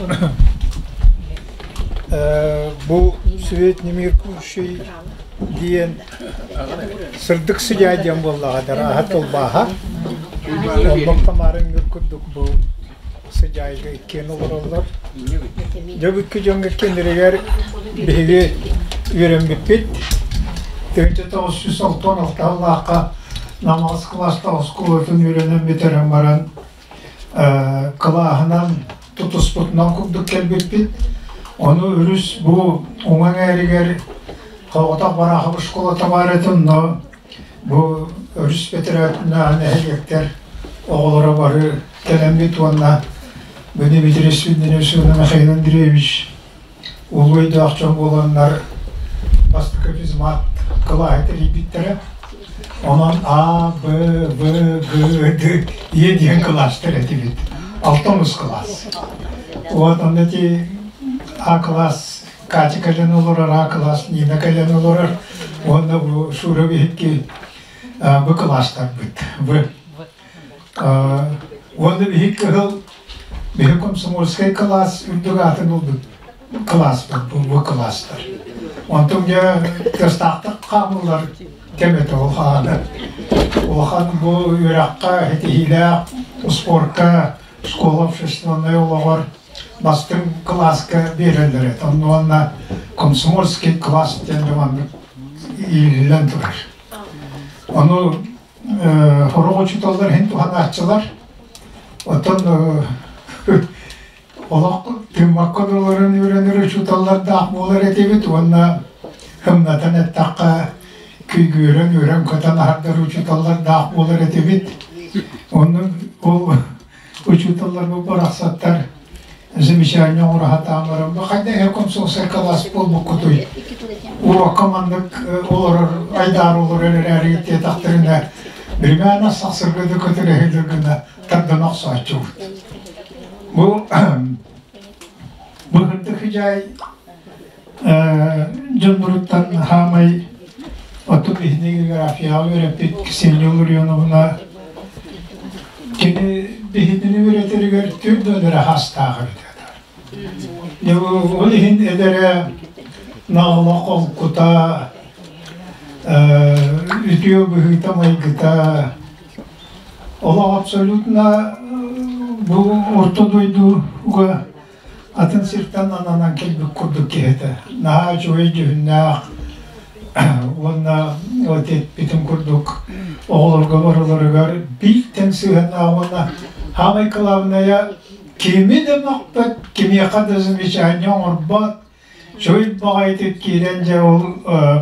бу Свет Немиркущий диэн Сырдык сыдьаай диэн буоллаҕа дарааһа тылбааһа. Олбох Тамара курдук бу сыдьаайга иккиэн олороллор. Дьэ бүккү дьоҥҥо иккиэннэригэр биһиги үөрэммиппит. 1996 сыллаахха Намаас кылааста оскуолатын үөрэнэн бүтэрэн баран кылааһынан тутуспутунан курдук кэлбиппит. Ону өрүс бу уҥа эҥээригэр Тоҕотох Бараахап школата баар этэ, онно бу өрүс бэтэрээтинээҕи нэһилиэктэр оҕолоро бары кэлэммит уонна Дмитрий Свиндиневич уонна Михаил Андреевич улуу өйдөөх дьон буоланнар бастакы физмат кылааһы тэрийбиттэрэ. Онон А, Б, В, Г, Д, Е диэн кылаастар этибит. Алтан кылаас. Вот онно ити А класс Катя кэлэн олорор, А класс Нина кэлэн олорор. Уонна бу Шура биһикки бу кылаастарбыт. В. Уонна биһик кыһыл биһи комсомольскай кылаас үрдүк аатын ылбыт кылааспыт бу кылаастар. Онтон дьэ тыастаахтык хаамыллар кэм этэ ол хаана. Улахан бу үөрэххэ ситиһиилээх спорка школа общественнай олоҕор бастыҥ кылааска биэрэллэр этэ. Онно уонна комсомольский класс диэн маннык иилиллэн турар. Ону Сорох учууталлар иһин туһанааччылар. Оттон олох тыыммакка да олорон үөрэнэр учууталлардаах буолар этибит уонна ымнатан эттэххэ күйгүөрэн үөрэн-көтөн аһардар учууталлардаах буолар этибит. Онно ол учууталларбыт барахсаттар замечание оҥоро сатаан баран бу хайда эһэ комсомольскай кылаас буолбуккутуй уруокка маннык олорор айдаар олорор эрээри диэтэхтэринэ биримээнэ сахсырга да көтүрөһүлэр гына тардан охсооччубут бу быһырдык хыдьаай дьонноруттан хаамай оттон биһиги географияҕа үөрэппит Ксения Ларионовна кини биһитини үөрэтэригэр түр донора хастаах эбит. Ол иһин эдэрэ наҕыла холкута, үтүө быһыыта-майгыта олох абсолютно бу орто дойдуга атын сиртэн ананан кэлбит курдук киһи этэ. Наһаа үчүгэй дьүһүннээх уонна вот эппитим курдук оҕолорго барыларыгар бииртэн сыһыаннаах уонна самое главное кими да мөхпөт, кимиэхэ да замечание оҥорбот, чуй баҕайытык киирэн дьэ ол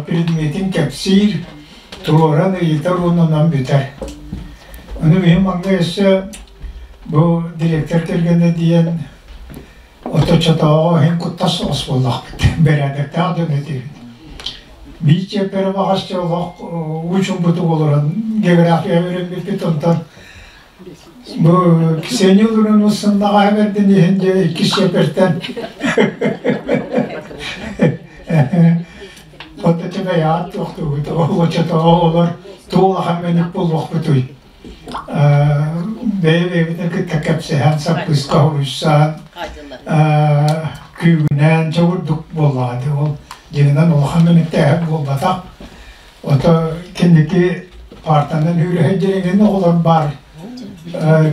предметин кэпсиир, туруоран ыйытар уонунан бүтэр. Ону биһи маҥнай өссө бу директор кэргэнэ диэн оточчотооҕу иһин куттас соҕус буоллахпыт, бэрээдэктээх дьон этибит. Биир чиэппэрэ баҕас дьэ олох уу чуумпутук олорон география үөрэммиппит, онтон Бу Ксения Луриновна бэрдин иһин дьэ иккис чиэппэртэн Отто бэйэҕит туохтуугут оччотооҕу оҕолор туох улахан мэник буолуохпутуй? Бэйэ-бэйэбитин кытта кэпсэһэн, саппыыска хоруйсан, күүгүнээн чэ курдук буоллаҕа дии ол дьиҥинэн улахан мэниктээһин буолбатах. Ото кэнники партанан үүрүһэ дириҥин оҕолор баар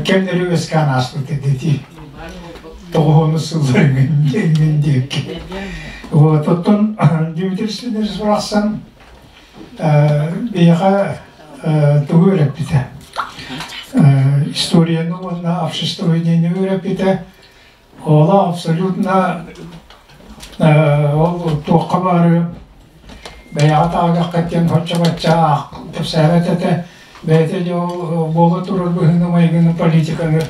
кэмнэри үөскээн ааспыт дии тоҕуһуону сыллар иҥин диэки. Вот оттон Дмитрий Свидорович барахсан биһиэхэ тугу үөрэппитэ? Историяны уонна обществоведение үөрэппитэ. Ола абсолютно ол туохха баары бэйэҕэ таагахха диэн хоччо-бачча кэпсээбэт этэ. Бэйэтэ дьэ ол буола турар быһыыны-майгыны политиканы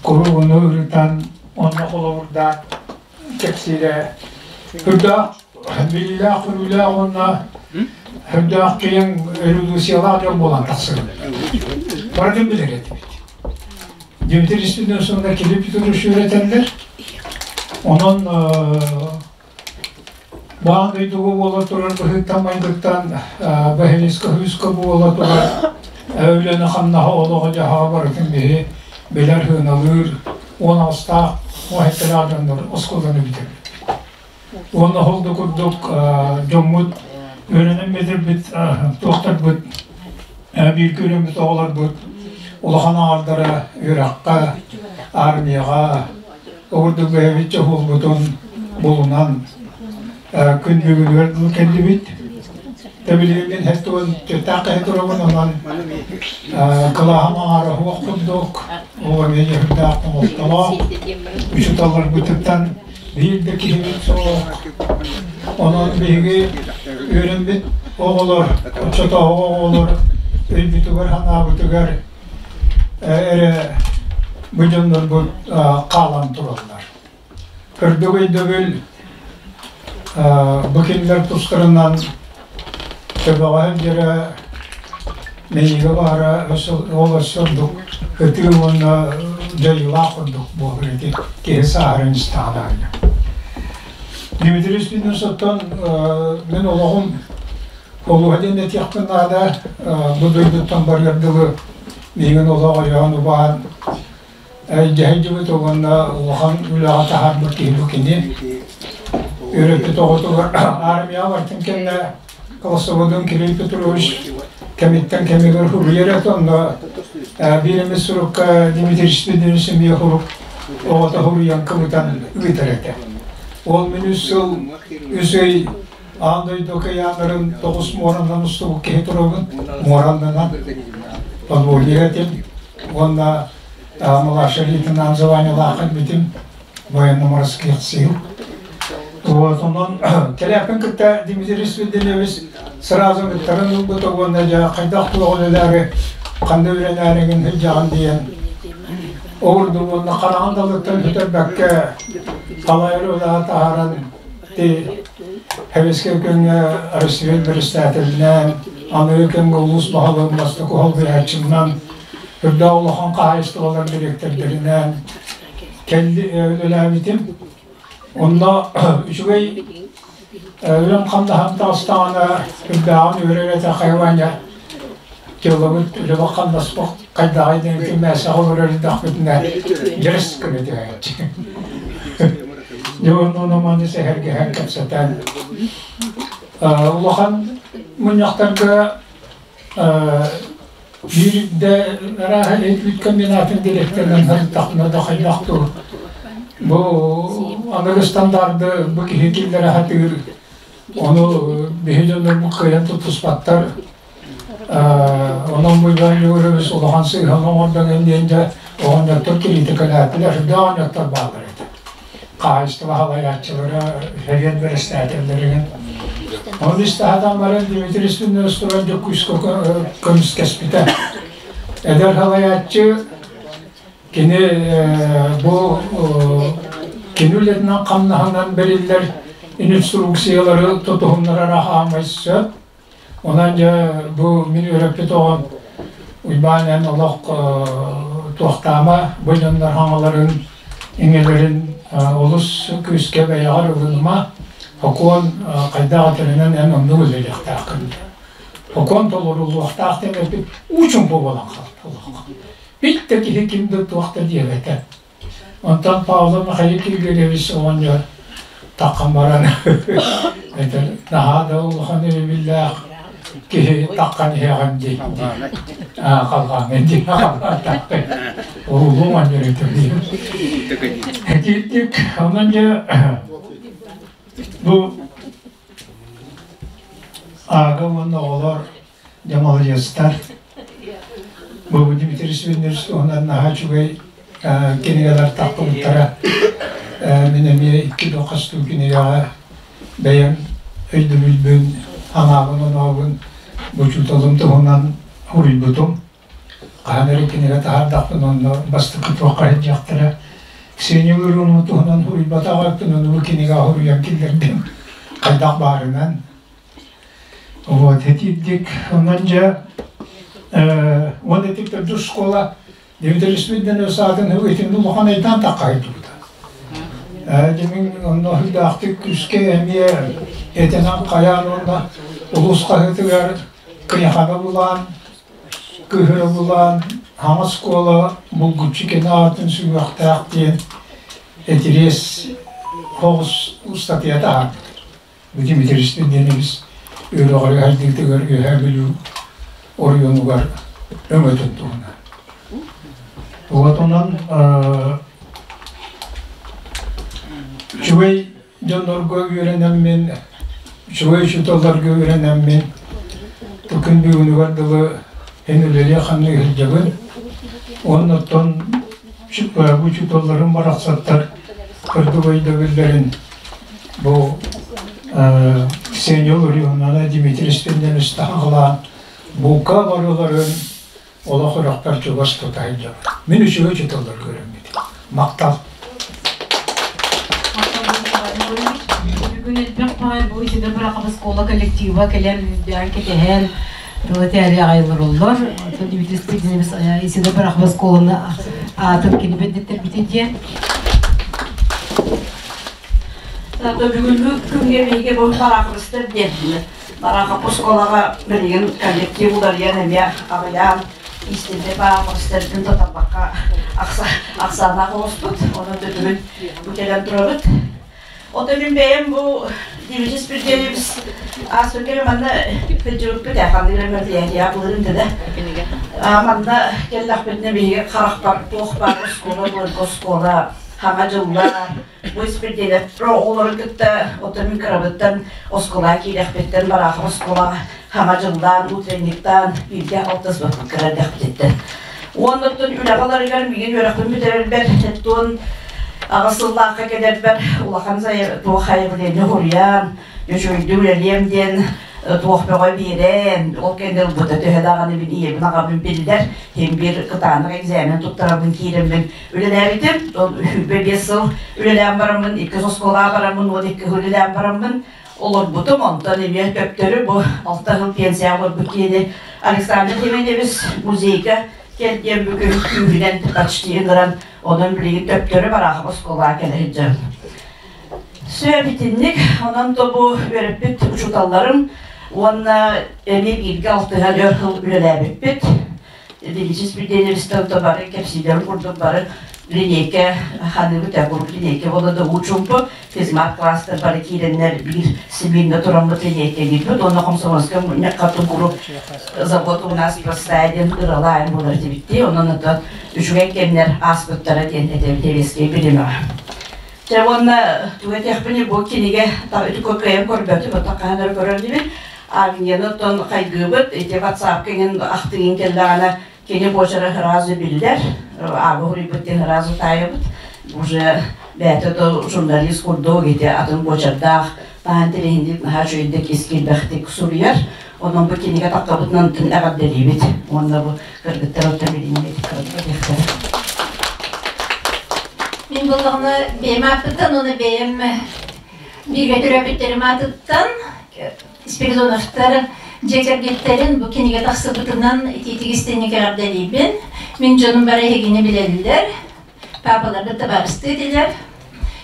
куруугуну ырытан онно холобурдаан кэпсиирэ. Үрдээх билиилээх-көрүүлээх уонна үрдээх киэҥ эрудициялаах дьон буолан тахсыбыт. Барытын билэр этибит. Дмитрий Спинозовна Килип Петрович үөрэтэллэр. Онон баан дойдуга буола турар быһыыттан-майгыттан бэһилиска хүүскэ буола турар үлэни-хамнаһы олоҕу-дьаһаҕы барытын биһи билэр, сыаналыыр 16-таах, 17-лээх дьоннор оскуоланы бүтэрбит. Уонна ол да курдук дьоммут үөрэнэн бүтэрбит туохтарбыт бииргэ үөрэммит оҕолорбут улахан аҥардара үөрэххэ, армияҕа курдук бэйэбит чохулбутун булунан күн бүгүнүгэр дылы кэллибит. Тэбилигин хеттуон төттаах киһи турабын онон кылааһым аҥаара суох курдук оҕо эмиэ дьүһүндээх оҥостолоох учууталларбытыттан биир да киһибит суох. Онон биһиги үөрэммит оҕолор, оччотооҕу оҕолор өйбүтүгэр-санаабытыгар эрэ бу дьоннорбут хаалан тураллар. Кырдьык өйдөбүл бу кинилэр тустарынан төбөҕө сылдьара мэйиигэ баара ол өссө ордук ытыы уонна дьайыылаах курдук буолар ити киһи сааһыран истэҕин аайы. Дмитрий Спиносоттон мин олоҕум олуһа диэн этиэхпин наада бу дойдуттан барыар дылы миигин олох ойоон убаан дьэһэйдибит уонна улахан үлэҕэ таһаарбыт киһи бу кини. Үөрэппит оҕотугар армияҕа бартын кэннэ Колосоводун Кирилл Петрович кэмиттэн кэмигэр суруйар этэ, онно биир эмит сурукка Дмитрий Спидович эмиэ сурук оҕото суруйан кыбытан ыытар этэ. Ол мин үс сыл, үс ый аан дойду океаннарын тоҕус муоранан устубут киһи турабын, муораннанан подводник этим уонна младший лейтенант званиелаах кэлбитим военно-морских сил. Вот, онон кэлээппин кытта Дмитрий Свидетелевич сразу ыттарын ылбыта уонна дьэ хайдах туох үлэлээри ханна үлэлээригин сылдьаҕын диэн оҕурду уонна хараҕын далыттан сүтэрбэккэ халайар үлэҕэ таһааран ти Хэвискэ күҥҥэ Россия председателинэн аныгы кэмҥэ улуус баһылыгын бастакы солбуйааччынан үрдээх улахан хаһаайыстыбалар дириэктэрдэринээн үлэлээбитим. Онно үчүгэй үлэм хамнаһым таҕыстаҕына үрдээҕин үөрэр этэ хайваня дьыллабыт үлэбэ хамнаспыт Хайдаҕай диэн кимээсэҕэ олорор эрдэхпитинэ дьэрис гына түһээччи. Дьэ онно маны сэһэргэһэн кэпсэтэн улахан мунньахтарга биирдэ арааһа үүт комбинатын директорынан сырыттахпына да хайдах дуу бу аныгы стандарды бу киһи киллэрэ сатыыр ону биһи дьоннорбут кыайан тутуспаттар Онон бу Иван Егорович улахан сыыһаны оҥордон диэн дьэ оҕонньоттор кириитикэлээтилэр, сүрдээх оҕонньоттор бааллар этэ. Хаһаайыстыба салайааччылара, сэбиэт бэрэстээтэллэригин. Оны истэхэтэн баран Дмитрий Спиннерс туран Дьокуускайга көмүскэспитэ. Эдэр салайааччы кини бу кини үлэтинэн хамнаһынан бэриллэр инструкциялары тутуһуннарара хаамай сөп. Онон дьэ бу мин үөрэппит оҕом Уйбаан эн олох туохтаама бу дьоннор хаҥаларын, иҥэлэрин олус күүскэ бэйэҕэр ылыныма, сокуон хайдах этэринэн эн оннук үлэлиэхтээххин. Сокуон толоруллуохтаах диэн эппит уу чуҥпу буолан хаалта олох. Бит да киһи ким да туох да диэбэтэ. Онтон Павлов Михаил Киргелевич оҕонньор таххан баран этэр наһаа да улахан өйөбүллээх киһи таххан иһэҕин дии халҕаҥҥын дии улуу оҕонньор этэр Этиттик онон дьэ бу аага уонна оҕолор дьэ маладьыастар. Бу Дмитрий Свиннерс туһунан наһаа үчүгэй кинигэлэр тахпыттара. Мин эмиэ икки да хастуу кинигэҕэ бэйэм өйдөбүлбүн, анаабын, онообун учууталым туһунан суруйбутум. Хаһан эрэ кинигэ таһаардахпын онно бастакы туохха сылдьыахтара. Ксения Ларионова туһунан суруйбатах өттүн ону бу кинигэ суруйан киллэрдим. Хайдах баарынан. Вот, этирдик, онон дьэ, уон этик төрдүс школа Дмитрий саатын итин улахан айдаан таххайдыбыта. Димин онно хүллээхтик күскэ эмиэ этинэн хайаан уонна улус хаһыытыгар кыйахана булаан, кыһыра булаан, хаҥа школа булгуччу кини аатын сүгүөхтээх диэн этириэс хоҕус устатыйа таһаарбыт. Дмитрий Студенович үөрэҕэр сайдыытыгар Үөһээ Бүлүү оройуонугар өҥөтүн туһунан. Вот онон үчүгэй дьоннорго үөрэнэммин, үчүгэй учууталларга үөрэнэммин, күн бүгүнүгэр дылы эн үлэлии-хамныы сылдьабын. Оннуттан учууталларым барахсаттар кырдык өйдөбүллэрин Бу Ксения Ларионовна Дмитрий Спинденович таһаҕалаан булка барыларын олох үрөхпөр чугас тута сылдьабын. Мин үчүгэй учууталлар көрөммүт. Махтал. Бүгүн элбэх баай бу итинэ бырахап оскуола коллектива кэлэн үрдээн кэтэһэн тылы тээри аҕайларыллар. Дмитрий Спинденович исиде бырахап оскуоланы аатын кини бэддиттэрбитин диэн. Бүгүҥҥү күҥҥэ биһиги бу Бараахабыстар диэн Бараахап оскуолаҕа билигин коллектив уларыйан эмиэ аҕыйаан истиннэ Бараахабыстарбын татарбакка ахсааннаах оҕуспут. Онон төтүгүн бу кэлэн турабыт. Оттон мин бэйэм бу Дмитрий Спирдиевич ааспыт кэмэ манна сылдьыбыппыт ээ ханнык эрэ мероприятие былырын да манна кэллэхпитинэ биһиги харахпар туох баар оскуола былыргы оскуола хаҥа дьыллар Бу испирдиэнэ оҕолору кытта оттон мин кырабыттан оскуолаҕа киирэхпиттэн Бараахап оскуолаҕа хаҥа дьыллаан, утренниктаан бииргэ алтыспаппыт кыра эрдэхпититтэн. Уонна оттон үлэҕэ ыларыгар миигин үөрэхпин бүтэрэрбэр тон аҕыс сыллаахха кэлэрбэр улахан туох заявление суруйан, үчүгэйдик үлэлиэм диэн туох бөҕө биэрэн, ол кэннэ ылбыта төһө даҕаны мин ийэбин аҕабын биллэр, син биир кытаанах экзамен туттарабын киирэммин үлэлээбитим. 25 сыл үлэлээн бараммын, иккис оскуолаҕа бараммын, 12 сыл үлэлээн бараммын олорбутум. Онтон эмиэ төптөрү бу алта сыл пенсияҕа олорбут киһини Александр Семенович музейга кэл диэн бүгүн күүһүнэн почти ыҥыран, онон билигин төптөрү Бараахап оскуолаҕа кэлэ сылдьабын. Сөп итинник, онон да бу үөрэппит учууталларым уонна эмиэ бииргэ алтыһан өр сыл үлэлээбиппит. Дмитрий Спиридоновичтан то бары кэпсиилэрин курдук бары линейка ханыыбыт куруук линейка буола да уу-чуумпу физмат класстар бары киирэннэр биир семейно тураммыт линейкэлиирбит уонна комсомольскай мунньахха тумуру забота у нас простая диэн ыралаайын буолар этибиттии онон ото үчүгэй кэмнэр ааспыттара диэн этэбит эбиэскэй биримэҕэ. Дьэ уонна тугу этиэхпиний бу кинигэ кыайан көрбөтүм оттон хаһан эрэ көрөр инибин Агнияны оттон хайгыыбыт ити ватсапка иҥин ахтыҥын кэллэҕинэ кини буочара сразу биллэр аабы хуруйбут диэн сразу таайабыт уже бэйэтэ то журналист курдук ити атын буочардаах таһан тириһинник наһаа үчүгэйдик ис киирбэхтик суруйар онон бу кинигэ таххабытынан тын эҕэрдэлиибит уонна бу кыргыттар оттон билиҥҥи диэхтэрэ. Мин буллаҕына бэйэм ааппыттан уонна бэйэм бииргэ төрөөбүттэрим аатыттан Спиридоновтар дьиэ кэргэттэрин бу кинигэ тахсыбытынан итиитик истиҥник эҕэрдэлиибин. Мин дьонум бары эһигини билэллэр. Паапаларбыт табаарыстыы этилэр.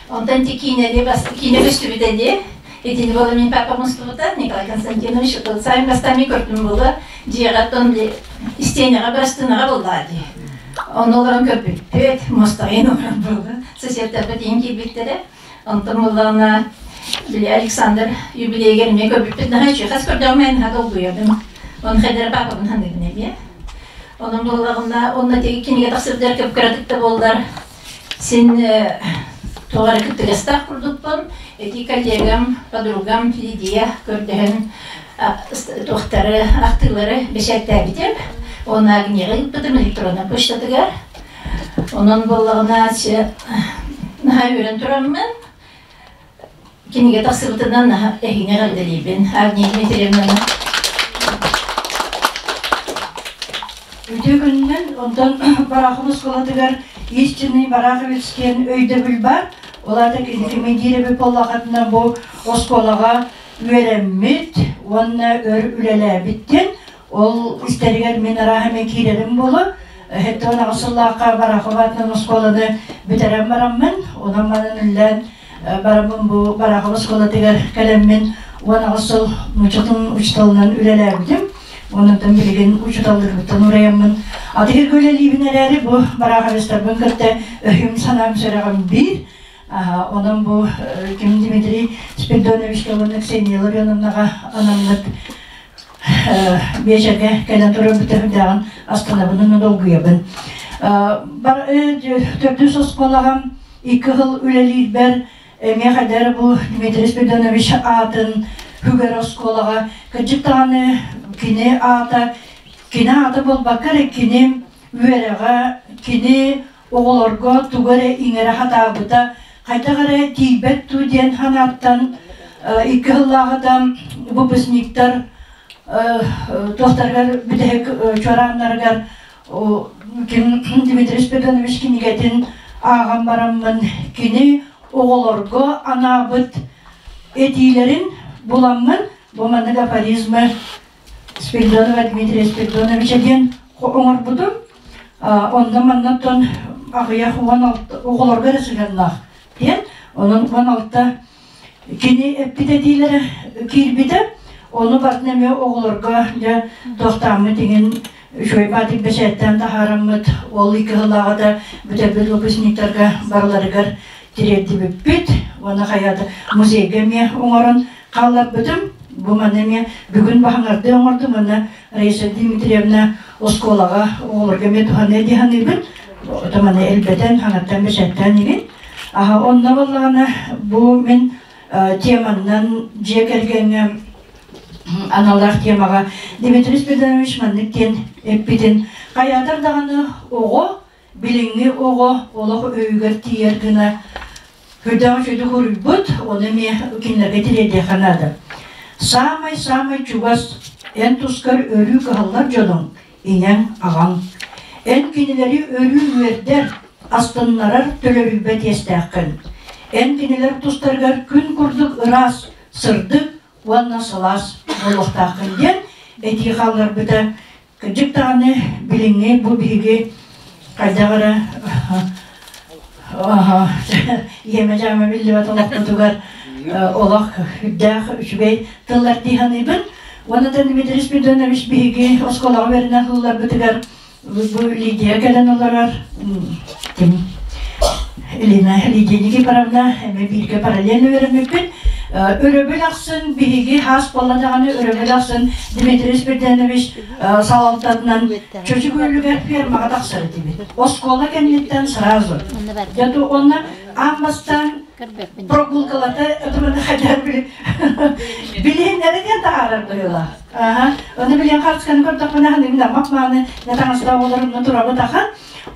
Онтон ити киинэни киинэ көстүбүтэ дии. Итини буола мин папам устубута, Николай Константинович сайын бастаан мин көрдүм буола дьиэҕэ оттон истиэнэҕэ бырастыынаҕа буллаа дии. Ону олорон көрбүппүт, муостаҕын олорон буола. Соседтарбыт иин киирбиттэрэ. Онтон буоллаҕына, били Александр юбилейгэр эмиэ көрбүппүт наһаа үчүгэй. Хас көрдөҕүм аайы наһаа долгуйабын. Оны хайдара паапабын саныыбын эмиэ. Онон буоллаҕына, онно тиги кинигэ тахсыбытыгар көп-кыратык да буоллар, син туох эрэ кыттыгастаах курдукпун. Эти коллегам, подругам Лидия көрдөһөн туохтары, ахтыылары бэчээттээбитим. Оны Агнияҕа ыыппытым электроннай почтатыгар. Онон буоллаҕына, наһаа үөрэн тураммын, кинигэ тахсыбытынан наһаа эһигини эҕэрдэлиибин. Агния Дмитриевнаны. Үтүө күнүнэн, онтон Барахов оскуолатыгар истинный Бараховец диэн өйдөбүл бар. Ол аата кини диир эбит буоллаххытына бу оскуолаҕа үөрэммит уонна өр үлэлээбит диэн Ол истэригэр мин арааһа мен киирэрим буолуо. Хэттэн аҕыс сыллаахха Барахов аатынан оскуоланы бүтэрэн бараммын, онон манан үллээн бараммын бу Барахов оскуолатыгар кэлэммин 18 сыл нууччатын учууталынан үлэлээбитим. Онтон билигин учууталларбыттан ураяммын. Атыгырга үлэлиибин эрээри бу Бараховецтарбын кытта өһүм санаам сүрэҕим биир. Онон бу ким Дмитрий Спиридоновичка уонна Ксения Ларионовнаҕа анаммыт биэчэргэ кэлэн туран бүтэрдээҕин астынабын долгуйабын. Төрдүс оскуолаҕам икки сыл үлэлиирбэр эмиэ хайдары бу Дмитрий Спиридонович аатын Хүгэр оскуолаҕа кырдьык даҕаны кини аата кини аата буолбакка эрэ кини үөрэҕэ кини оҕолорго тугу эрэ иҥэрэ сатаабыта хайдах эрэ тиийбэт дуу диэн санааттан икки сыллааҕыта выпускниктар туохтарыгар бүтэһик чуорааннарыгар Дмитрий Спиридонович кинигэтин ааҕан бараммын кини оҕолорго анаабыт этиилэрин буламмын бу маннык афоризмы Спиридонова Дмитрий Спиридоновича диэн оҥорбутум. Онно маннаттан аҕыйах 16 оҕолорго эрэ сыһыаннаах диэн. Онон 16 кини эппит этиилэрэ киирбитэ. Ону барытын эмиэ оҕолорго дьэ туохтааммыт иҥин үчүгэй баатык бэчээттээн таһаараммыт ол икки сыллааҕыта бүтэрбит выпускниктарга барыларыгар тириэрдибиппит. Уонна хайаата музейга эмиэ оҥорон хаалларбытым. Бу маны эмиэ бүгүн баһаҥардыы оҥордум уонна Раиса Дмитриевна оскуолаҕа оҕолорго эмиэ туһаныа дии саныыбын. Ото маны элбэтэн, хаҥаттан бэчээттээн игин. Аха, онно буоллаҕына бу мин теманнан дьиэ кэргэҥҥэ аналлаах темаҕа Дмитрий Спиридонович маннык диэн эппитин хайаатар даҕаны оҕо билиҥҥи оҕо олох өйүгэр тиийэр гына Көрдөөх үчүгэйдик уруйбут, ону эмиэ кинилэргэ тириэрдиэххэ наада. Саамай-саамай чугас эн тускар өрүү кыһаллар дьонуҥ, ийэҥ, аҕаҥ. Эн кинилэри өрүү үөрдэр, астыннарар төлөрүйбэт иэстээххин. Эн кинилэр тустарыгар күн курдук ыраас, сырдык уонна сылаас буолуохтааххын диэн этии хаалларбыта. Кырдьык даҕаны билиҥҥи бу биһиги хайдах эрэ иэмэ-дьаама биллибэт олохпутугар олох үрдээх үчүгэй тыллар дии саныыбын. Уонна Дмитрий Спиридонович биһиги оскуолаҕа үөрэнэн сылларбытыгар Бу Лидия кэлэн олорор ким Лина Лидия Никифоровна эмэ бииргэ параллельно үөрэммиппит. Өрөбүл ахсын биһиги хаас буолла даҕаны өрөбүл ахсын Дмитрий Спирденович салалтатынан Чөчүк Күөлүгэр фермаҕа тахсар этибит. Оскуола кэнниттэн сразу. Дьэ онно аан бастаан прогулкалата этимини хайдах билиһиннэрэ диэн таһаарар быһыылаах. Оны билиэн хаарысканы көрдөхпүнэ ханныгын аммах мааны не таҥастаах олорумна турабыт ахан.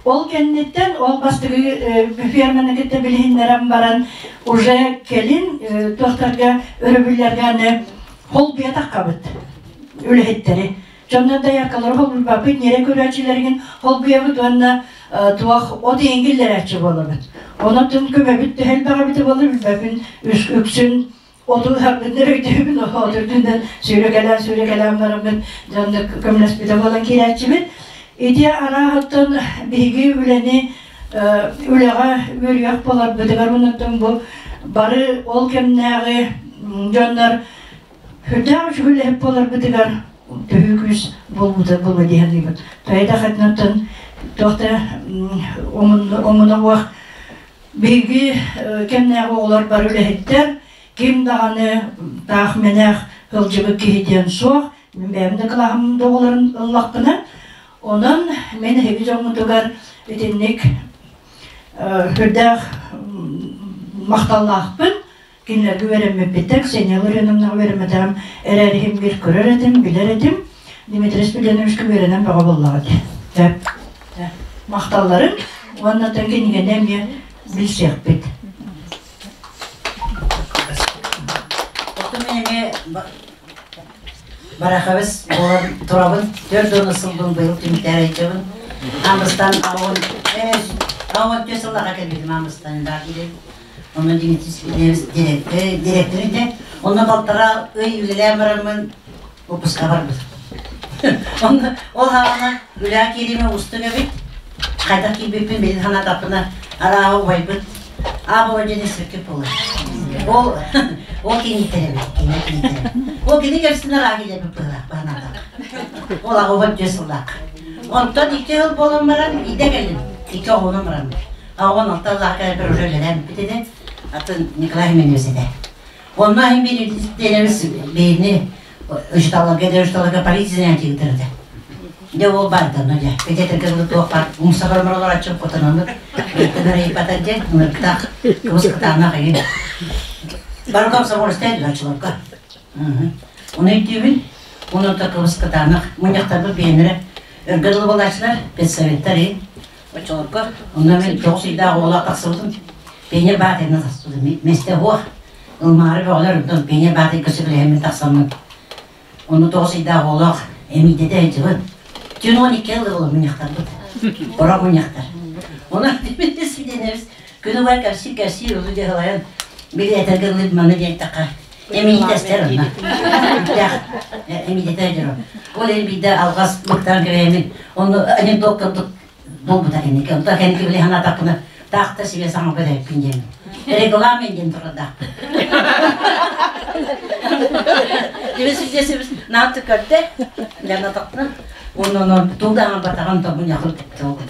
Ол кэнниттэн ол бастакы ферманы кытта билиһиннэрэн баран уже кэлин туохтарга өрөбүллэргэ аны холбуйа таххабыт үлэһиттэри. Дьоннор дояркалары холбуйбаппыт, ньирэй көрөөччүлэригин холбуйабыт уонна туох от иһин киллэрээччи буолабыт. Онон тун көмөбүт төһө элбэх эбитэ буолар билбэппин үксүн оту ыһарбытын өйдүүбүн от үрдүнэн сүүрэкэлээн сүүрэкэлээн бараммыт дьонно көмөлөспүтэ буолан киирээччибит. Ити арааһыттан биһиги үлэни үлэҕэ үөрүйэх буоларбытыгар онон бу бары ол кэмнээҕи дьоннор Үрдээх үчүгэй үлэһит буоларбытыгар төһүү күүс буолбута буолуо дии саныыбын. Тоҕо хатынаттан туох да омуна уох биһиги кэмнээҕи оҕолор бары үлэһиттэр, ким даҕаны таах мэнээх сылдьыбыт киһи диэн суох. Мин бэйэм да кылааһым да оҕолорун ыллахпына, онон мин эһиги дьоммутугар итинник үрдээх махталлаахпын. Кинилэргэ үөрэммиппиттэн Ксения Ларионовнаҕа үөрэммэтэҕим эрээри биир көрөр этим, билэр этим. Дмитрий Спиридоновичка үөрэнэн бөҕө буоллаҕа дии. Махталларын уонна тон кинигэни эмиэ билсиэхпит. Оттон мен эмиэ Барахабыс буолан турабын, 40 сылбын быйыл түмүктээр айдьабын. Амыстан аҕын, аҕын түө сыллаға кэлбитим Амыстан да киирэн. Онно директор, директор этэ. Онно балтараа ый үлэлээн бараммын выпуска барбытым. Онно ол хаана үлэҕэ киириимэ устук эбит. Хайдах киирбиппин билин санаатахпына арааһа убайбыт аа диэн испэккэ буолар. Ол ол киниттэр эбит, кини киниттэр. Ол кини кэпсин арааһа киирбит быһыылаах баһанаатах. Ол аҕа убай 4 сыллаах. Онтон 2 сыл буолан баран идэ кэллим. 2 оҕонон баран. 16 лаакка бір уже үлэлээн бүппүт этэ. Атын Николай Хименевич этэ. Онно иһин биир денебис бэйини учуталларга да учуталларга полиция занятие ыытар этэ. Дьэ ол баарда ну дьэ. Пететерге дылы туох бар умса бармар олораччы хотононнук бэттэн арыйбата дьэ ынырыктаах кыбыс кытаанах игин. Бары комсомольскай дочолорго. Оны өйдүүбүн. Онон та кыбыс кытаанах мунньахтарбыт биэнэрэ өргө дылы болааччылар педсоветтар и Оччолорго онно мин 9 ыйдаах оҕолоох тахсыбытым. Пионер баатайынан тахсыбытым. Миэстэ суох. Ылмаары бөҕөлөр онтон пионер баатайга сөбүлэһэммин тахсаммын. Онно 9 ыйдаах оҕолоох эмиийдэтэ сылдьыбыт. Түн 12 ылы ол мунньахтарбыт. Орох мунньахтар. Онон свидетельс күнү бай кэпсии кэпсии ылы дьаһалайан били этэргэ ылы маны диэтэххэ эмиийдэстэр онно. Эмиийдэтэ дьоро. Ол эн биирдэ алҕас мыктаран кэбиһэммин онно анекдот курдук буолбута кэнники. Онто кэнники били санаатахпына таахта себе саҥарбат эбиппин диэн. Регламент диэн турардаахпын. Дибис нааты көрдө, лянатахпына, онон тулда аҥарбатаҕын тобун яхыл тоҕут.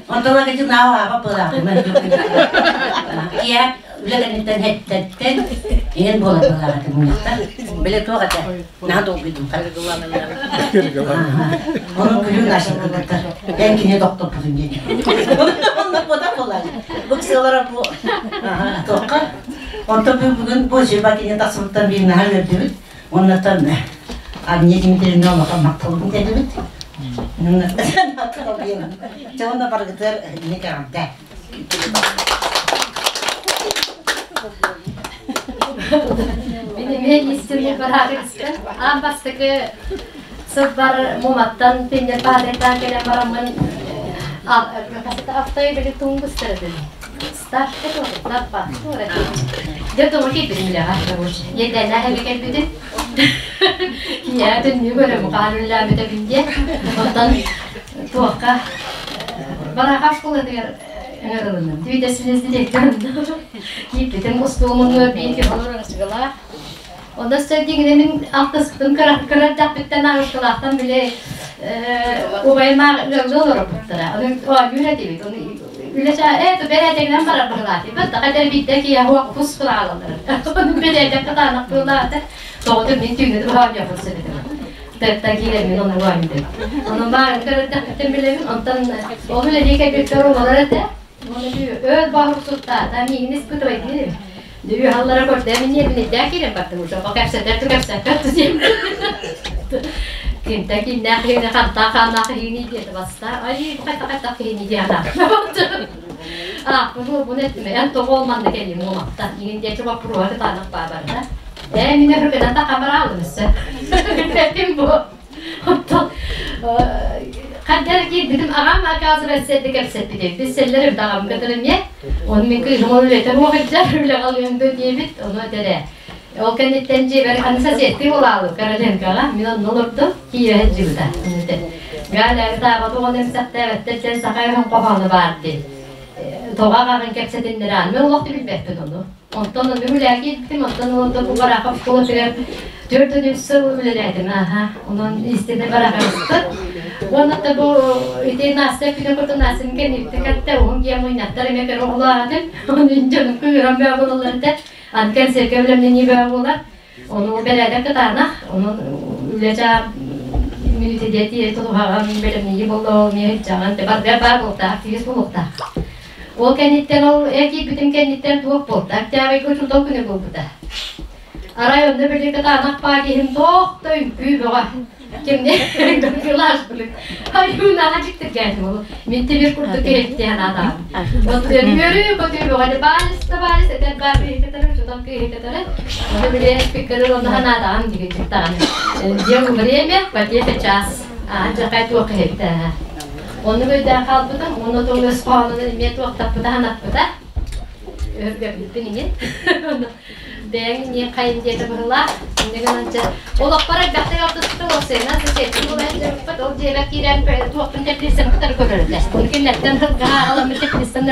Онтон кити наа аба пылаахымын. Киэ үлэ кэнниттэн хэттэттэн иҥин буола пылаахаты мунньахтар. Биле туох этэ? Наһаа долгуйдум. Онон күлүү наша кыргыттар. Эн кини тохтоппутун диэн. Онно бота буолар. Бу сылара бу туохха. Онтон бүгүн бу сүрба кини тахсыбыттан биир наһаа үөрдүбүт. Оннотон Агния Дмитриевна улахан махталбын дедибит. Чэ онно баргытыар не кэҕэрдэ. Мин эмиэ истинник бараарыгыспын. Аан бастакы сылбар Муматтан пеннер баатайдаан кэлэн бараммын автобили тунгустарытын. Старшка туотуттаппа. Дьэ тоҕо киирбитим үлэҕэ. Иэдээннээх эми кэлбитим. Киһиэхэ түннүү көрөм, хаан үлэлээбитэбин диэн. Оттон туохха Бараха школатыгар ыҥырылынным. Түүйдэсинэс директорын киирбитим устуомунугар биир киһи олорор ачыгылаах. Онно сөп дигинэ мин алтыспытым кыра кыра эрдэхпиттэн аарыскалаахтан били Убайыма ыаллыы олорбуттара. Оны оонньуур этибит. Оны үлэ бэрээдэгинэн барар быһылаатыбыт. Хатар биирдэ киһи хуох кус кылаалалар. Оны бэрээдэк кытаанах быһылаата. Тоҕото мин түүнү оонньуохпун сөп этим. Тыаттан киирэн мин ону оонньуум. Онон баарын көрөрдөхпүттэн билэбин. Онтон ол үлэлии кэлбиттэр олорор этэ. Оны өр баһырсуттаата миигин испытывай Дүү халлара көрдө мин минидää киирэн бардым уже. Кэпсэтэр ту кэпсэппэт ту диэн. Кимтэ кимнээх киһини хантаа хааннаах киһини диэтэ баста. Ай хайта хайта киһини диэхэ. А, бу бу неттим. Эн тоҕо олманна кэлим уомакта. Игин диэчи боппуруоха кытаанах баабарда. Ээ мин өрүкэнэн та камера алымысса. Билбэппин бу. Оттон хандар киирбитим аҕам оказывается кэпсэппит. Біз селлер даҕам кытырым е. Оны мен кыыһым ол үлэтэ уохыджар үлэҕэ ылыам диэбит. Ону этере. Ол кэнниттэн дьиэбэр аны соседти буолаалы Короленкоҕа мин онно олордум киирэ сылдьыбыта. Галя таабат оҕону эмсэхтээбэттэр сен саха өһөн хоһоону баар дии. Тоҕо аҕаҕын кэпсэтиннэрэ мен олох билбэппин ону. Онтон ону үлээ киирбитим, онтон онтон бу Барахов школатыгар 4 сыл үлэлээтим. Аха, онон истинэ Бараховыспыт. Уонна да бу ити Настя күнэ курдук Настя кэнниттэ кэтте, уһун киэм мунньахтар эмэ көрө оҕолоотум. Onun дьонум кыыран бөҕө буолаллар этэ. Аны кэнсиэркэ бэлэмнэнии бөҕө буолар. Ону бэрээдэк кытаанах, онон үлэ-дьаа мүнүүтэ тутуһаҕын бэлэмнии буолла, ол эмиэ сылдьаҕын, барга баар буолтаах, активист буолуохтаах. Ол кэнниттэн ол эр киирбитим кэнниттэн туох буолта? Октябрьга учуутал күнэ буолбута. Арай онно били кытаанах паа киһим туох да үҥкүү бөҕө. Кимне кылаас билик. Айуу наһаа дьиктиргээтим ол. Мин тимир курдук киһитти ханаатаам. От үөрүү көтүү бөҕө баалыста баалыс этэр баар киһи учуутал киһи кытары. Оны били пиккерер онно ханаатаам диги дьиктаҕаны. Дьиэм время, потехе час. Аа жакай туох киһитте. Оны көйдөөн хаалбытым, оны тоҥ өс хоһоонунан эмиэ туохтаппыта ханаппыта. Өргөппүппүн иҥин. Бэйэҥ не хайын диэтэ быһылаах. Инньэ гынан дьэ олохпор элбэхтик алтыспытым уопсайынан соседтым булан дьарыкпыт ол дьиэбэр киирэн туохпун теплицам кытары көрөр этэ. Оны кинилэртэн сылгаһа аҕаламмыт теплицам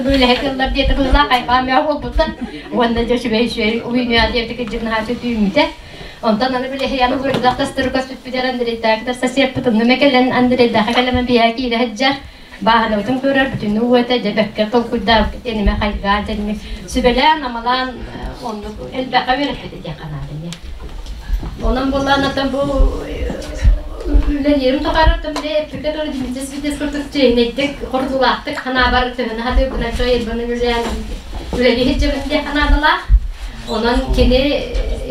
бүүлэһэ тыллар диэтэ быһылаах айбаам мөөх буолбуттар. Уонна дьэ үчүгэй үчүгэй уйунуя диэбитэ кырдьык наһаа түүммүтэ. Онтон аны билэһияны буйдах тастыры көспүппүтэр Андрейдаахтар сосиэппит онно кэлэн Андрейдаха кэлэмэн биһээ киирэ сылдьар. Бааһынабытын көрөр бүтүннүү уота дьэбэккэ толкуйдаабыт диэниме хайгаа дьэними сүбэлээн амалаан оннук элбэххэ үөрэппит диэн ханаабын. Онон буоллаан атын бу үлэлиирим тухары бile эппикке дылы димитис битис курдук чэйнэйдик хордулаахтык ханаабар төһөнө хатыырбынан чойырбынан үлээн үлэлии сылдьабын диэн ханаадалаах. Онон кини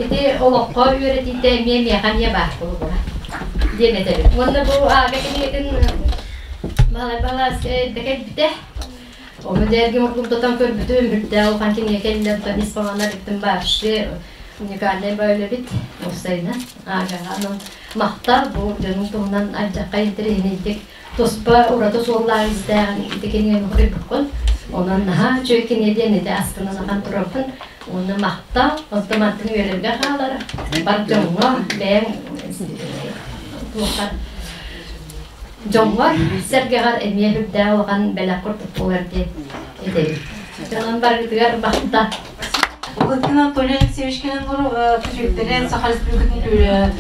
ити олоххо үөрэтиитэ эмиэ миэхэ эмиэ баар буолуо диэн этэбин. Уонна бу аага кинигэтин Балай балас эрдэ кэлбитэ. Ону дээргим оргумтатан көрбүтүм, үрдээх улахан кинигэ кэллэ, оттон ис хоһоонор иттим вообще уникальнай бөөлөбүт уопсайынан аагаҕа. Онон махтал бу дьонуҥ туһунан алдьархай интэриэһинэйдик туспа ураты суоллаах истээҕин ити кинигэни көрбүккүн. Онон наһаа үчүгэй кинигэ диэн ити астынан ахан турарбын. Уонна махтал, онтон мантан үөрэргэ хаалар. Бар дьоҥҥо бэйэҥ туоххар дьоҥҥор сэргэҕэр эмиэ үрдээх улахан бэлэх курдук буолар диэн этэбин. Дьонун барытыгар махтал. Былыргын Анатолий Алексеевич кэлэн күтүөттэрин Саха Республикатын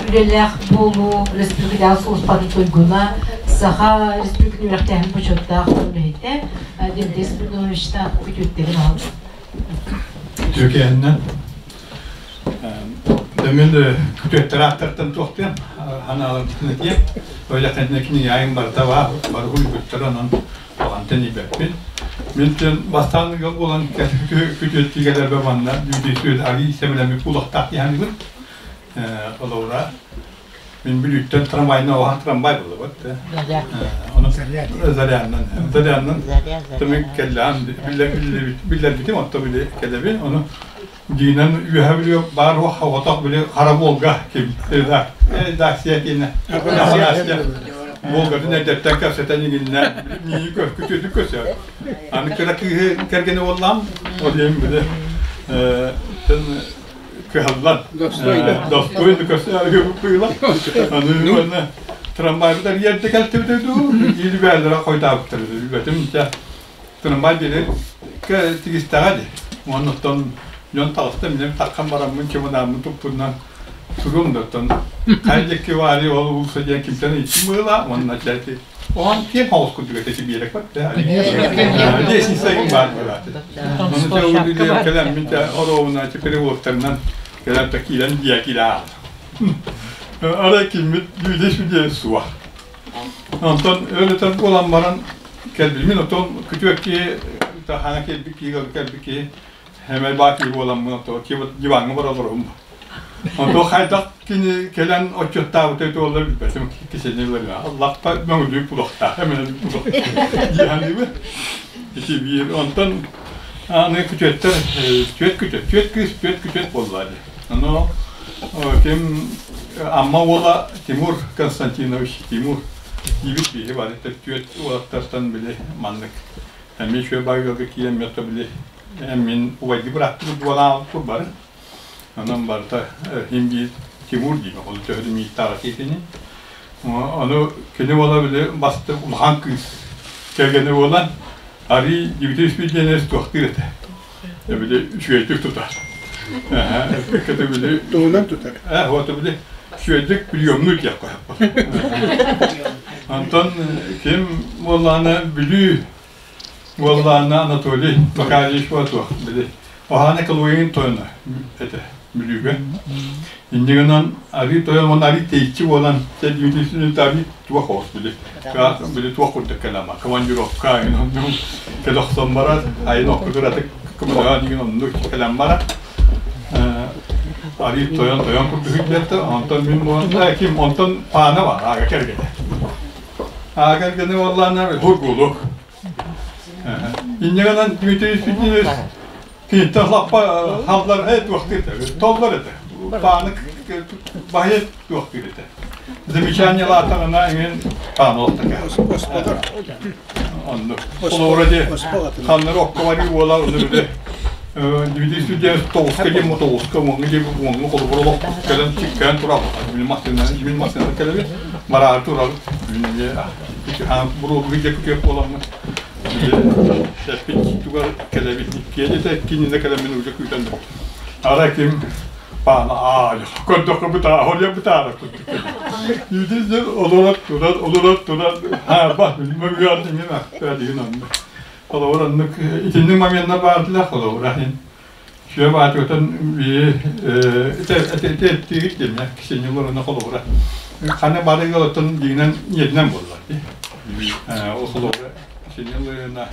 үлэлээх буолуу республикатааҕы сулууспатын туйгуна, Саха Республикатын үөрэхтээһин бочуоттаах үлэһитэ Дмитрий Спиридоновичтаах күтүөттэрин аҕалбыт. Үтүөкээннэн Мен күтүөттэр ааттартан туохтуйам, ханааларбытын этиэм. Ойлахтан кинигэйин барыта баар, бары уйгуттар онон туохантан ийбэппин. Мен тен бастаан ыал буолан күтүөттигэлэрбэ манна дүүтүсүн арый сэмэлэммит булахтаах диһаныбын. Олоура Мин Бүлүүттэн трамвайынан оһан трамвай буллубут. Оны Заряннан. Заряннан тымык кэллээн биллэрбитим отто били кэлэбин. Ону дьиинэн үөһэ бүлүү баар оҕотох били хара Волга ким редакция кинэ Волгатын эрдэттэн кэпсэтэн иҥиннэ миигин күтүөтүк көсөр. Аны кыра кыыһы кэргэни уоллаам ол иһин били кыһаллан достойно көсөөрү Аны уонна трамвайбытар иэрдэ кэлтибитэ дуу, иилибээллэрэ хойутаабыттар билбэтим. Дьэ, трамвай биэри тигистэҕэ дии. Оннуттан дьон таҕыста, минем таххан бараммын чемодааммын туппунан Тугум да оттон хайдыкки баары ол уулса диэн кимтэн ыйыттым быһыылаах уонна чээти оҕон киэҥ хоҕус курдук этэ биэрэ көттө. Лестница баар быһыылаах. Ону чэ уулуйа кэлэн мин чэ оруобуна чэ переводтарынан кэлэн та киирэн дьиэ киирэ Арай киммит дүүдэ сүдэ суох. Онтон өлөтөр буолан баран кэлбит. Мин отон күтүөк киһи таһаана кэлбит киһи кэлбит киһи Хэмэй баа киһи буоламмын ото диваҥҥа бара олорорум. Онто хайдах кини кэлэн отчуттаабыта туолла билбэтим кисени билэр. Аллахта мөҥүлүү пулохтаах эмэнэ пулох. Дьиһаныыбы. Ити биир онтон аны күтүөттэр түөт күтүөт түөт кыыс түөт күтүөт буолла дии. Ону ким Амма уола Тимур Константинович Тимур диибит биһи бар түөт уолаттартан били маннык эмиэ үчүгэй баайыыларга киирэн миэхэ били мин убайдыы бырааттыы дуолаабыппыт бары. Онон барыта иһин биир Тимур диэн ол төһө мииттаах киһини. Ону кини уола били басты улахан кыыс кэргэнэ буолан арый Дмитрий Спиридонович туохтуур этэ. Били үчүгэйдик тутар. Кэтэ били Туһунан тутар. Вот били үчүгэйдик приемнуур диэххэ. Онтон ким буоллаҕына Бүлүү Уоллаана Анатолий Макарьевич туох били Оһаана Кылуйын тойоно этэ Бүлүүгэ. Инньэ гынан арыы тойон уонна арыы тэйиччи буолан сэлиитин арыы туох оҕус били били туох курдук кэлама командировка ин оннук кэлэ охсон барар айын окку кыратык кымыдаҕа дигин оннук кэлэн барар арыы тойон тойон курдук илдьэртэ онтон мин буолан ким онтон паана бар аага кэргэнэ Аага кэргэнэ уоллааннар хургулук. Инньэ гынан Дмитрий Федорович киниттэн лаппа халлар э туохтыыр этэ, толлор этэ. Пааны баһыйа туохтыыр этэ. Замечаниелаатаҕына эҥин пааны олохтоко. Оннук. Холобура дии ханнары окко барыы буола ону били Дмитрий Федорович тоҕуска диэн тоҕуска уоҥҥа диэн уоҥҥа холобура олох кэлэн чиккээн турар. Мин массыына мин массыына кэлэбит бараары турабыт. Буруолугу дьэ күтүөх буоламмыт эппит тугар кэлэбит иккиэн этэ кининэ кэлэммин уже күүтэн арай ким паана аа көрдөххө бытаа холуйа бытаара курдук олорор турар олорор турар haa ба мөгүөр дingин ахта дигин онно холобур оннук итинник моменнар баардылар холобура иһин Сүө баатыгытын бии ити диэмэ кисинньилор уна холобура ханы бары ыалыттан дигинэн ийэтинэн буолла дии ол холобура кисинньилына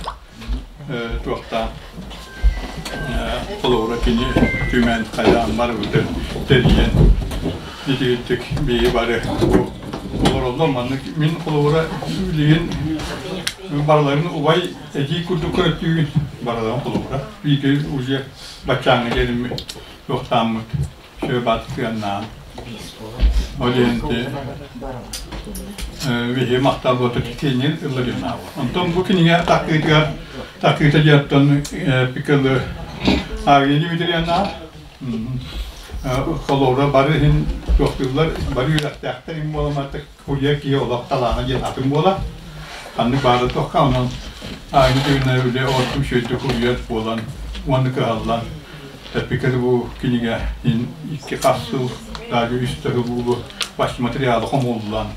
туохтаан холобура кини түмэн хайаан барыбытын тэрийэн итигиттик бии бары олороллор маннык мин холобура билигин барыларын убай эдьиий курдук көрөттүүгүн барыларын холобура бииргэ уже баччааҥҥа диэриммит туохтааммыт сүө-баат сыаннаан ол иһин биһи махтал буотут кинини ылларынаабы онтон бу кинигэ такыытыгар такыыта диэттон пикалы Агния Дмитриевна холобура бары иһин туохтууллар бары үөрэхтээхтэр им буоламматтык Курьер киһи олох талаана диэн атын буолар. Ханнык баара туохха онон аайы тыына үлэ ордук үчүгэйдик курьер буолан уонна кыһаллан тэппикэли бу кинигэ икки хас сыл даже үс тыһы буолу бач материалы хомуллан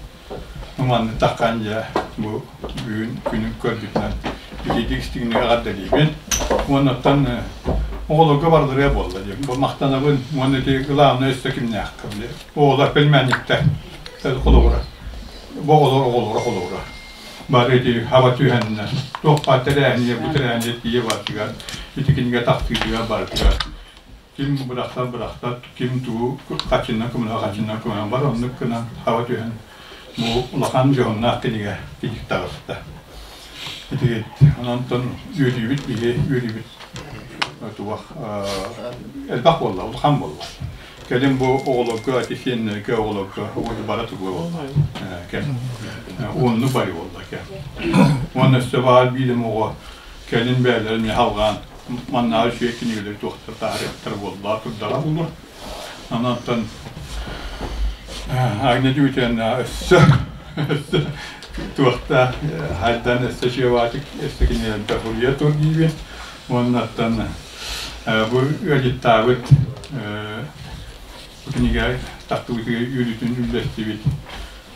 манны таххан дьэ бу бүгүн күнү көрбүтүнэн итиитик истиҥник эҕэрдэлиибин уоннаттан оҕолорго барыларыа буолла диэн бу махтанабын уонна ити главное өссө кимнээххэ били оҕолор пельменниктэр холобура бу оҕолор оҕолоро холобура бары ити хаба түһэннэр туох баар тэрээһиниэ бу тэрээһиниэ тиийэ барытыгар ити кинигэ тахсыытыгар барытыгар ким бырахтар бырахтар ким тугу хаччынан көмөлөһө хаччынан көмөлөһө бар оннук гынан хаба түһэн бу улахан дьоһуннаах кинигэ тиһик таҕыста ити онон үөрүүбүт биһи үөрүүбүт туох элбэх буолла улахан буолла Кэлин бу оҕолорго, ати сиэннэргэ оҕолорго уонна бара туруо буолла. Кэм. Уонну бары буолла кэм. Уонна өссө баар биирим оҕо кэлин бээлэрин халҕаан маннааҕы үчүгэй кинигэлэри туохтар таарыахтар буолла турдаҕа буолуо. Онон Агния Дмитриевна өссө өссө туохта хайдан өссө чуобаатык өссө кинилэргэ суруйа тур диибин. Уоннаттан бу ыалдьыттаабыт бу кинигэ тахсыбытыгар үөрүүтүн үллэстибит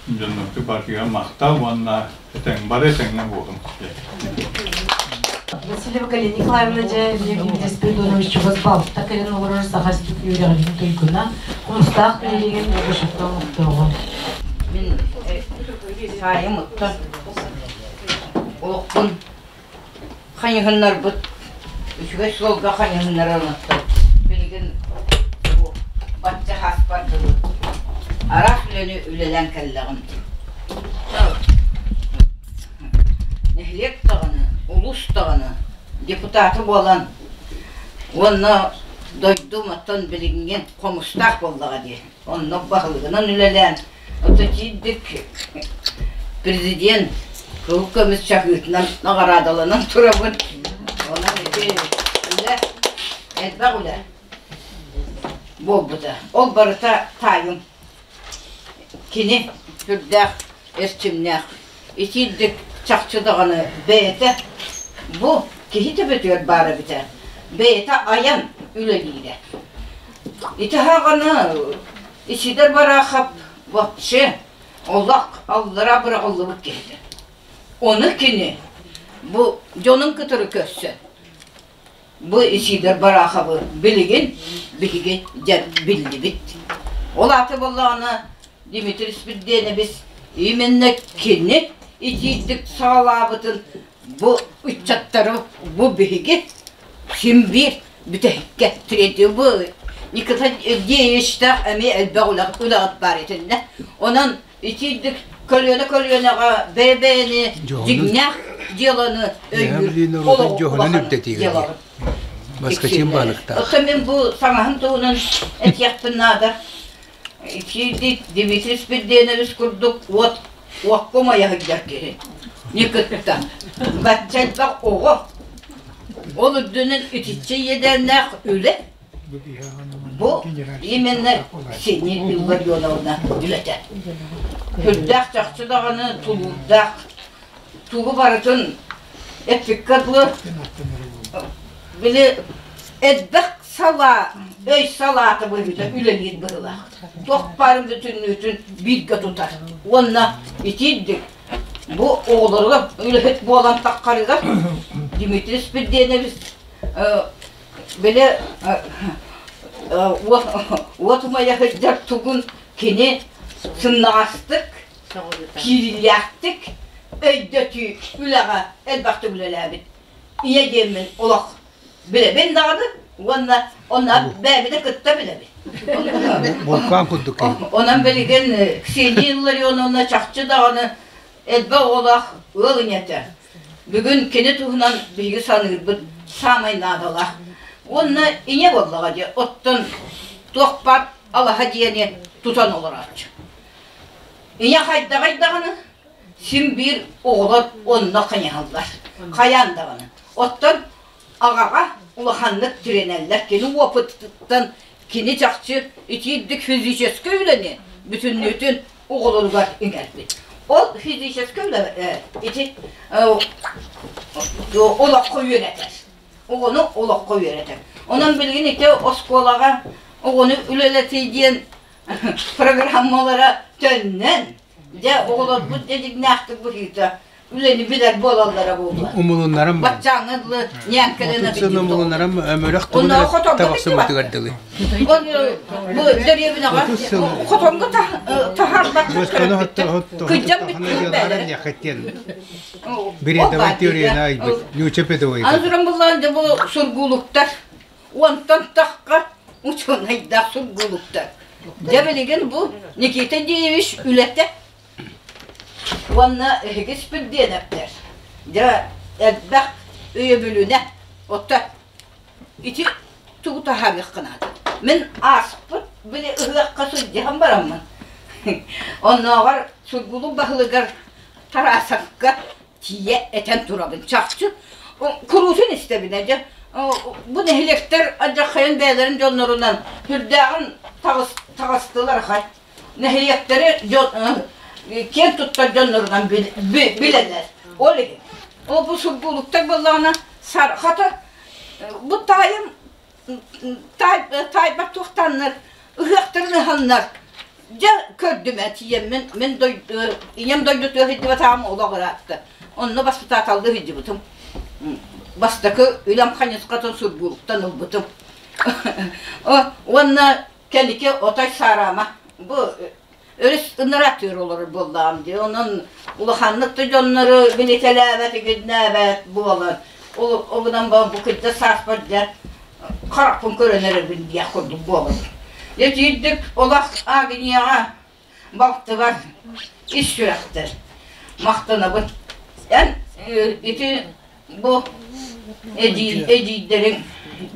дьоннорго барытыгар махтал уонна этэҥ бары этэҥҥэ буолуҥ. Васильева Галина Николаевна дьэ Евгений Спиридонович чугас балта кэлэн олорор саха үөрэҕин туйгуна, хомустаах нэһилиэгин Бушуттан олохтооҕо. Мин саайым оттон олохпун хайыһыннарбыт үчүгэй суолга хайыһыннаран оттон билигин бу бачча хааспар дылы араас үлэни үлэлээн кэллэҕим. Нэһилиэк даҕаны, улуус даҕаны депутата буолан уонна дойдум оттон билиҥҥи хомустаах буоллаҕа дии. Онно баһылыгынан үлэлээн, ото тиийдик президент кыһыл көмүс чаһыытынан наҕараадаланан турабын. Онон ити үлэ, элбэх үлэ буолбута. Ол барыта таайым. Кини сүрдээх эрчимнээх, итиирдик чахчы даҕаны бэйэтэ бу киһи төбөтүгэр баар эбитэ, бэйэтэ айан үлэлиирэ. Ити аҕаны Исидор Барахов вообще олох аллара быраҕыллыбыт киһитэ. Ону кини бу дьонун кытары көрсөн Бу Исидор Бараховы билигин биһиги дьэ биллибит. Ол аата буоллаҕына Дмитрий Спирдиэнэбис именно кини итиирдик саҕалаабытын бу ыччаттары бу биһиги син биир бүтэһиккэ тириэрдии бу Николай Евгеньевичтаах эмиэ элбэх үлэҕит баар итиннэ. Онон итиирдик көлүөнэ-көлүөнэҕэ бэйэ-бэйэни дьиҥнээх дьыаланы өйүүр олоҕу улахан дьыалаҕыт. Баскачым балыктаах. Оттон мин бу саҥаһын туһунан этиэхпин наада. Итиирдик Дмитрий Спирденович курдук уот уокка умайа сылдьар киһи. Никытта. Бачча элбэх оҕо. Ол үрдүнэн итиччэ иэдээннээх үлэ Бу именно Ксения Илларионовна үлэтэ. Сүрдээх чахчы даҕаны тулуурдаах, тугу барытын эппиккэ дылы били элбэх салаа, өй салаата быһыыта үлэлиир быһыылаах. Туох баарын бүтүннүүтүн бииргэ тутар. Уонна итиирдик бу оҕолоругар үлэһит буолан таххарыгар Дмитрий Спирденович Били уот умайа сылдьар тугун кини сымнаҕастык, киирилээхтик өйдөтүү үлэҕэ элбэхтик үлэлээбит. Ийэ диэммин олох билэбин даҕаны уонна онно бэйэбитин кытта билэбин. Булкаан курдук. Онон билигин Ксения Илларионовна чахчы даҕаны элбэх оҕолоох ыал ийэтэ. Бүгүн кини туһунан биһиги саныырбыт саамай наадалаах. Уонна ийэ буоллаҕа дии, оттон туох баар алаһа дьиэни тутан олорооччу. Ийэ хайдаҕай даҕаны син биир оҕолор онно хайыһаллар. Хайаан даҕаны. Оттон аҕаҕа улаханнык тирэнэллэр. Кини опытыттан кини чахчы итиирдик физическэй үлэни бүтүннүүтүн оҕолоругар иҥэрбит. Ол физическэй үлэ ити олоххо үөрэтэр. Оҕону олоххо үөрэтэр. Онон билигин ити оскуолаҕа оҕону үлэлэтии диэн программалара төннөн, дьэ оҕолорбут дьэ дьиҥнээхтик быһыыта үлэни билэр буолаллара буолуо. Умулуннарым. Баччааҥҥа дылы ньээҥкэлэнэ Отут умулуннарым өмөрөх тугун эрэ табахсыммытыгар дылы. Бу дэриэбинэҕэ хотоҥго таһаарбат кыдьан бүттүн Бредовай теорияны айбыт, нюча педовой. Аны туран буллаан дьэ бу сургуулуктар уонтан тахха учуонайдаах сургуулуктар. Дьэ билигин бу Никита Деевич үлэтэ Уонна эһиги Спирдиэнэптэр, дьэ, элбэх өйөбүлүнэ, оттон ити тугу таһаарыахха наада. Мин ааспыт били ыһыахха сылдьыһан бараммын, оннооҕор Сургулук баһылыгар Тарасовка тиийэ этэн турабын. Чахчы куруутун истэбин дьэ. Бу нэһилиэктэр алдьархайын бэйэлэрин дьоннорунан сүрдээҕин таҕыстылар хай. Нэһилиэктэри киэн туттар дьоннорунан билэллэр. Ол иһин ол бу сургуулуктар буоллаҕына хата бу таайым таайбат туохтааннар ыһыахтарын ыһаннар. Дьэ көрдүм этиэммин, мин дойду, ийэм дойдутугар сылдьыбатаҕым олох ыраатта. Онно баспытааталлыы сылдьыбытым. Бастакы үлэм хайысхатын сургуулуктан ылбытым. Уонна кэлики отой саараама. Бу өрүс ыныраатыыр олорор буоллаҕым дии. Онон улаханнык да дьоннору билитэлээбэт, игиннээбэт буолан, ол ол гынан баран бу кырдьа сааспар дьэ харахпын көрөн эрэбин диэх курдук буолабын. Итиирдик олох Агнияҕа балтыбар ис сүрэхтэр махтанабын. Эн ити бу эдьиийдэриҥ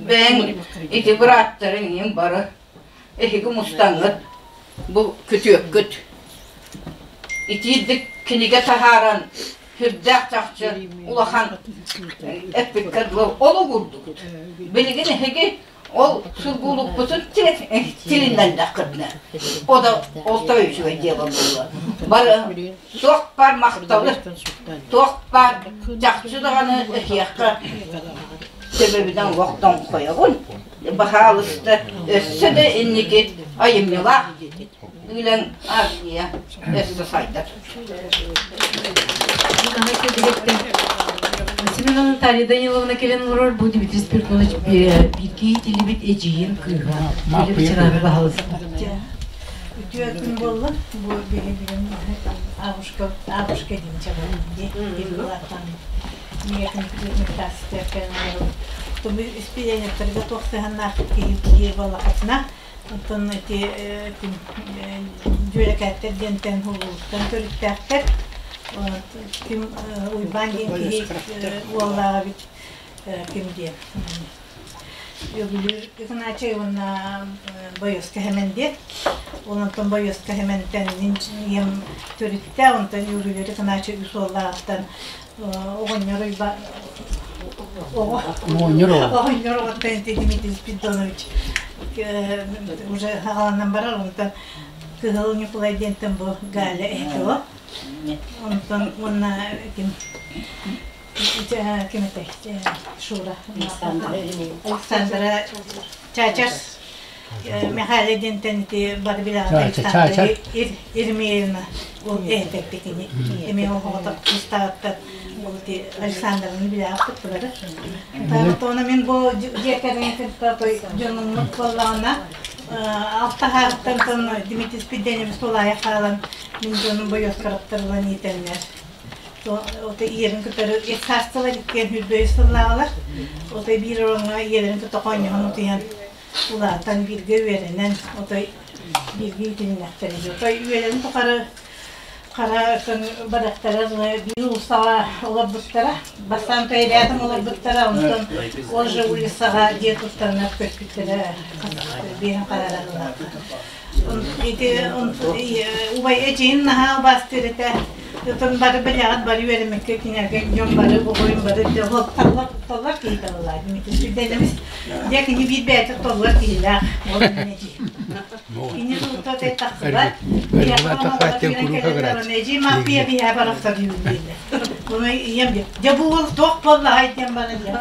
бэйэҥ ити бырааттарыҥ иһин бары эһиги мустаҥҥыт бу күтүөккүт итиирдик кинигэ таһааран сүрдээх чахчы улахан эппиккэ дылы олугурдугут. Билигин эһиги ол сургуулукпутун тилиннэннэххитинэ, о да ол да үчүгэй дьыала буолуо. Бары туох баар махталы, туох баар чахчы даҕаны эһиэхэ төбөбүнэн олох тоҥхойобун. Баһаалыста өссө да инники айымньылаах үлэҥ Агния өссө сайдар. Семенова Наталья Даниловна кэлэн олорор бу Дмитрий Спиридонович бииргэ иитиллибит эдьиийин кыыһа. Үлэ баһылыста. Үтүө күн буолла. Бу биһи абушка абушка диэн чабын ди миэтин Испиэнньэктэргэ туох сыһаннаах киһи киһи буоллахатына Оттон ити дьүөрэкээттэр диэнтэн улууттан төрүттээхтэр. Ким Уйбаан диэн киһи уоллааҕа эбит ким диэн Үгүлүүр Игнатий уонна Бойуоска Хэмэн диэн. Онтон Бойуоска Хэмэнтэн ийэм төрүттээх, онтон Үгүлүүр Игнатий үс уоллааҕыттан оҕонньор Уйбаан оҕонньор оҕоттон Дмитрий Спиридонович уже аҕаланан барар, онтон Кыһыл Ньукулай диэнтэн бу Галя эһэтэ онтон уонна ким ким этэй Шура Александра Чачас Михаил диэнтэн ити бары билэҕит Александра Еремеевна ол эһэтэ кини эмиэ оҕото устааттан ол ити Александровны билэҕит бары Тоона мин бу дьиэ кэргэн кытта той дьонуммут буоллаҕына алтаһааттан тон Дмитрий Спиридонович тулаайах хаалан мин дьонум бойуоскараптарынан иитэллэр. Ото ийэрин кытары саастылар иккиэн үрбөйүс сыллааҕылар. Отой биир ороҥҥо ийэлэрин кытта хоонньоһон утуйан улаатан бииргэ үөрэнэн отой бииргэ иитиннэхтэрэ. Отой үөрэнэн тухары хара барахтара биир уулуссаҕа олорбуттара. Бастаан рядом олорбуттара, онтон ол же улицаҕа дьиэ туттаннар көспүттэрэ биэһин харараллар. Ити убай эдьиийин наһаа убаастыыр этэ. Отон бары билэҕит, бары үөрэммиккэ кинилэргэ дьон бары оҕойун бары толлор толлор киһи талылаа. Дмитрий Сүрдэнэбис дьэ кини биир бэйэтэ толлор киһилээх. Ол эдьиий. Кини тута тахсыбат. Эдьиий мааппыйа биһээ барахсар дииллэр. Оны ийэм дьэ бу уол туох буоллаҕай диэн баран дьэ.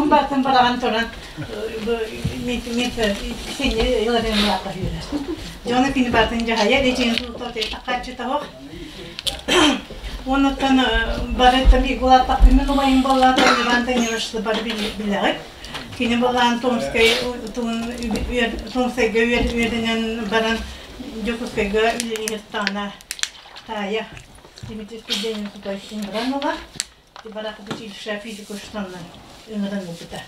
Бартын бараҕан туран Дьону кини батын дьаһайар, эдьиийин таххаччытаҕах. Онуттан бары там игулааттахпын убайым буоллаата Иван Данилович бары билэҕит. Кини буоллаан Томскай Томскайга үөрэнэн баран Дьокуускайга үлэлиир таана таайа Дмитрий Студенин ыҥыран ыла Барак училище физика учууталынан ыҥыран ылбыта.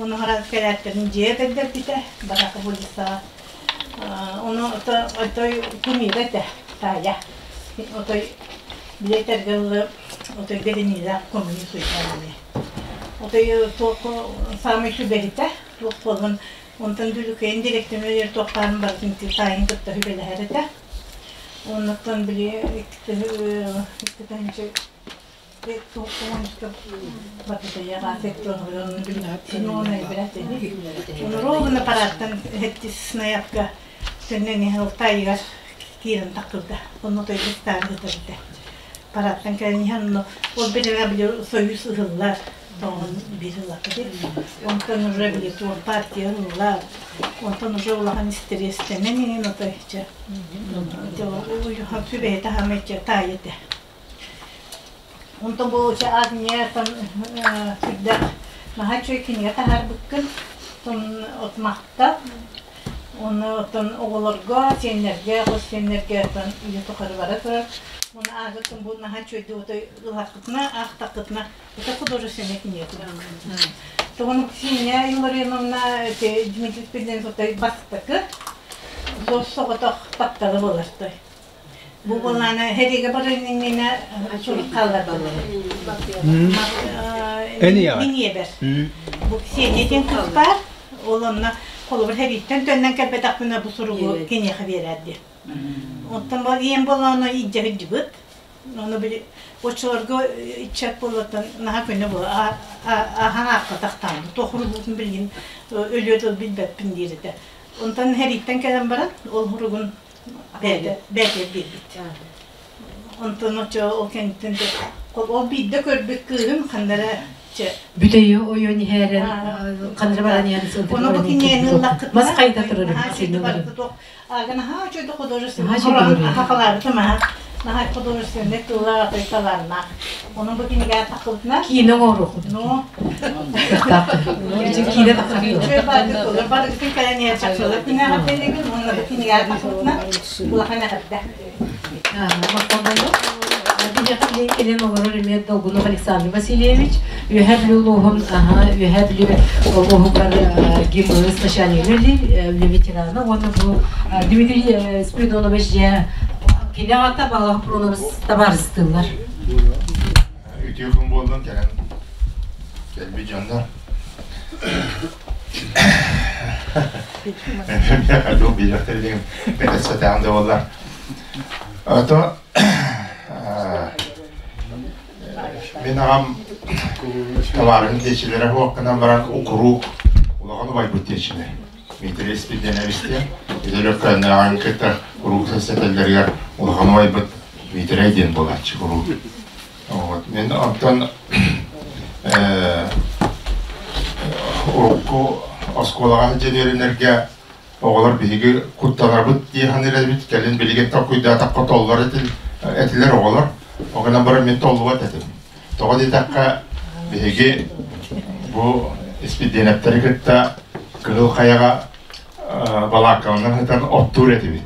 Ону харат кэлээттэрин дьиэ көрдөрбүтэ, Барака улицаҕа. Ону отой кумира этэ, таайа. Отой билетэргэ ылы отой бэриниилээх коммунист уйбаан эмиэ. Отой туох саамай сүбэһитэ, туох буолан онтон Дүлүкэйин директорын туохтаарын барытын таайын кытта сүбэлэһэр этэ. Оннуттан били икки Ровно парааттан ноябрьга төннөн иһэн алтайыгар киирэн тахсыбыта. Онно тойбуттаан ыытар этэ. Парааттан кэлэн иһэн ол бириэмэ били союз ыһыллар. Тоҕун бир ылакыты. Онтон уже били туох партия ылла. Онтон уже улахан истириэстэнэн иҥин ото ичэ. Сүбэһитэ хаама ичэ таай этэ. Онтон бу ичэ Агния тон сүрдээх наһаа үчүгэй кинигэ таһаарбыккын. Тон отмахта. Оны оттон оҕолорго, сиэннэргэ, хос сиэннэргэ оттон үйэ тухары бара турар. Уну аагытын бу наһаа үчүгэйдик отой ылаххытына, аахтаххытына Это художественная книга. Тоҕон Ксения Илларионовна Дмитрий Спиридонович бастакы соҕотох тапталы буолар той. Бу буоллаана хэригэ барыннина сурук хааллар Мин ийэбэр. Бу Ксения диэн кыыс баар. Ол онно холобур хэрииттэн төннөн кэлбэтэхпинэ бу суругу киниэхэ биэрээр диэн. Оттон бу ийэм буоллаана илдьэ сылдьыбыт. Ону били оччолорго иччат буоллартан наһаа көнө буола аһан аахпатахтаан туох уругутун билигин өлүө тыл билбэппин диир этэ. Онтон хэрииттэн кэлэн баран ол уругун бэйэтэ бэйэтигэр биэрбит. Онтон оччо ол кэнниттэн ол биирдэ көрбүт кыыһым ханна эрэ Бүтэйи ойон иһээрэн ханна баран иһэн сылдьар. Ону бу кинигэни ыллаххытына Мас хайда турар Наһаа үчүгэй художественный хахалаабытым аха. Наһаа художественный тыла талааннаах. Онон бу кинигэ тахсыбытына Киинэ оҥоруохпут. Ну, Киинэ тахсыбыт. Барыгытын кэлэн иһэр чахчылар кинигэҕэ тэлигин уонна бу кинигэ тахсыбытына улахан эҕэрдэ. Махталлану. Биһиэхэ кэлэн олорор эмиэ Долгунов Александр Васильевич, Үөһээ Бүлүү улууһун, Үөһээ Бүлүү улууһугар ГИМС начальнигын үлэлиир, ветерана уонна бу Дмитрий Спиридонович дьэ кини аҕата Балаҕа Пронович табаарыстыыллар. Үтүө күн буоллун кэлэн кэлбит дьоннор. Билэхтэрин бэтэссэтээн да буоллар. Ото мин аҕам табаарыһым диэчилэрэ хуокканан баран укуруук улахан убайбыт диэчилэр. Дмитрий Спирденович диэн Өлөккөөннөөҕүн кытта куруук сэтэллэригэр улахан убайбыт Дмитрий диэн буолааччы куруук. Вот. Мин онтон урукку оскуолаҕа сылдьан үөрэнэргэ оҕолор биһиги куттанарбыт дии саныыр эбит. Кэлин билигин толкуйдаатахха толлор этилэр оҕолор. Ол гынан баран мин толлубат этим. Тоҕо диэтэххэ, биһиги бу Испирдиэнэптэри кытта Кыһыл Хайаҕа балааккаланан сытан оттуур этибит.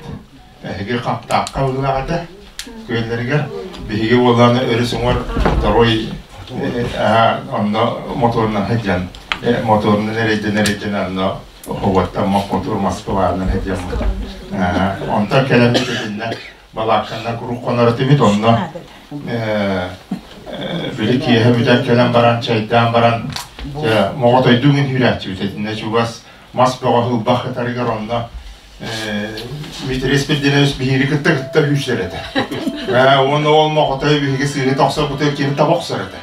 Эһиги Хаптаахха быһыылаах этэ күөллэригэр. Биһиги буоллаҕына өрүс уҥуор второй онно моторунан сылдьан, моторунан эрэйдэнэ-эрэйдэнэ онно Оһуоттан Мохмотур Москванан сылдьаммыт. Онтон кэлэммит итиннэ балаакканнан куруук хонор этибит онно били киэһэ бүтэн кэлэн баран чайдаан баран моҕотойдуу мин үүрээччибит итиннэ чугас мас бөҕө ылбах ытарыгар онно Дмитрий Спирдинович биһиги кытта кытта күүсэр этэ. Уонна ол моҕотой биһиги сыыһы тохсорбутугар кини таба охсор этэ.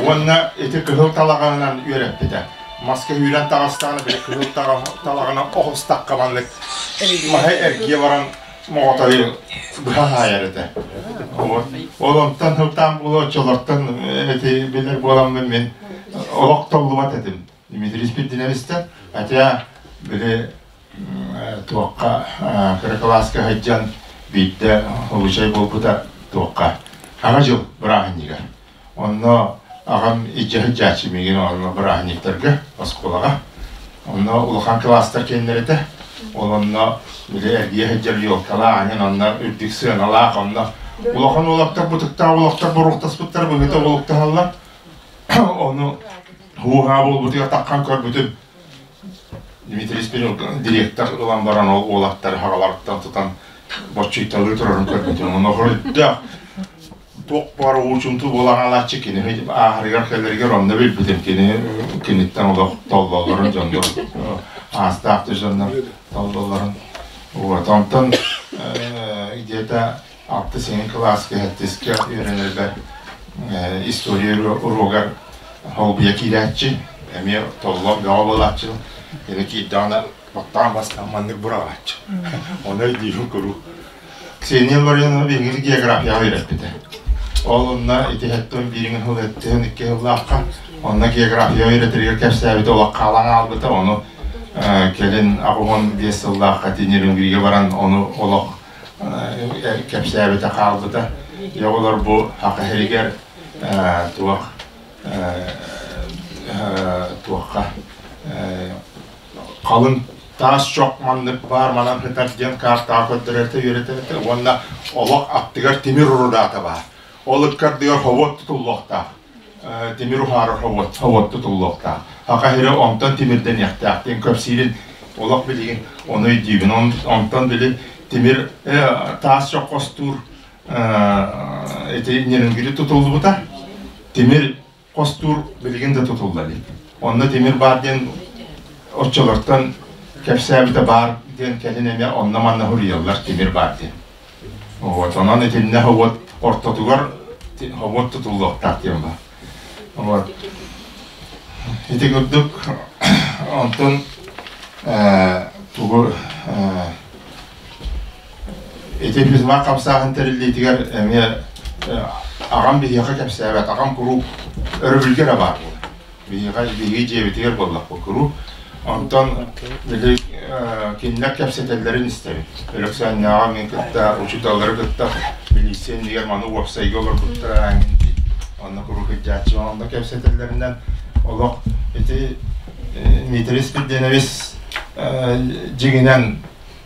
Уонна ити кыһыл талаҕанан үөрэппитэ. Маска үүрэн таҕыстаҕына били кыһыл талаҕынан оҕустахха маннык маһы эргийэ баран моҕотойу быһа хаайар этэ. Ол онтон сылтаан буолуо оччолортон эти билэр буоламмын мин олох толлубат этим. Дмитрий Спирдиновичтан хотя били туохха кыра кылааска сылдьан биирдэ обучай буолбута туохха Саҥа дьыл бырааһынньыгар. Онно аҕам илдьэ сылдьааччы миигин онно бырааһынньыктарга оскуолаҕа. Онно улахан кылаастар кэннилэр этэ. Ол онно били эргийэ сылдьар елкалаах аньан онно үрдүк сыаналаах онно улахан уолаттар бутуктаах уолаттар боруоктаспыттар быһыта уолуктаһаллар. Ону һуу-һаа буолбутугар таххан көрбүтүм Дмитрий Спиридонов директор ылан баран ол уолаттары хаҕаларыттан тутан боччуйталыы турарын көрбүтүм. Ону хоройдоох туох баар уучумту буолан аалааччы кини ааһарыгар кэлэригэр онно билбитим кини киниттэн олох толлоллорун дьоннор аастаах дьоннор толлоллорун вот онтон где-то алтыс сиҥин кылааска сэттискэ үөрэнэрбэр история уруогар холбуйа киирээччи эмиэ толлон бөҕө буолааччы кини киирдэҕинэ баттаан бастаан маннык быраҕааччы ону өйдүүрүм куруук Ксения Ларионова биһиги географияҕа үөрэппитэ. Ол онно ити хэттон биириҥин сыл эттиһэн икки сыллаахха. Онно география үөрэтэригэр кэпсээбитэ олох хаалан хаалбыта. Ону кэлин 85 сыллаахха Тинерюнгригэ баран ону олох кэпсээбитэ хаалбыта. Дьэ оҕолор бу Саха сиригэр туох туохха халыҥ таас чох маннык баар манан сытар диэн картаҕа көрдөрөртө үөрэтэртэ уонна олох аттыгар тимир урудаата баар. Ол ыккардыгар хобуот тутуллуохтаах. Тимир уһаарар хобуот, хобуот тутуллуохтаах. Саха сирэ онтон тимирдэниэхтээх диэн көпсиирин олох билигин ону өйдүүбүн. Онтон били тимир таас чох хостуур ити Нерюнгри тутуллубута. Тимир хостуур билигин да тутулла илик. Онно тимир баар диэн оччолортон кэпсээбитэ баар диэн кэлин эмиэ онно-манна суруйаллар тимир баар диэн. Вот, онон итиннэ вот ортотугар хобуот тутуллуохтаах диэн баар. Вот. Ити курдук онтон тугу Ити физмат хамсааһын тэриллиитигэр эмиэ аҕам биһиэхэ кэпсээбэт, аҕам куруук өрөбүлгэ эрэ баар буолар. Биһиэхэ биһиги дьиэбитигэр буоллахпыт куруук. Онтон били кинилэр кэпсэтэллэрин истэбин. Өлөксөөннөөҕө мин кытта, учууталлары кытта милиция иннигэр маны уопсайга олорбуттара эҥин дии. Онно куруук илдьээччи онно кэпсэтэллэринэн олох ити Дмитрий Спирденович дьиҥинэн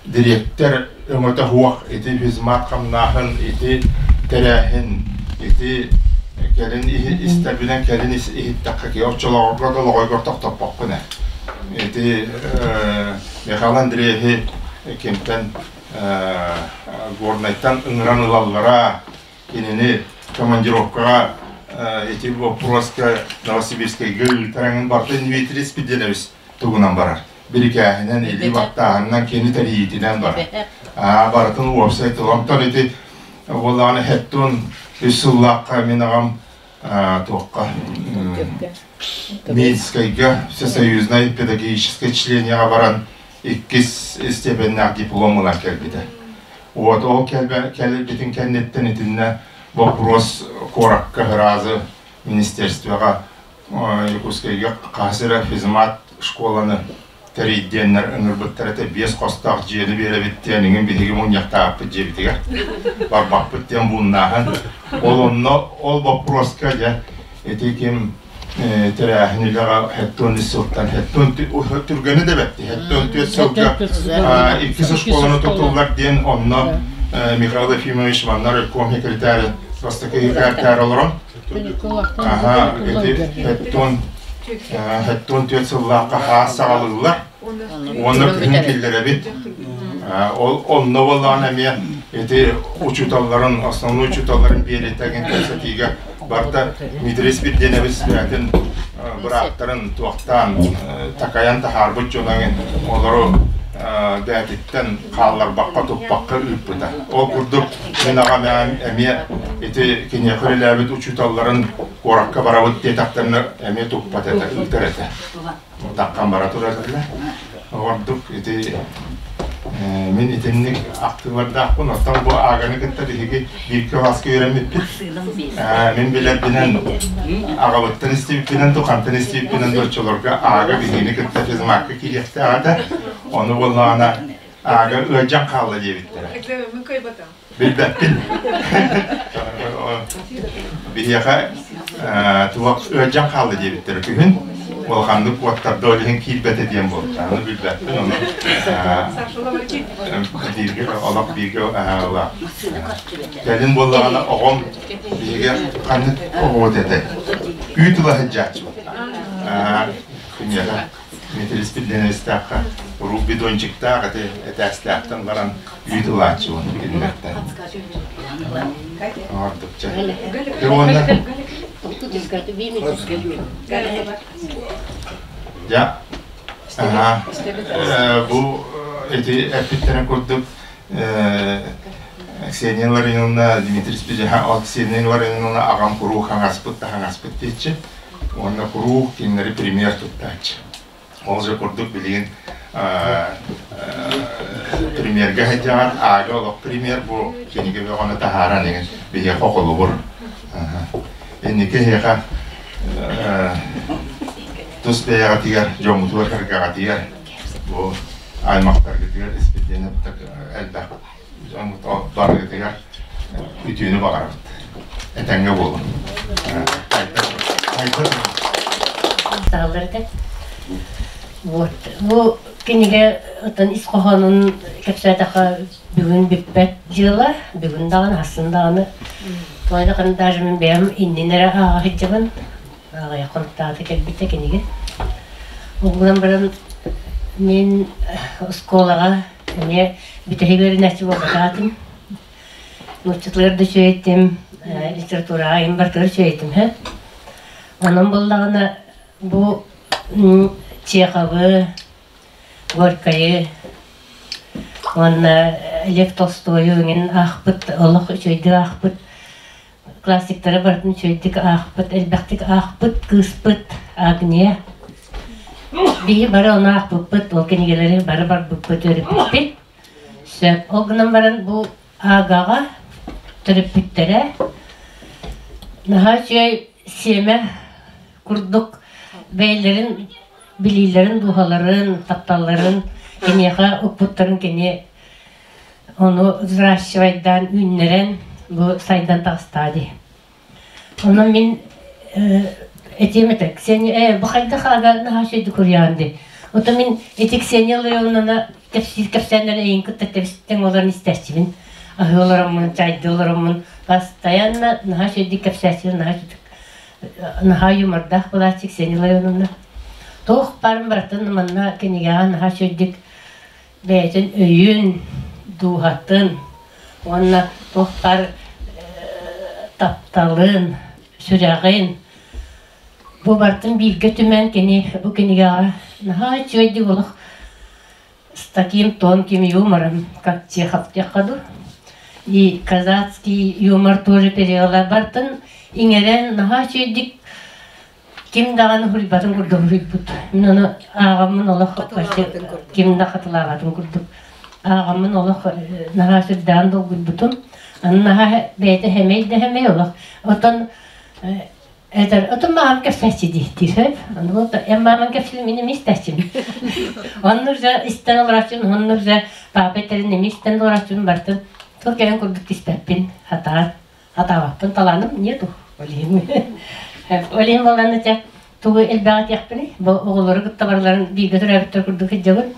дириэктэр өҥөтө суох ити физмат хамнааһын, ити тэрээһин, ити кэлин истэрбинэн кэлин иһиттэххэ киһи оччолоҕорго да лоҕойгор тохтоппоккун ээ. Ити Михаил Андреевы кимтэн Горнайтан ыҥыран ылаллара, кинини командировкаҕа ити боппуруоска Новосибирскайга ыытар барытын Дмитрий Спиридонович тугунан барар. Бирикээһинэн, илии баттааһынынан, кини тэрийиитинэн барар. Аа, барытын уопсай тыл. Онтон ити буоллаҕына хеттун үс сыллаахха мин аҕам туохха Минскайга всесоюзнай педагогическай членияҕа баран иккис степеннээх диплом ылан кэлбитэ. Вот ол кэлбитин кэнниттэн итиннэ боппуруос куоракка ыраазы министерствоҕа Якутскайга хас эрэ физмат школаны тэрийдиэннэр ыҥырбыттар этэ биэс хостоох дьиэни биэрэбит диэн иҥин биһиги мунньахтаабыппыт дьиэбитигэр барбаппыт диэн бууннааһын ол онно ол боппуруоска дьэ ити ким тэрээһин үлэҕэ хеттон үс сылтан хеттон түргэни да бэтти хеттон түөрт сылга иккис школаны тутуллар диэн онно Михаил Ефимович манна райком секретарь бастакы секретарь олорон Аха, ити хеттон хеттон түөрт сыллаахха хаас саҕалыыллар. Уонна күһүн киллэрэбит. Ол онно буоллаҕына эмиэ ити учууталларын, основной учууталларын биэриитэгин кэпсэтиигэ барыта Дмитрий Спирденович бэйэтин бырааттарын туохтаан такайан таһаарбыт дьоноҥ олору бээтиттэн хаалларбакка туппакка ыыппыта. Ол курдук мин аҕам эмиэ ити киниэхэ үлэлээбит учууталларын куоракка барабыт диэтэхтэринэ эмиэ туппат этэ, ыытар этэ. Таххан бара турар этилэр. Ордук ити мин итинник актыылардаахпын. Оттон бу Ааганы кытта биһиги биир кылааска үөрэммиппит. Мин билэрбинэн аҕабыттан истибиппинэн, тухантан истибиппинэн доччолорго Аага биһигини кытта физмакка киириэхтээх этэ. Ону буоллаҕына Аага ыалдьан хаалла диэбиттэрэ. Экзамеммын кыайбатым. Билбэппин. Биһиэхэ туох ыалдьан хаалла диэбиттэрэ күһүн. Улаханнык уоттарда ол иһин киирбэтэ диэн буолта. Ону билбэппин. Ону бииргэ олох бииргэ ыла. Кэлин буоллаҕына оҕом биһиги ханнык оҕобут этэй? Үүт ыла сылдьааччыбыт. Күннээх Дмитрий Спирденовичтаахха урут бидончиктаах эти этээстээхтэн баран үүт ылааччыбын кинилэртэн. Ордукча. Уонна Я бу эти эппиттэрин курдук Ксения Лариновна, Дмитрий Спирденович, Ксения Лариновна аҕам куруук хаҥаспыт да хаҥаспыт диэччи. Уонна куруук кинилэри пример туттааччы. Ол же курдук билигин премьергэ сылдьаҕын, аага олох премьер бу кинигэ бөҕөнү таһааран иһин биһиэхэ холобур. Инники эһиэхэ Тус бэйэҕитигэр, дьоҥҥутугар, кэргэҕитигэр, бу аймахтаргытыгар испитиэнэ элбэх дьоҥҥут барыгытыгар үтүөнү баҕарабыт. Этэҥҥэ буолуҥ. Вот. Бу кинигэ отон ис хоһоонун кэпсээтэххэ бүгүн бүппэт дьыала, бүгүн даҕаны, хасын даҕаны. Туойдахын даже мин бэйэм иннин эрэ ааҕа сылдьабын. Аҕыйах хонуктааҕыта кэлбитэ кинигэ. Ол гынан баран мин оскуолаҕа эмиэ бүтэһик үөрэнээччи буолбатаатым. Нууччатылар да үчүгэйтим, литератураҕа им бартыгар үчүгэйтим һэ. Онон буоллаҕына бу Чеховы, Горькайы уонна Лев Толстойу эҥин аахпыт, олох үчүгэйдик аахпыт, классиктары барытын үчүгэйдик аахпыт, элбэхтик аахпыт кыыспыт Агния. Биһи бары ону аахпыппыт, ол кинигэлэри бары барбыппыт, үөрэппиппит. Сөп. Ол гынан баран бу Агаҕа төрөппүттэрэ наһаа үчүгэй сиэмэ курдук бэйэлэрин билиилэрин, дууһаларын, тапталларын киниэхэ укпуттарын кини ону взращивайдаан үүннэрэн бу сайдан таҕыстаа дии. Онон мин этиэм этэ, Ксения, бу хайдах ага наһаа үчүгэйдик суруйаҕын дии. Ото мин ити Ксения Ларионовна кэпсиир кэпсээннэрин эйигин кытта тэбистэн олорон истээччибин. Аһыы олороммун, чайдыы олороммун постоянно наһаа үчүгэйдик кэпсээччибин, наһаа үчүгэйдик наһаа юмордаах буолааччы Ксения Ларионовна. Туох баарын барытын манна кинигэҕэ наһаа үчүгэйдик бэйэтин өйүн, дууһатын уонна туох баар тапталын, сүрэҕин бу барытын бииргэ түмэн кини бу кинигэҕэ наһаа үчүгэйдик олох с таким тонким юмором, как Чехов диэххэ дуу, и казацкий юмор тоже перевела бартын иҥэрэн наһаа үчүгэйдик ким даҕаны суруйбатын курдук суруйбут. Мин ону ааҕаммын олох ким да хатылаабатын курдук ааҕаммын олох наһаа сүрдээҕин долгуйбутум. Аны наһаа бэйэтэ сэмэй да сэмэй олох. Оттон этэр, отон маам кэпсээччи диир сөп. Аны вот эн мааман кэпсиир мин эмиэ истээччибин. Онно уже истэн олороччун, онно уже папа этэрин эмиэ истэн олороччун бартын тыл кэлэн курдук түспэппин хатаан Хатаабаппын талааным нету. Ол иһин ол иһин буолан этэ тугу элбэҕи этиэхпиний? Бу оҕолору кытта барыларын бииргэ төрөөбүттэр курдук сылдьабын.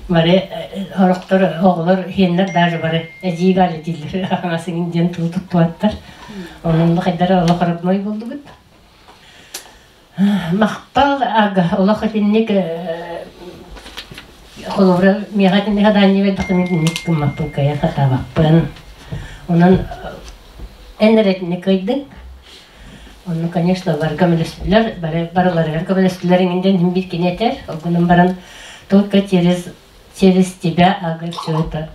Бары сорохтор оҕолор иһиэннэр даже бары эдьиий Галя дииллэр аҥасыҥын диэн тылы туттубаттар. Онон хайдара олох родной буоллубут. Махтал ага олох итинник холобура миэхэ итинник адаанньа биэрдэххинэ итинник гыммаппын кыайан сатаабаппын. Онон эн эрэ итинник кыайдыҥ. Онно, конечно, барга көмөлөстүлэр, бары барыларыгар көмөлөстүлэр иҥин диэн иһин биир кини этэр. Ол гынан баран только через через тебя, ага, все это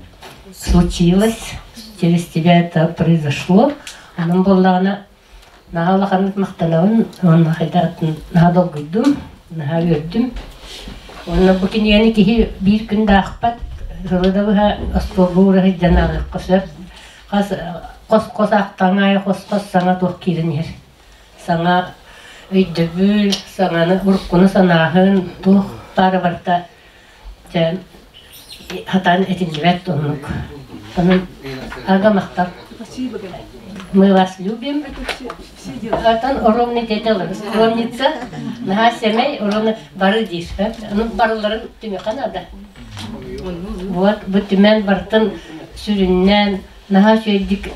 случилось, через тебя это произошло. Онон буоллаҕына Наһаа улаханнык махтанабын уонна хайдах наһаа долгуйдум, наһаа үөрдүм. Уонна бу кинигэни киһи биир күн да аахпат, сылы да быһа остуолга уура сылдьан ааҕыахха сөп. Хас хос-хос аахтаҕыҥ аайы хос-хос саҥа туох киирэн иһэр. Саҥа өйдөбүл, саҥаны уруккуну санааһын, туох баара барыта дьэ хатаан этиллибэт оннук. Онон ага махтал. Мы вас любим. Отон ровный тетелер, скромница, наһаа сэмэй, ровно бары диир. Ну, барыларын түмүөххэ наада. Вот, бу түмэн барытын сүрүннээн, наһаа үчүгэйдик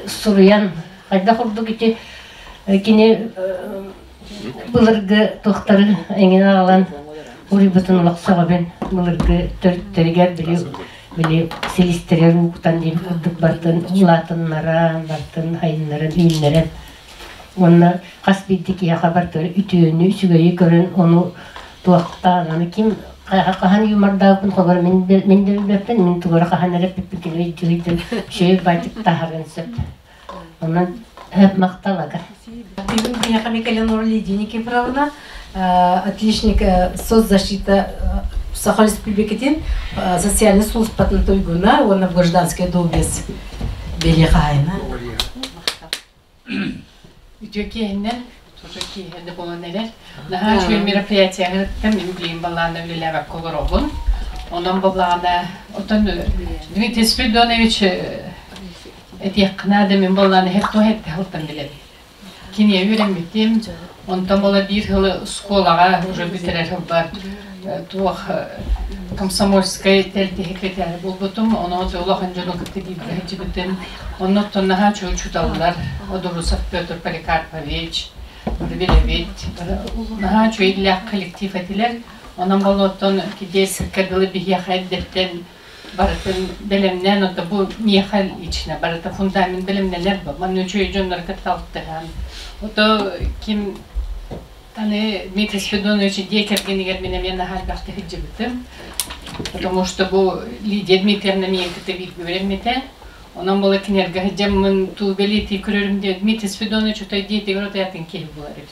суруйан, хайдах курдук ити кини былыргы туохтары эҥин аҕалан уруйбутун олох сөҕөбүн. Былыргы төрүттэригэр били били силистэригэр ууктан диэн курдук бартын улаатыннаран, бартын хайыннаран, үүннэрэн уонна хас биирдии киһиэхэ бартыгар үтүөнү, үчүгэйи көрөн ону туохтаан, аны ким хаһан юмордаабыппын холобура мин мин да билбэппин, мин тугу эрэ хаһан эрэ эппиппин кини өйдүү үчүгэй байтык таһарын сөп. Онон махтал ага. Бүгүн биһиэхэ Микелинора Лидия Никифоровна отличник соцзащита Саха Республикатын социальнай сулууспатын туйгуна уонна гражданская долбес бэлиэ хаһаайына. Үтүө киэһинэн. Уже киэһэ буолан эрэр. Наһаа үчүгэй мероприятияҕыттан мин билигин балаана үлэлээбэккэ олоробун. Онон балаана отон Дмитрий Спиридонович этиэххэ наада мин балаана һэр туох этте халтан билэбин. Киниэ үөрэммитим. Онтон була биир сылы оскуолаҕа уже бүтэрэр сылбар туох комсомольскай тэрилтэ секретарь буолбутум. Ону улахан дьону кытта бииргэ сылдьыбытым. Оннуттан наһаа үчүгэй учууталлар Одорусов Петр Поликарпович, билэбит. Наһаа үчүгэйдээх коллектив этилэр. Онон болуоттан кидиэсиккэ дылы биһиэхэ эрдэттэн барытын бэлэмнээн, ото бу миэхэ лично барыта фундамент бэлэмнэнэр бу. Манна үчүгэй дьоннор кытта алтыһан. Ото ким аны Дмитрий Спиридонович дьиэ кэргэнигэр мин эмиэ наһаа элбэхтик сылдьыбытым. Потому что бу Лидия Дмитриевна миигин кытта бииргэ үөрэммитэ. Онон була кинилэргэ сылдьаммын туу бэлиэтии көрөрүм диэн Дмитрий Спиридонович отой диэтигэр отоятын киһи буолар эбит.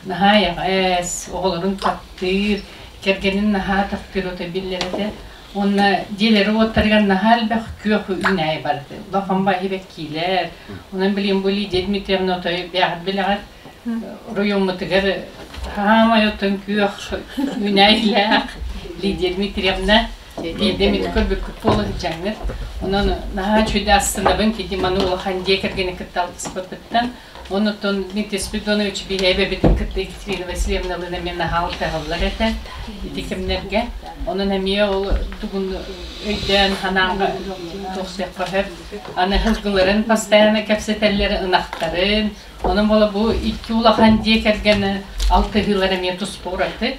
Наһаа эйэҕэс, оҕолорун таптыыр, кэргэнин наһаа таптыыр отой биллэр этэ. Уонна дьиэлэри уоттарыгар наһаа элбэх күөх үүнээйи барды. Улахан баһыбэт киилэр. Онон билигин бу Лидия Дмитриевна отой бэйэҕит билэҕит оройуоммутугар хаамай оттон күөх үүнээйилээх Лидия Дмитриевна биирдэ эмит көрбүккүт буола сылдьаҥҥыт. Онон наһаа үчүгэй астынабын кити маны улахан дьиэ кэргэни кытта алтыспыппыттан. Оннуттан Дмитрий Спиридонович биһи эбэбитин кытта Екатерина Васильевналыын эмиэ наһаа алтыһаллар этэ ити кэмнэргэ. Онон эмиэ ол тугун өйдөөн санааҕа туохсуйахха сөп. Аны сылгыларын постоянно кэпсэтэллэр, ынахтарын. Онон буола бу икки улахан дьиэ кэргэн алтыһыылар эмиэ туспа ураты.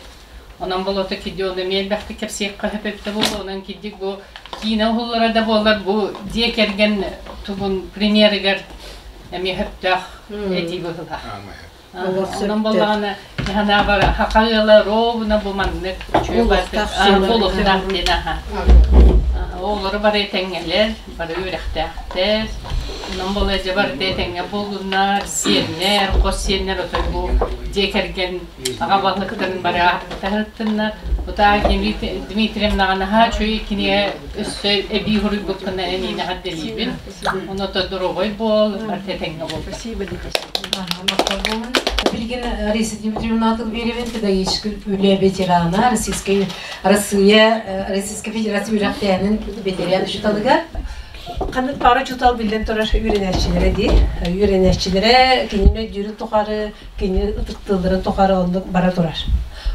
Онон болото киди ону эмиэ элбэхтик кэпсиэххэ сөп эбитэ буолуо. Онон кидик бу киинэ уһуллара да буоллар бу дьиэ кэргэн тугун премьерыгар эмиэ сөптөөх этии быһыылаах. Онон буоллаҕына ханаабар хаха ыала ровно бу маннык үчүгэй буолуохтаах диэн аха. Оҕолору бары этэҥҥэлэр, бары үөрэхтээхтэр. Онон буола дьэ барыта этэҥҥэ буоллуннар, сиэннэр, хос сиэннэр отой бу дьиэ кэргэн аҕа баһылыктарын бары ааттаһыттыннар. Утаа Дмитриевнаҕа наһаа үчүгэй кинигэ өссө эбии суруйбуккун эниини эҕэрдэлиибин. Онно доруобай буол, барыта этэҥҥэ буол. Спасибо, Билигин Раиса Дмитриевна Тылбиевин педагогическай үлэ ветерана, Российскай Россия, Российскай Федерация үөрэхтээһинин ветеран учууталыгар. Ханнык пара учуутал биллэн турар үөрэнээччилэрэ дии. Үөрэнээччилэрэ кинини өйдүүрүн тухары, кини ытыктыылларын тухары оннук бара турар.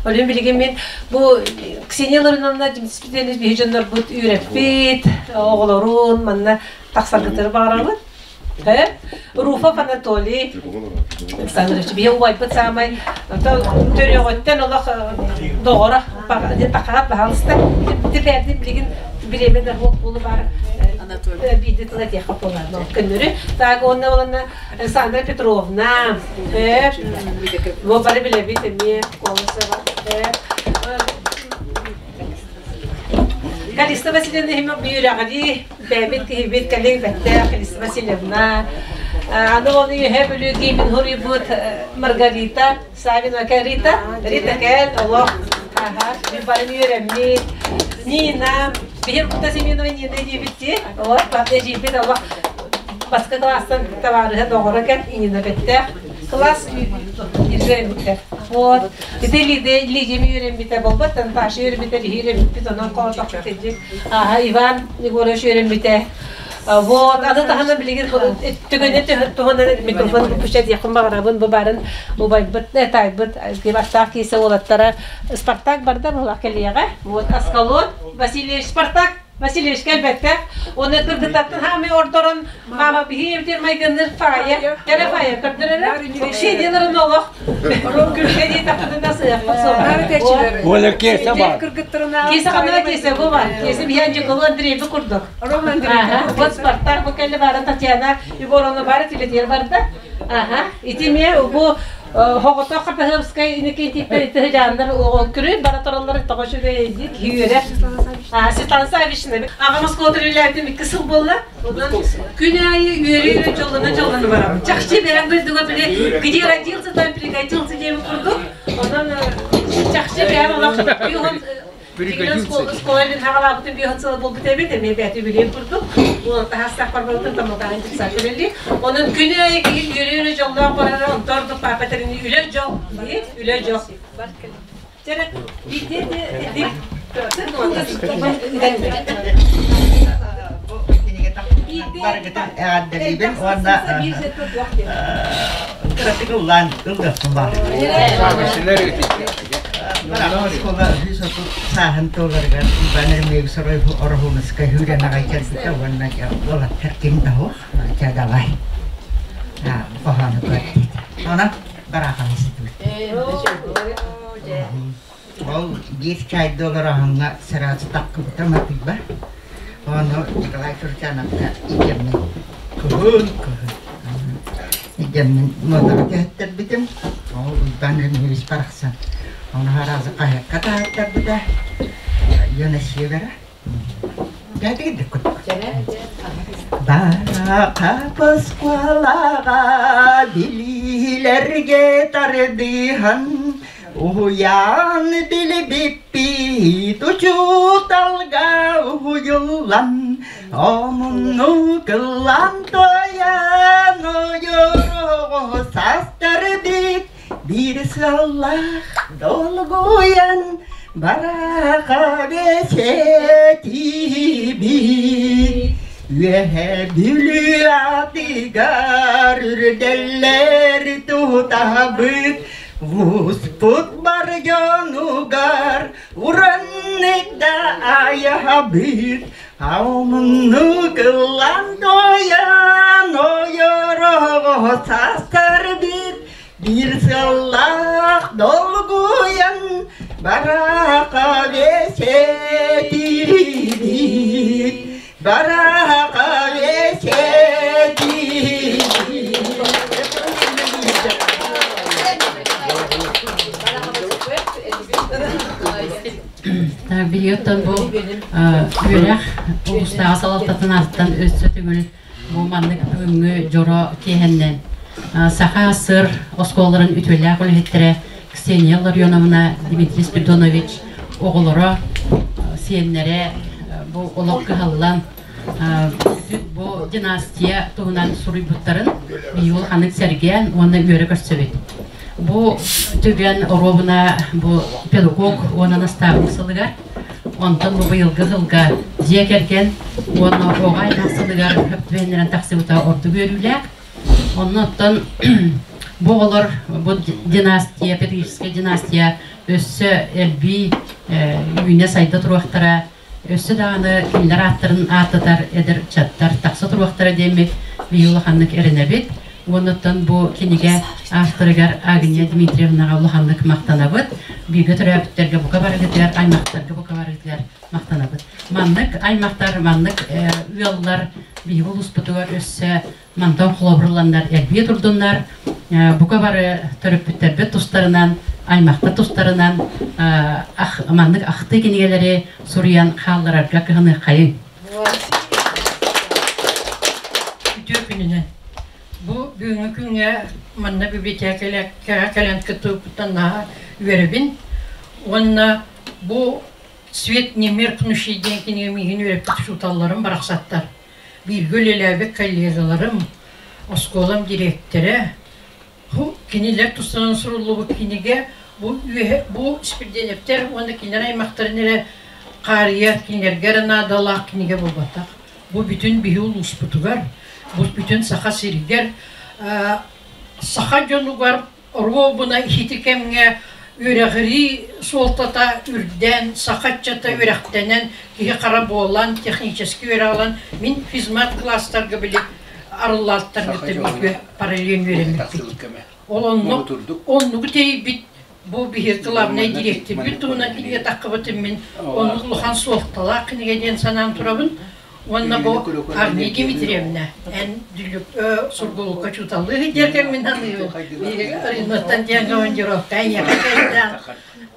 Ол иһин билигин мин бу Ксения Лариновна Дмитриевна биһи дьоннорбут үөрэппит, оҕолорун манна тахсаргытыгар баҕарабыт. Руфов Анатолий Александрович биһи убайбыт саамай төрүөҕүттэн олох доҕоро тахаат баһаалыста типэрдин билигин бириэмэ да буолу бар биирдэ тыл этиэххэ буолар көннөрү так уонна уонна Александра Петровна бу бары билэбит эмиэ Колосова Калиста Васильевна иһимэ бүүрэҕирии бэйэбит киһибит кэлин бэттээх Калиста Васильевна аны оны үөһэ Бүлүү киһибин хоруйбут Маргарита Савинова Рита Рита кэл олох бары үөрэммит Нина биһир Кута Семенова Нина диэбит дии олох эдьиийбит олох баскы класстан табаарыһа доҕоро кэл Нина бэттээх класс үөрэммиттэр. Вот. Ити Лидия үөрэммитэ буолбат, Наташа үөрэммитэ, биһи үөрэммиппит, онон хоотохпут ити. Аха, Иван Егорович үөрэммитэ. Вот, аны таһынан билигин түгэнэ туһунан микрофон выключать диэхпин баҕарабын, бу барын убайбыт, таайбыт, аттаах киисэ уолаттара Спартак барда буолах кэлиэҕэ. Вот, Аскалон, Васильевич Спартак Васильевич кэлбэттэх. Оны кыргыттаттан хаамый ордорон мама биһи эбитер майгынныр фая. Кэрэ фая көрдөрөрө. Ксенияларын олох. Күлгэ дии тахтына сыахпыт суох. Оля киэсэ бар. Киэсэ ханна киэсэ бу бар. Киэсэ биһи Николай Андреевы курдук. Вот Спартак бу кэлли бары Татьяна Егоровна бары телетер барда. Ага. Ити ме бу Хоҕотох Хатаһыапскай Иннокентийдэр итиһилээннэр көрүн бара тураллар тоҕо үчүгэй киһи Светлана Саввична аҕам оскуолата үлэлээбитим икки сыл буолла. Онон күн аайы үөрүү дьоллоно дьоллоно барабын. Чахчы бэйэм дойдуга били где родился, там пригодился диэбит курдук. Онон чахчы бэйэм олох Пригодился. Школа мен хагалаабытын биһон сыла болбут эбит, эми бәти билен курдук. Ол тахастах барбытын тамылтаан тикса келели. Онун күнү айы киһи үөрүүнү жоллоон барара, онторду папа терини үлө жол, үлө жол. Жана бите Баргытын эҕэрдэлиибин уонна кыратык ыллаан ыллыахпын баар. Оскуола сааһын туоларыгар Иван Еремеевич Ороһуунускай сүүрэн аҕай кэлбитэ уонна уолаттар ким да суох, чэ давай хоһоону көрдүт. Онон бараахам институт. Ол биир чайда олороһуҥҥа сразу таккыбыта матыыба. Ону Николай Турчановка идэммин кыһын кыһын идэммин муодаҕа түһэттэрбитим. Ол Уйбаан Ремьевич барахсан ону сразу хаһыакка таһааттарбыта. Юна Севера. Бараха оскуолаҕа билиилэргэ тардыһан уһуйаан билбиппит учууталга уһуйуллан омунну кыллан туойан ойорого састарбит биир сыаллаах долгуйан бараха бэсэтиибит Үөһэ Бүлүү аатыгар үрдэллэр тутаһабыт Вуспут бар дьонугар ураннык да айаһабыт Аумунну кыллан тоян ойорого састарбыт Биир сыллаах долгуйан бараха бэсэтиибит, бараха бэсэтиибит. Билиоттан бу үөрэх улуустааҕы салалтатын ааттан өссө төгүл Бу маннык бүгүҥҥү дьоро киэһэннэн Саха СССР оскуолаларын үтүөлээх үлэһиттэрэ Ксения Ларионовна, Дмитрий Спиридонович оҕолоро, сиэннэрэ бу олох кыһаллан бу династия туһунан суруйбуттарын биһиги улаханнык сэргээн уонна үөрэ көрсөбүт. Бу түгэн оруобуна бу педагог уонна наставник сылыгар Онтон бу быйылгы сылга дьиэ кэргэн уонна оҕо аймах сылыгар хөптүбэһиннэрэн тахсыбыта ордук үөрүүлээх. Онно оттон бу оҕолор бу династия, педагогическая династия өссө элбии үүнэ-сайда туруохтара, өссө даҕаны кинилэр ааттарын ааттатар эдэр ыччаттар тахса туруохтара диэммит биһиги улаханнык эрэнэбит. Уоннаттан бу кинигэ авторыгар Агния Дмитриевнаҕа улаханнык махтанабыт. Бииргэ төрөөбүттэргэ бука барыгытыгар, аймахтарга бука барыгытыгар махтанабыт. Маннык аймахтар, маннык ыаллар биһиги улууспутугар өссө мантан холобурланнар элбии турдуннар. Бука бары төрөппүттэрбит тустарынан, аймахтар тустарынан маннык ахтыы кинигэлэри суруйан хаалларарга кыһаныаххайыҥ. Үтүө күнүнэн. Бу бүгүҥҥү күҥҥэ манна библиотекаҕа кэлэн кыттыбыппыттан наһаа үөрэбин. Уонна бу «Свет не меркнущий» диэн кинигэ миигин үөрэппит учууталларым барахсаттар. Бииргэ үлэлээбит коллегаларым, оскуолам дириэктэрэ, бу кинилэр тустарынан суруллубут кинигэ бу үөһэ бу Спирдиэнэптэр уонна кинилэр аймахтарын эрэ хаарыйар кинилэргэ эрэ наадалаах кинигэ буолбатах. Бу бүтүн биһи улууспутугар, бу бүтүн Саха сиригэр саха дьонугар оруобуна ити кэмҥэ үөрэҕирии суолтата үрдээн, саха ыччата үөрэхтэнэн, киһи-хара буолан, технически үөрэх ылан, мин физмат класстарга били арыллааттарга параллельно үөрэммиппит. Ол оннук, оннугу тэрийбит бу биһиги главнай дириэктирбит туһунан кинигэ таххыбытын мин оннук улахан суолталаах кинигэ диэн санаан турабын. Уонна бу Агния Дмитриевна, эн Сургуулукка учууталлыы сылдьар кэммин саныыбын. Рыннаттан диэн командировка эйиэхэ кэллээн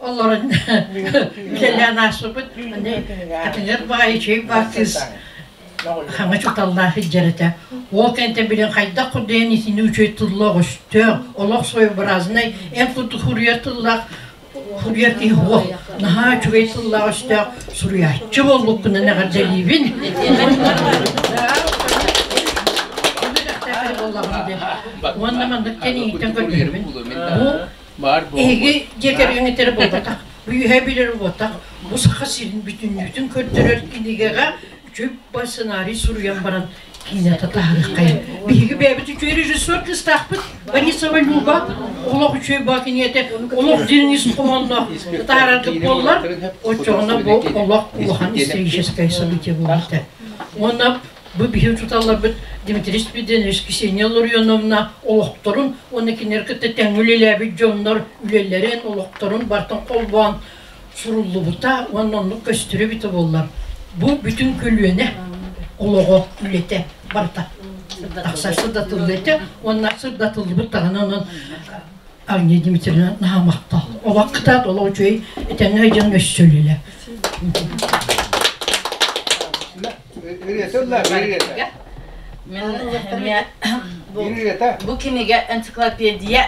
олорон үлэлээн ааспыппыт. Хатыҥыр баҕайы үчүгэй баар кыыс хаҥа учууталлаах сылдьар этэ. Ол кэнтэн билэн хайдах курдуйан итини үчүгэй тыллаах өстөөх, олох своеобразный, эн курдук суруйар тыллаах. Суруйар киһи суох. Наһаа үчүгэй тыллаах өстөөх суруйааччы буолбуккунан эҕэрдэлиибин. Уонна маннык кэнииттэн көрдөрөбүн. Бу эһиги дьиэ кэргэҥҥитэрэ буолбатах, бу үөһээ билэр буолбатах, бу Саха сирин бүтүннүүтүн көрдөрөр кинигэҕэ үчүгэй сценарий суруйан баран киинэтэ таһаарыаххайын. Биһиги бэйэбит үчүгэй режиссер кыыстаахпыт Борисова Люба олох үчүгэй баа кинигэтэ олох дириҥ ис хоһоонноох таһаарарга буоллар, оччоҕуна бу олох улахан историческое событие буолбута. Уонна бу биһи учууталларбыт Дмитрий Спиридонович, Ксения Ларионовна олохторун уонна кинилэр кытта тэҥҥэ үлэлээбит дьоннор үлэлэрин, олохторун барытын холбоон суруллубута уонна оннук көстөрө эбитэ буоллар, бу бүтүн көлүөнэ олоҕо, үлэтэ барыта тахсар сырдатыллыа этэ уонна сырдатыллыбыт даҕаны онон Агния Дмитриевна наһаа махтал. Олох кытаат, олох үчүгэй этэҥҥэ дьон өссө үлэлээ. Бу кинигэ энциклопедия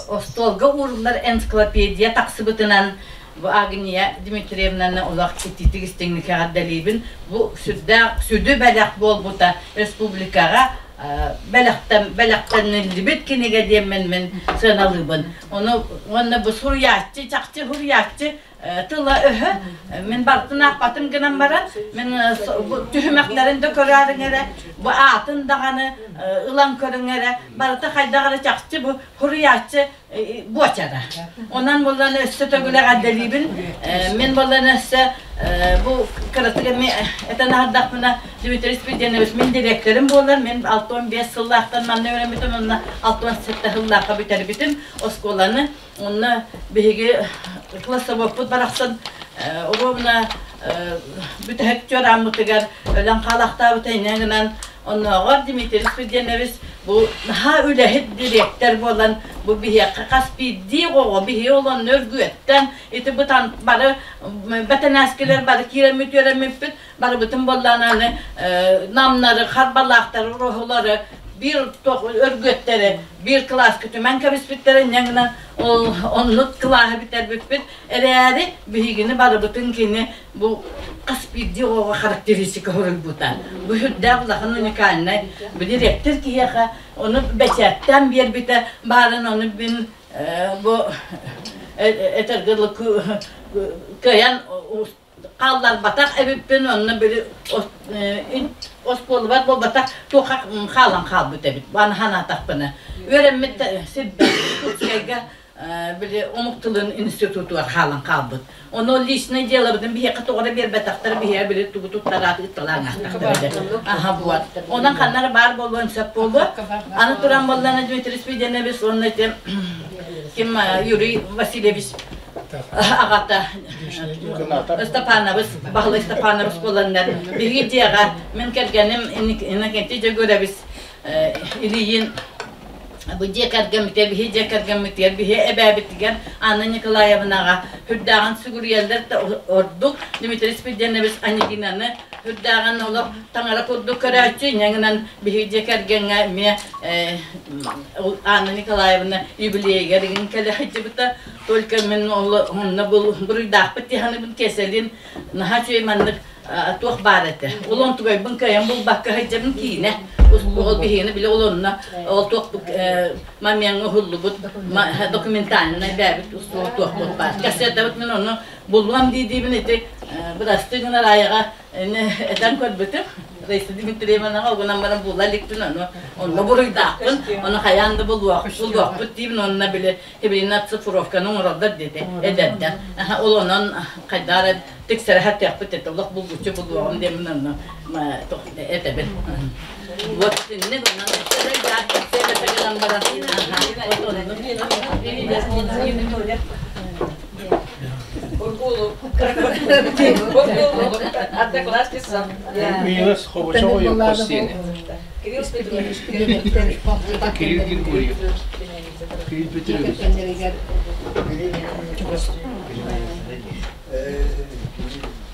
остуолга ууруллар энциклопедия тахсыбытынан бу Агния Дмитриевнаны олох итиитик истиҥник эҕэрдэлиибин. Бу сүрдээх сүдү бэлэх буолбута республикаҕа бэлэхтэн бэлэхтэниллибит кинигэ диэммин мин сыаналыыбын. Ону уонна бу суруйааччы, чахчы суруйааччы тыла-өһө мин барытын аахпатым гынан баран мин түһүмэхтэрин да көрөөрүҥ эрэ бу аатын даҕаны ылан көрүҥ эрэ барыта хайдах эрэ чахчы бу суруйааччы буочара онон буолан өссө төгүл эҕэрдэлиибин мин буолан өссө бу кыратык эми этэн аһардахпына Дмитрий Спиридонович мин дириэктэрим буолар мин 65 сыллаахтан манна үөрэммитим уонна 67 сыллаахха бүтэрбитим оскуоланы Онно биһиги классоводпут барахсан уруобуна бүтэһик чуорааммытыгар өлөн хаалахтаабыта инньэ гынан оннооҕор Дмитрий Спиридонович бу наһаа үлэһит дириэктэр буолан бу биһиэхэ хас биирдии оҕо биһиги ол онно өргүөттэн ити бытан бары бэтэнээскилэр бары киирэммит үөрэммиппит барыбытын буоллаан аны намнары харбалаахтары роһулары биир өргүөттэри биир кылааска түмэн кэбиспиттэрэ инньэ гынан ол оннук кылааһы бүтэрбиппит эрээри биһигини барыбытын кини бу хас биирдии оҕоҕо характеристика суруйбута бу сүрдээх улахан уникальнай бу дириэктэр киһиэхэ ону бэчээттээн биэрбитэ баарын ону мин бу этэргэ дылы кыайан хаалларбатах эбиппин онно били оскуолабар буолбатах туохха хаалан хаалбыт эбит аны санаатахпына үөрэммит сирбэр Иркутскайга били омук тылын институтугар хаалан хаалбыт ону личное делобытын биһиэхэ тоҕо эрэ биэрбэтэхтэр биһиэхэ били тугу туттараат ытталаан аахтахтар аха буот онон ханна эрэ баар буолуон сөп буолуо аны туран буоллана Дмитрий Спиридонович уонна ити ким Юрий Васильевич аҕата Степанович, Баһылай Степанович буоланнар биһиги дьиэҕэ мин кэргэним Иннокентий Дьөгүөрэбис Ильин бу дьиэ кэргэммитигэр, биһи дьиэ кэргэммитигэр, биһи эбээбитигэр Анна Николаевнаҕа үрдээҕин сүгүрүйэллэр да ордук Дмитрий Спиридонович Анегинаны үрдээҕин олох таҥара курдук көрөөччү инньэ гынан биһиги дьиэ кэргэҥҥэ эмиэ Анна Николаевна юбилейыгар игин кэлэ сылдьыбыта Только мин онно буруйдаахпыт дии кэсэлин наһаа үчүгэй маннык туох баар этэ. Ол онтугайбын кыайан булбакка сылдьабын киинэ. Ол биһигини били ол онно ол туох мамияҥҥа уһуллубут документальнай бээбит устуу туохпут баар. Кассетабыт мин ону булуом дии-диибин ити бырастыы гынар айаҕа этэн көрбүтүм Раиса Дмитриевнаҕа угунан баран була иликпин ону онно буруйдаахпын ону хайаан да булуохпут диибин онно били Тибилин оцифровканы оҥороллор диэтэ эдэрдэр ол онон хайдах эрэ тиксэрэ сатыахпыт этэ олох булгуччу булуоҕум диэммин онно этэбин вот инник онон гынан баран Одноклассница. Минус Хобочоҕо Костине. Кирилл Григорьев. Кирилл Петрович.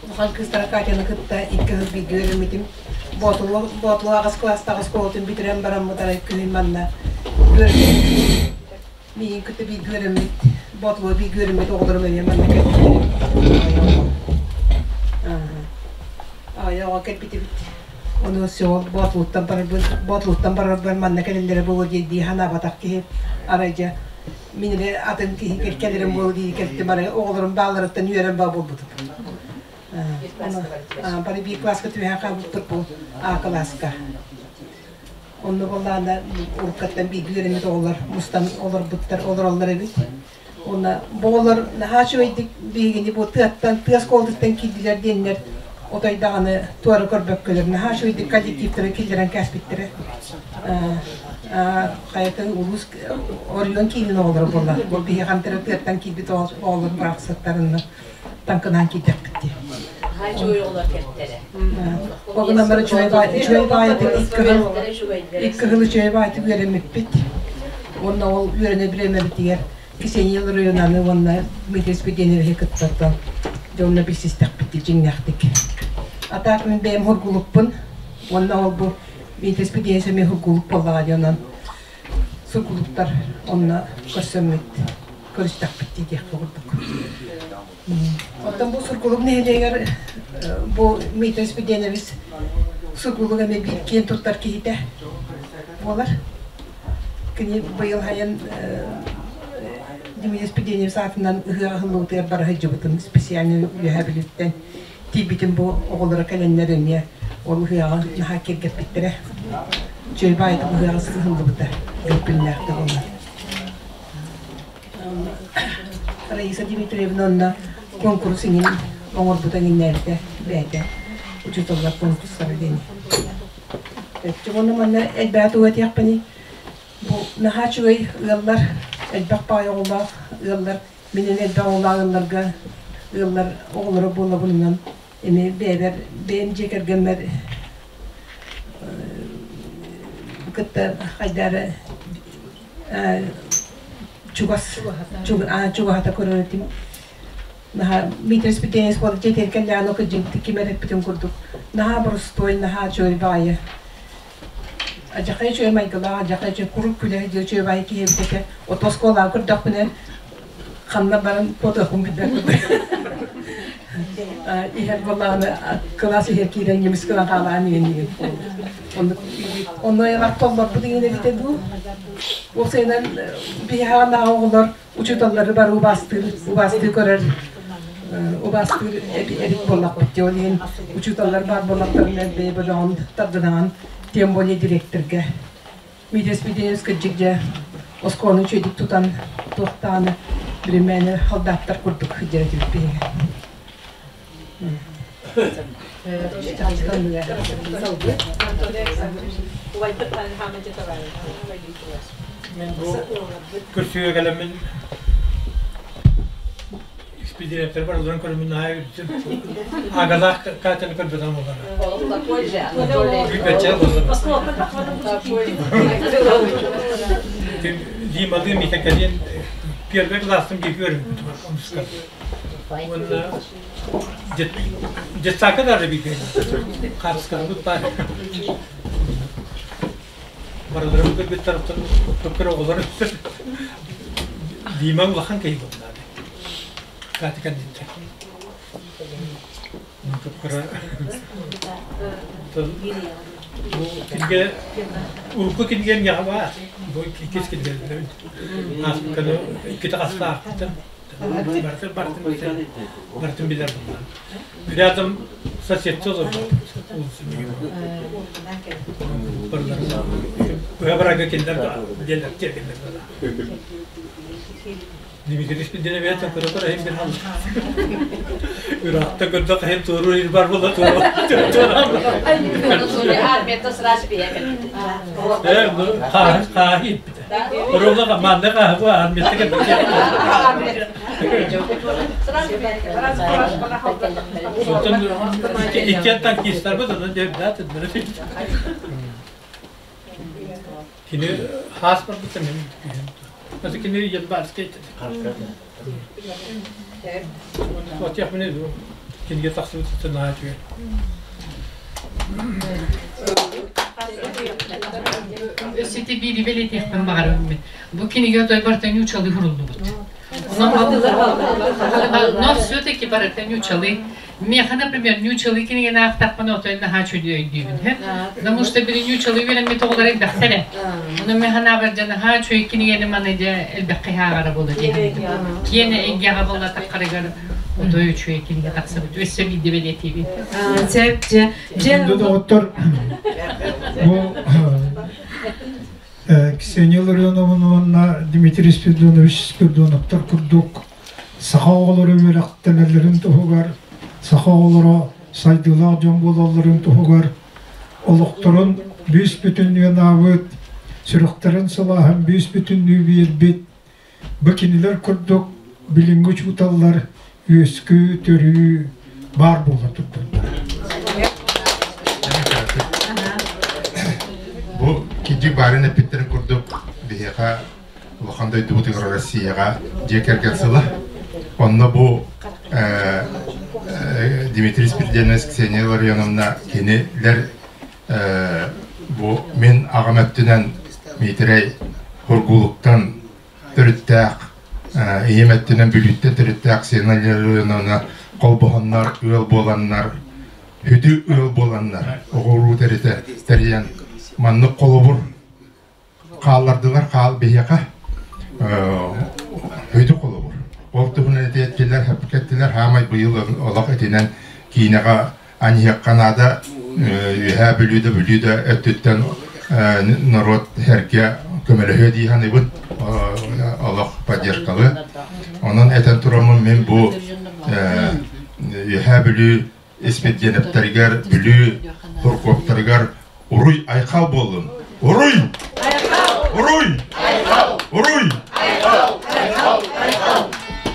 Улахан кыыстара Катяны кытта икки сыл бииргэ үөрэммитим. Боотулу Боотулу аҕыс кылаастаах оскуолатын бүтэрэн бараммыт арай күһүн манна үөрэммит. Миигин кытта бииргэ үөрэммит. Боотулуга бииргэ үөрэммит оҕолорум эмиэ манна кэлбиттэрэ. Аҕыйах оҕо кэлбитибит. Ону сеол Боотулуттан барарбын, Боотулуттан барарбар манна кэлэллэрэ буолуо дии дии санаабатах киһи. Арай дьэ мин эрэ атын киһи кэлэрим буолуо дии кэлтим арай оҕолорум баалларыттан үөрэн баа буолбутум. Бары биир класска түһэн хаалбыппыт бу А класска. Онно буоллаҕына уруккаттан бииргэ үөрэммит оҕолор мустан олорбуттар, олороллор эбит. Уонна бу оҕолор наһаа үчүгэйдик биһигини бу тыаттан, тыа оскуолатыттан киирдилэр диэннэр отой даҕаны туора көрбөккөлөр наһаа үчүгэйдик коллективтары киллэрэн кээспиттэрэ. Хайатын улуус оройуон киинин оҕолоро буолла. Бу биһиэхэ хантара тыаттан киирбит оҕолор бырахсаттарына таҥкынаан киирдэхпит дии. Хачуй оҕолор кэлтэрэ. Оҕунаммар үчүгэй баайытык икки сыл үчүгэй баайытык үөрэммиппит. Уонна ол үөрэнэ бириэмэбитигэр Ксения Ларионаны уонна Дмитрий Спиридоновиһы кыттартан дьэ онно билсистэхпит дьиҥнээхтик. А так мин бэйэм хургулукпун уонна ол бу Дмитрий Спиридонович эмиэ хургулук буоллаҕа дии онон сургулуктар онно көрсөммүт көрүстэхпит дии диэххэ курдук. Оттон бу Сургулук нэһилиэгэр бу Дмитрий Спиридонович Сургулук эмиэ биир киэн туттар киһитэ буолар. Кини быйыл хайан Дмитрий Спиридонович аатынан ыһыах ыһыллыбытыгар бара сылдьыбытым специально Үөһээ Бүлүүттэн тиийбитим бу оҕолоро кэлэннэр эмиэ ол ыһыаҕы наһаа киэргэппиттэрэ. Үчүгэй баайытык ыһыаҕы ыһыллыбыта биир күннээх да буоллар. Раиса Дмитриевна онно куонкурус иҥин оҥорбута иҥиннээбитэ бэйэтэ учууталлар конкурстара диэн. Өттүк манна элбэҕи тугу этиэхпиний? Бу наһаа үчүгэй ыаллар, элбэх баай оҕолоох ыаллар, мин эмиэ элбэх оҕолоох ыалларга ыаллар оҕолоро буолабынынан эмиэ бэйэбэр бэйэм дьиэ кэргэммэр кытта хайдары чугас чугаһата көрөр этим. Наһаа Дмитрий Спиридонович буолар дьиэтигэр кэллэҕинэ кырдьыгытык ким эрэ эппитин курдук наһаа боростуой, наһаа үчүгэй баҕайы адьахай үчүгэй майгылаах, адьахай үчүгэй куруук күлэ сылдьар үчүгэй баҕайы киһи эбит этэ. От оскуолаҕа көрдөхпүнэ ханна баран куотуохпун билбэт курдук. Иһэр буоллаҕына кылаас иһэр киирэн ньимис гынан хаалаан иһэн иһэн. Онно айылаах толлорбут иҥин эбитэ дуу. Уопсайынан биһиэхэ оҕолор учууталлары бары убаастыыр, убаастыы көрөр, убаастыыр эбит буоллахпыт дии. Ол иһин учууталлар баар буоллахтарына бэйэ бөлөҕүн тардынаҕын, тем более директорга. Митрий Спиридонович кырдьык дьэ оскуоланы үчүгэйдик тутан туохтааны биримээнэ халдааттар курдук сылдьар этибит биһиги. Мен бу көрсүгэ кэлэммин экспедитордар барыларын көрөммүн наһаа үөрдүм. Агалаах Катяны көрбөтөм буоллар. Такой же, Анатолий. Дималыын Митакалин первый класстан бииргэ үөрэммит онуска. Уонна детсадка даже бииргэ хаартыскаларбыт баар. Барыларын көрбүт тараптан көпкөр оҕолор Дима улахан киһи буолла. Катя кэнниттэн. Көпкөрө бу кинигэ урукку кинигэм миэхэ баар. Бу иккис кинигэлэрим. Ааспыкканы иккитэ хастаахпыттан барытын барытын барытын билэр буоллаҕым. Рядом соседство олорбут. Быһа барарга кинилэр диэллэр тиэргэннэр Дмитрий Спиридонович көрө-көрө иһин бир халла. Ыраахта көрдөх иһин туоруур ир бар буола туору. Армията сразу биһэ Э, хааһы хааһы иппитэ. Оруолла манна хааһы бу армията кэлбитэ. Онтон икки танкистарбыт онон дьэ да Кини хаас барбыта мен Аты кини Янбарскай Отех міне киниге тахсыбыт наһаа үчүгэй. Өссө биири бэлиэтиэхпин баҕарабын. Бу кинигэ той бартан учалы хуруллубут. Но все-таки барыта ньуучалыы. Миэхэ, например, ньуучалыы кинигэни аахтахпына отой наһаа үчүгэй өйдүүбүн. Потому что били ньуучалыы үөрэммит оҕолор элбэхтэрэ. Ону миэхэ наабар дьэ наһаа үчүгэй кинигэни маны дьэ элбэххэ ааҕара буолла диэхин. Киэнэ эйгэҕэ буолла таххарыгар отой үчүгэй кинигэ тахсыбыт. Өссө биирдэ бэлиэтиибин. Сөп, дьэ. Дьэ, доҕоттор, бу Ксения Ларионовна уонна Дмитрий Спиридонович Спиридоновтар курдук саха оҕолоро үөрэхтэнэллэрин туһугар, саха оҕолоро сайдыылаах дьон буолалларын туһугар олохторун бүүс-бүтүннүү анаабыт, сүрэхтэрин сылааһын бүүс-бүтүннүү биэрбит, бу кинилэр курдук билиҥҥи учууталлар үөскүү, төрүү баар буола турдуннар. Бу кидьик баарын эппиттэрин курдук биһиэхэ улахан дойдубутугар Россияҕа дьиэ кэргэн сыла. Онно бу Дмитрий Спиридонович Ксения Ларионовна кинилэр бу мин аҕам өттүнэн Миитэрэй Кургулуктан төрүттээх ийэм өттүнэн Бүлүүттэн төрүттээх Ксения Ларионовна холбоһоннор, ыал буоланнар, хүдү ыал буоланнар оҕо-уруу тэритэ тэрийэн маннык холобур хааллардылар хаал биһиэхэ өйдүк холобур. Ол туһунан этиэттилэр, эттилэр, хаамай быйыл олох итинэн киинэҕэ аньыһыахха наада Үөһээ Бүлүү да Бүлүү да өттүттэн норуот эргэ көмөлөһүө дии саныыбын олох поддержкалы. Онон этэн тураммын мин бу Үөһээ Бүлүү Испирдиэнэптэригэр, Бүлүү Куркуоптарыгар уруй айхал буоллун! Уруй! Уруй! Уруй!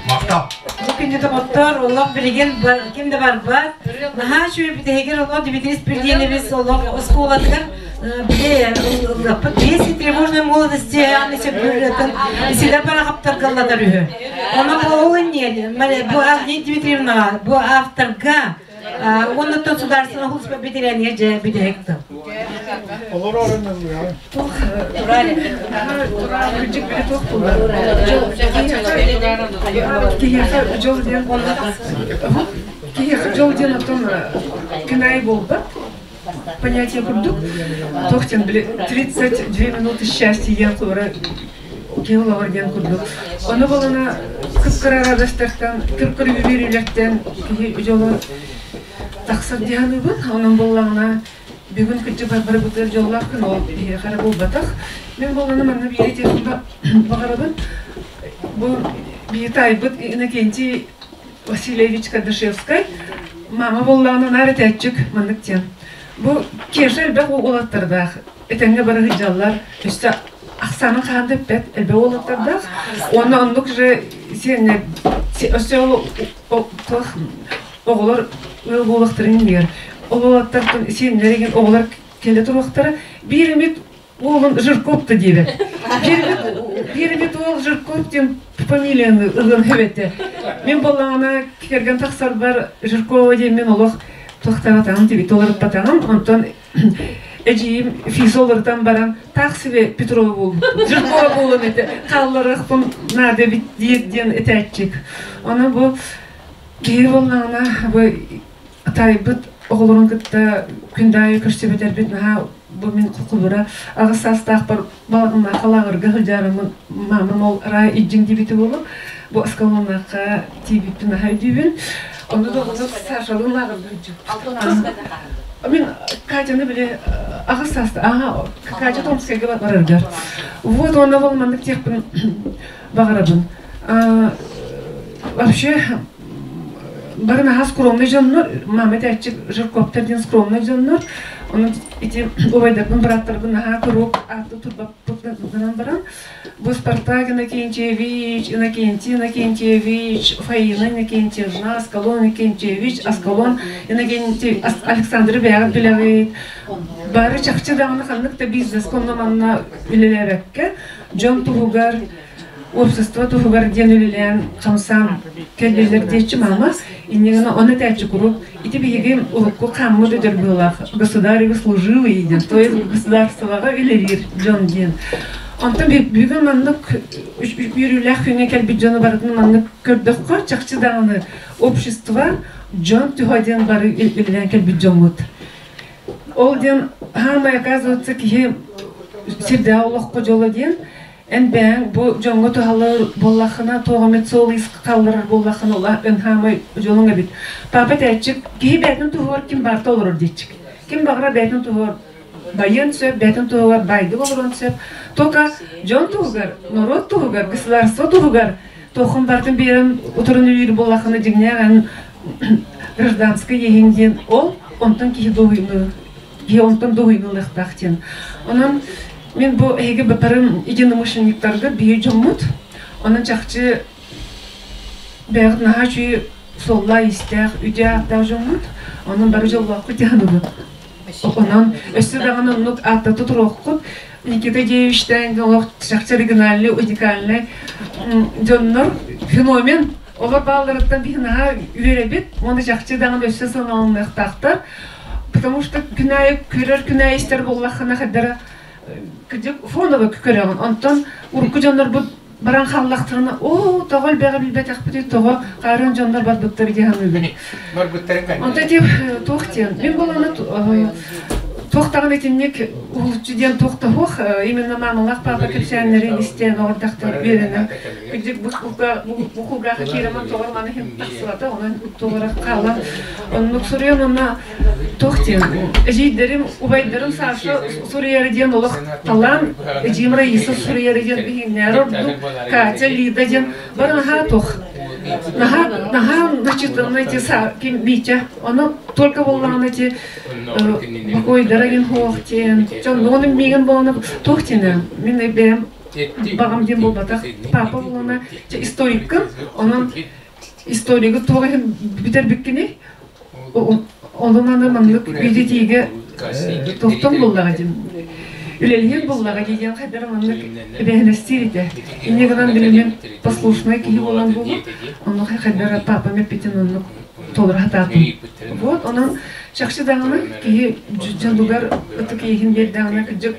Махтал! Бу күнү доҕоттор, олох билигин ким да барбат. Наһаа үчүгэй бүтэһигэр олох Дмитрий Спирдинович олох оскуолатыгар били ыллаппыт песни тревожной молодости аны сөбүлүрэтин силер барахаптаргаллатар үһү. Онон ол инниэ бу Агния Дмитриевнаҕа бу авторга уонна государственный служба бэтэрээнигэр дьэ бүтэһик тыл. Киһиэхэ дьол диэн киһиэхэ дьол диэн оттон күнай буолбат понятие курдук туох диэн били 32 минуты счастья диэн куора киһи олоҕор диэн курдук. Ону болана кып-кыра радостартан, кып-кыра үөрүүлэртэн киһи дьоло тахсар дии саныыбын. Онон буоллаҕына бүгүн кырдьык барбарыбытыгар дьоллоох күн ол биһиэхэ эрэ буолбатах. Мин буоллаҕына манна биири этиэхпин баҕарабын. Бу биир таайбыт Иннокентий Васильевич Кардашевскай мама буоллаҕына наар этээччик маннык диэн. Бу Кеша элбэх уолаттардаах этэҥҥэ бары сылдьаллар. Өссө ахсаанын хаһан да эппэт, элбэх уолаттардаах. Уонна оннук же сиэннэр өссө ол туох оҕолор ыал буолуохтарын иннигэр ол уолаттартан сиэннэр игин оҕолор кэлэ туруохтара. Биир эмит уолун Жирков да диэбэт. Биир эмит уол Жирков диэн фамилияны ылыан эбэтэ. Мин буоллаҕына кэргэн тахсарбар Жиркова диэн мин олох туохтаабатаҕым, тибит олоруппатаҕым. Онтон эдьиийим физо олорутан баран таах себе Петрова буолбут Жиркова буолан этэ хаалларыахпын наада эбит диир диэн этээччик. Онон бу киһи буоллаҕына бу таайбыт оҕолорун кытта күн аайы көрсүбэтэрбит наһаа бу мин кулура аҕыс саастаахпар балаҕаннаахха лааҕырга сылдьаарыммын маамам ол рай иддьиҥ диэбитэ буолуо бу Аскалоннаахха тиийбиппин наһаа өйдүүбүн онно да оҕону Сашалыын лааҕырга сылдьыбыт. Мин Катяны били аҕыс сааста аха Катя Томскайга бараргар вот уонна ол маннык диэхпин баҕарабын. Вообще бары наһаа скромный дьоннор, мама этээччи Жирковтар диэн скромный дьоннор. Онон ити убайдарбын, бырааттарбын наһаа куруук ааты турбаппытынан баран бу Спартак Иннокентьевич, Иннокентий Иннокентьевич, Фаина Иннокентьевна, Аскалон Иннокентьевич, Аскалон Иннокентий, Александр бэйэҕит билэҕит. Бары чахчы даҕаны ханнык да бизнес манна үлэлээбэккэ дьон туһугар общество туһугар диэн үлэлээн хамсаан кэллилэр диэччи маама иннигина ону этээччи куруук ити биһиги урукку хааммыт өтөр быылаах государевы служилый диэн то есть государствоҕа үлэлиир дьон диэн. Онтон бүгүн маннык үөрүүлээх күҥҥэ кэлбит дьону барытын маннык көрдөххө, чахчы даҕаны общество, дьон түһэ диэн бары үлэлээн кэлбит дьоммут. Ол диэн хаамай оказывается киһи сирдээх олоххо дьоло диэн эн бэйэҥ бу дьоҥҥо туһалар буоллаххына, туох эмит суол ис хаалларар буоллаххына, ол эн хаамай дьолуҥ эбит. Папа этээччик, киһи бэйэтин туһугар ким баарта олорор диэччик. Ким баҕарар бэйэтин туһугар байыан сөп, бэйэтин туһугар байдык олоруон сөп. Только дьон туһугар, норуот туһугар, государство туһугар туоххун барытын биэрэн утаран үлүүр буоллаххына, дьиҥнээх эн гражданскай иэһиҥ диэн ол онтон киһи дуоһуйну киһи онтон дуоһуйнулыахтаах диэн. Онон мин бу эһиги бапарым единомышленниктарга биһи дьоммут. Онон чахчы бэйэҕит наһаа үчүгэй суоллаах-иистээх, үтүө ааттаах дьоммут. Онон бары дьоллоохпут диэн Онон өссө даҕаны оннук ааттата туруоххут. Никита Деевичтээн олох чахчы оригинальный, уникальный дьоннор феномен. Олор баалларыттан биһи наһаа үөрэбит. Уонна чахчы даҕаны өссө санааланыахтаахтар. Потому что күн аайы көрөр күн аайы истэр буоллаххына хайдара кырдьык фоново көрөҕүн. Онтон урукку дьоннорбут баран хааллахтарына, оо, тоҕо элбэҕи билбэтэхпитий, тоҕо хаарыан дьоннор барбыттар дии саныыбын. Барбыттарын кэннэ. Онто тип туох диэн, мин буолана туох даҕаны итинник уһулуччу диэн туох да суох, именно маамалаах папа кэпсээннэрин истэн оҕордахтар үөрэнэн, кырдьык бу кулгаахы киирэмэн тоҕор маны иһин тахсыбата, онон туора хаалан оннук суруйан онно туох диэн, эдьиийдэрим, убайдарым Саша суруйары диэн олох талаан, эдьиийим Раиса суруйары диэн биһиҥнээр ордук, Катя, Лида диэн бары наһаа туох наһаа наһаа начитанный эти ким Витя, ону только буоллаҕына эти бокуойдара диэн хуох диэн, дьон ону миигин буолана туох диэн мин бэйэм баҕам диэн буолбатах, папа буолана историккын, онон историгы туох иһин бүтэрбиккиний Онон аны маннык видетиигэ тохтон буллаҕа дим. Үлэлиһин буллаҕа диэн хайдара маннык эбээһинэстиир этэ. Инньэ гынан билигин послушный киһи буолан буолуо. Онно хайдара папам эппитин оннук толоро сатаатым. Вот онон чахчы даҕаны киһи дьонугар ытык иэһин биэрдэҕинэ кырдьык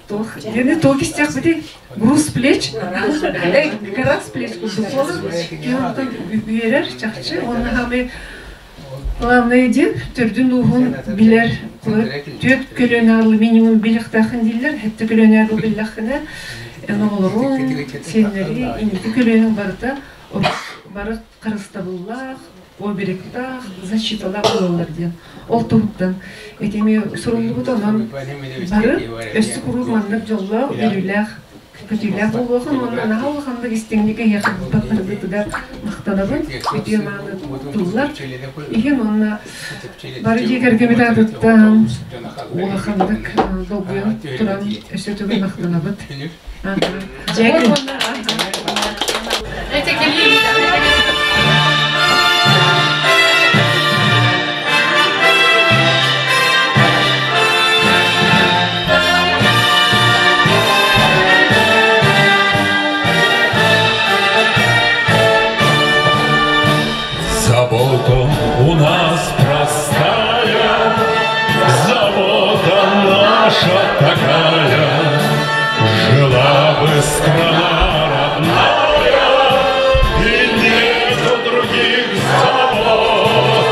Туох диэни туох истиэхпитий? Груз плеч. Эй, гора с плеч курдук буолар. Киһи онтон үөрэр чахчы. Уонна хаамай главное диэн төрдүн ууһун билэр түөрт көлүөнэ минимум билиэхтээххин дииллэр. Хэттэ көлүөнэ биллэххинэ эн оҕолоруҥ, сиэннэри, инники көлүөнэҥ барыта бары харыстабыллаах, оберектаах, защиталаах буолаллар диэн. Ол туһуттан ити эмиэ суруллубут онон бары өссө куруук маннык дьоллоох, үөрүүлээх, көтүүлээх буолуохун уонна наһаа улаханнык истиҥник эһиэхэ баттарбытыгар махтанабын. Үтүө мааны тыллар иһин уонна бары дьиэ кэргэммит аатыттан улаханнык долгуйан туран өссө төгүл махтанабыт. Забота у нас простая, забота наша такая, Жила бы страна родная, и нету других забот.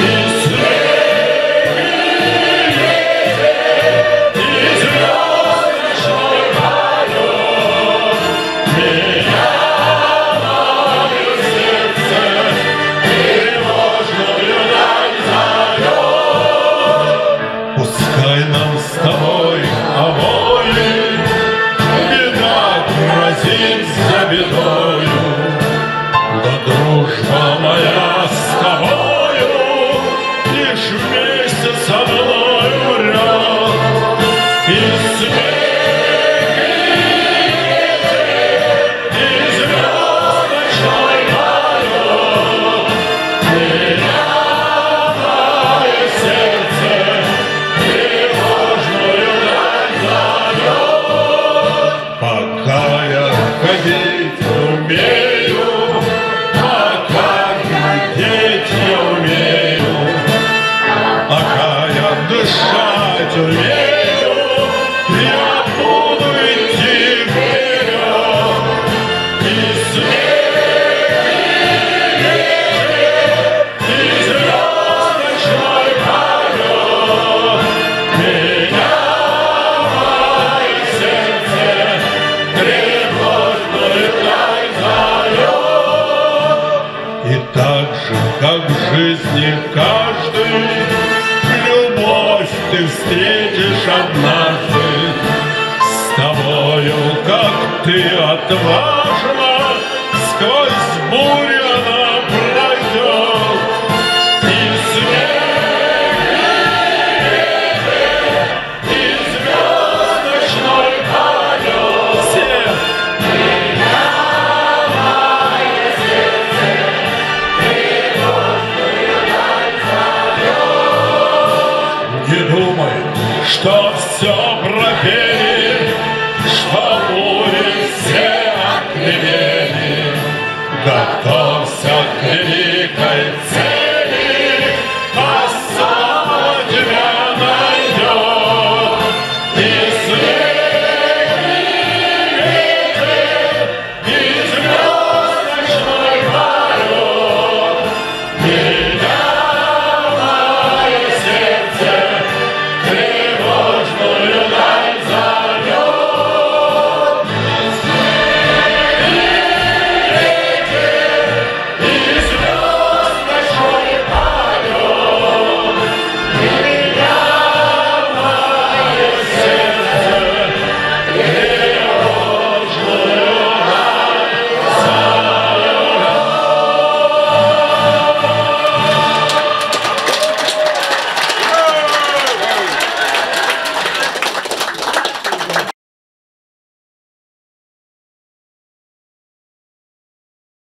И снег, и ветер, и звезды ночной полет Меня мое сердце тревожную даль зовет. Пускай нам с тобой обоим беда грозит за бедою, Да дружба моя с тобою лишь вместе со мной умрет. И снег, и ветер, и звезд ночной полет Меня мое сердце тревожную даль зовет. Пока я ходить умею, пока глядеть И так же, как в жизни каждый, Любовь ты встретишь однажды. С тобою, как ты отважна, Сквозь бурю она пройдет. И снег, и ветер, и звезд ночной полет. Все! Не думай, что все пропели, что бури все отгремели. Готовься к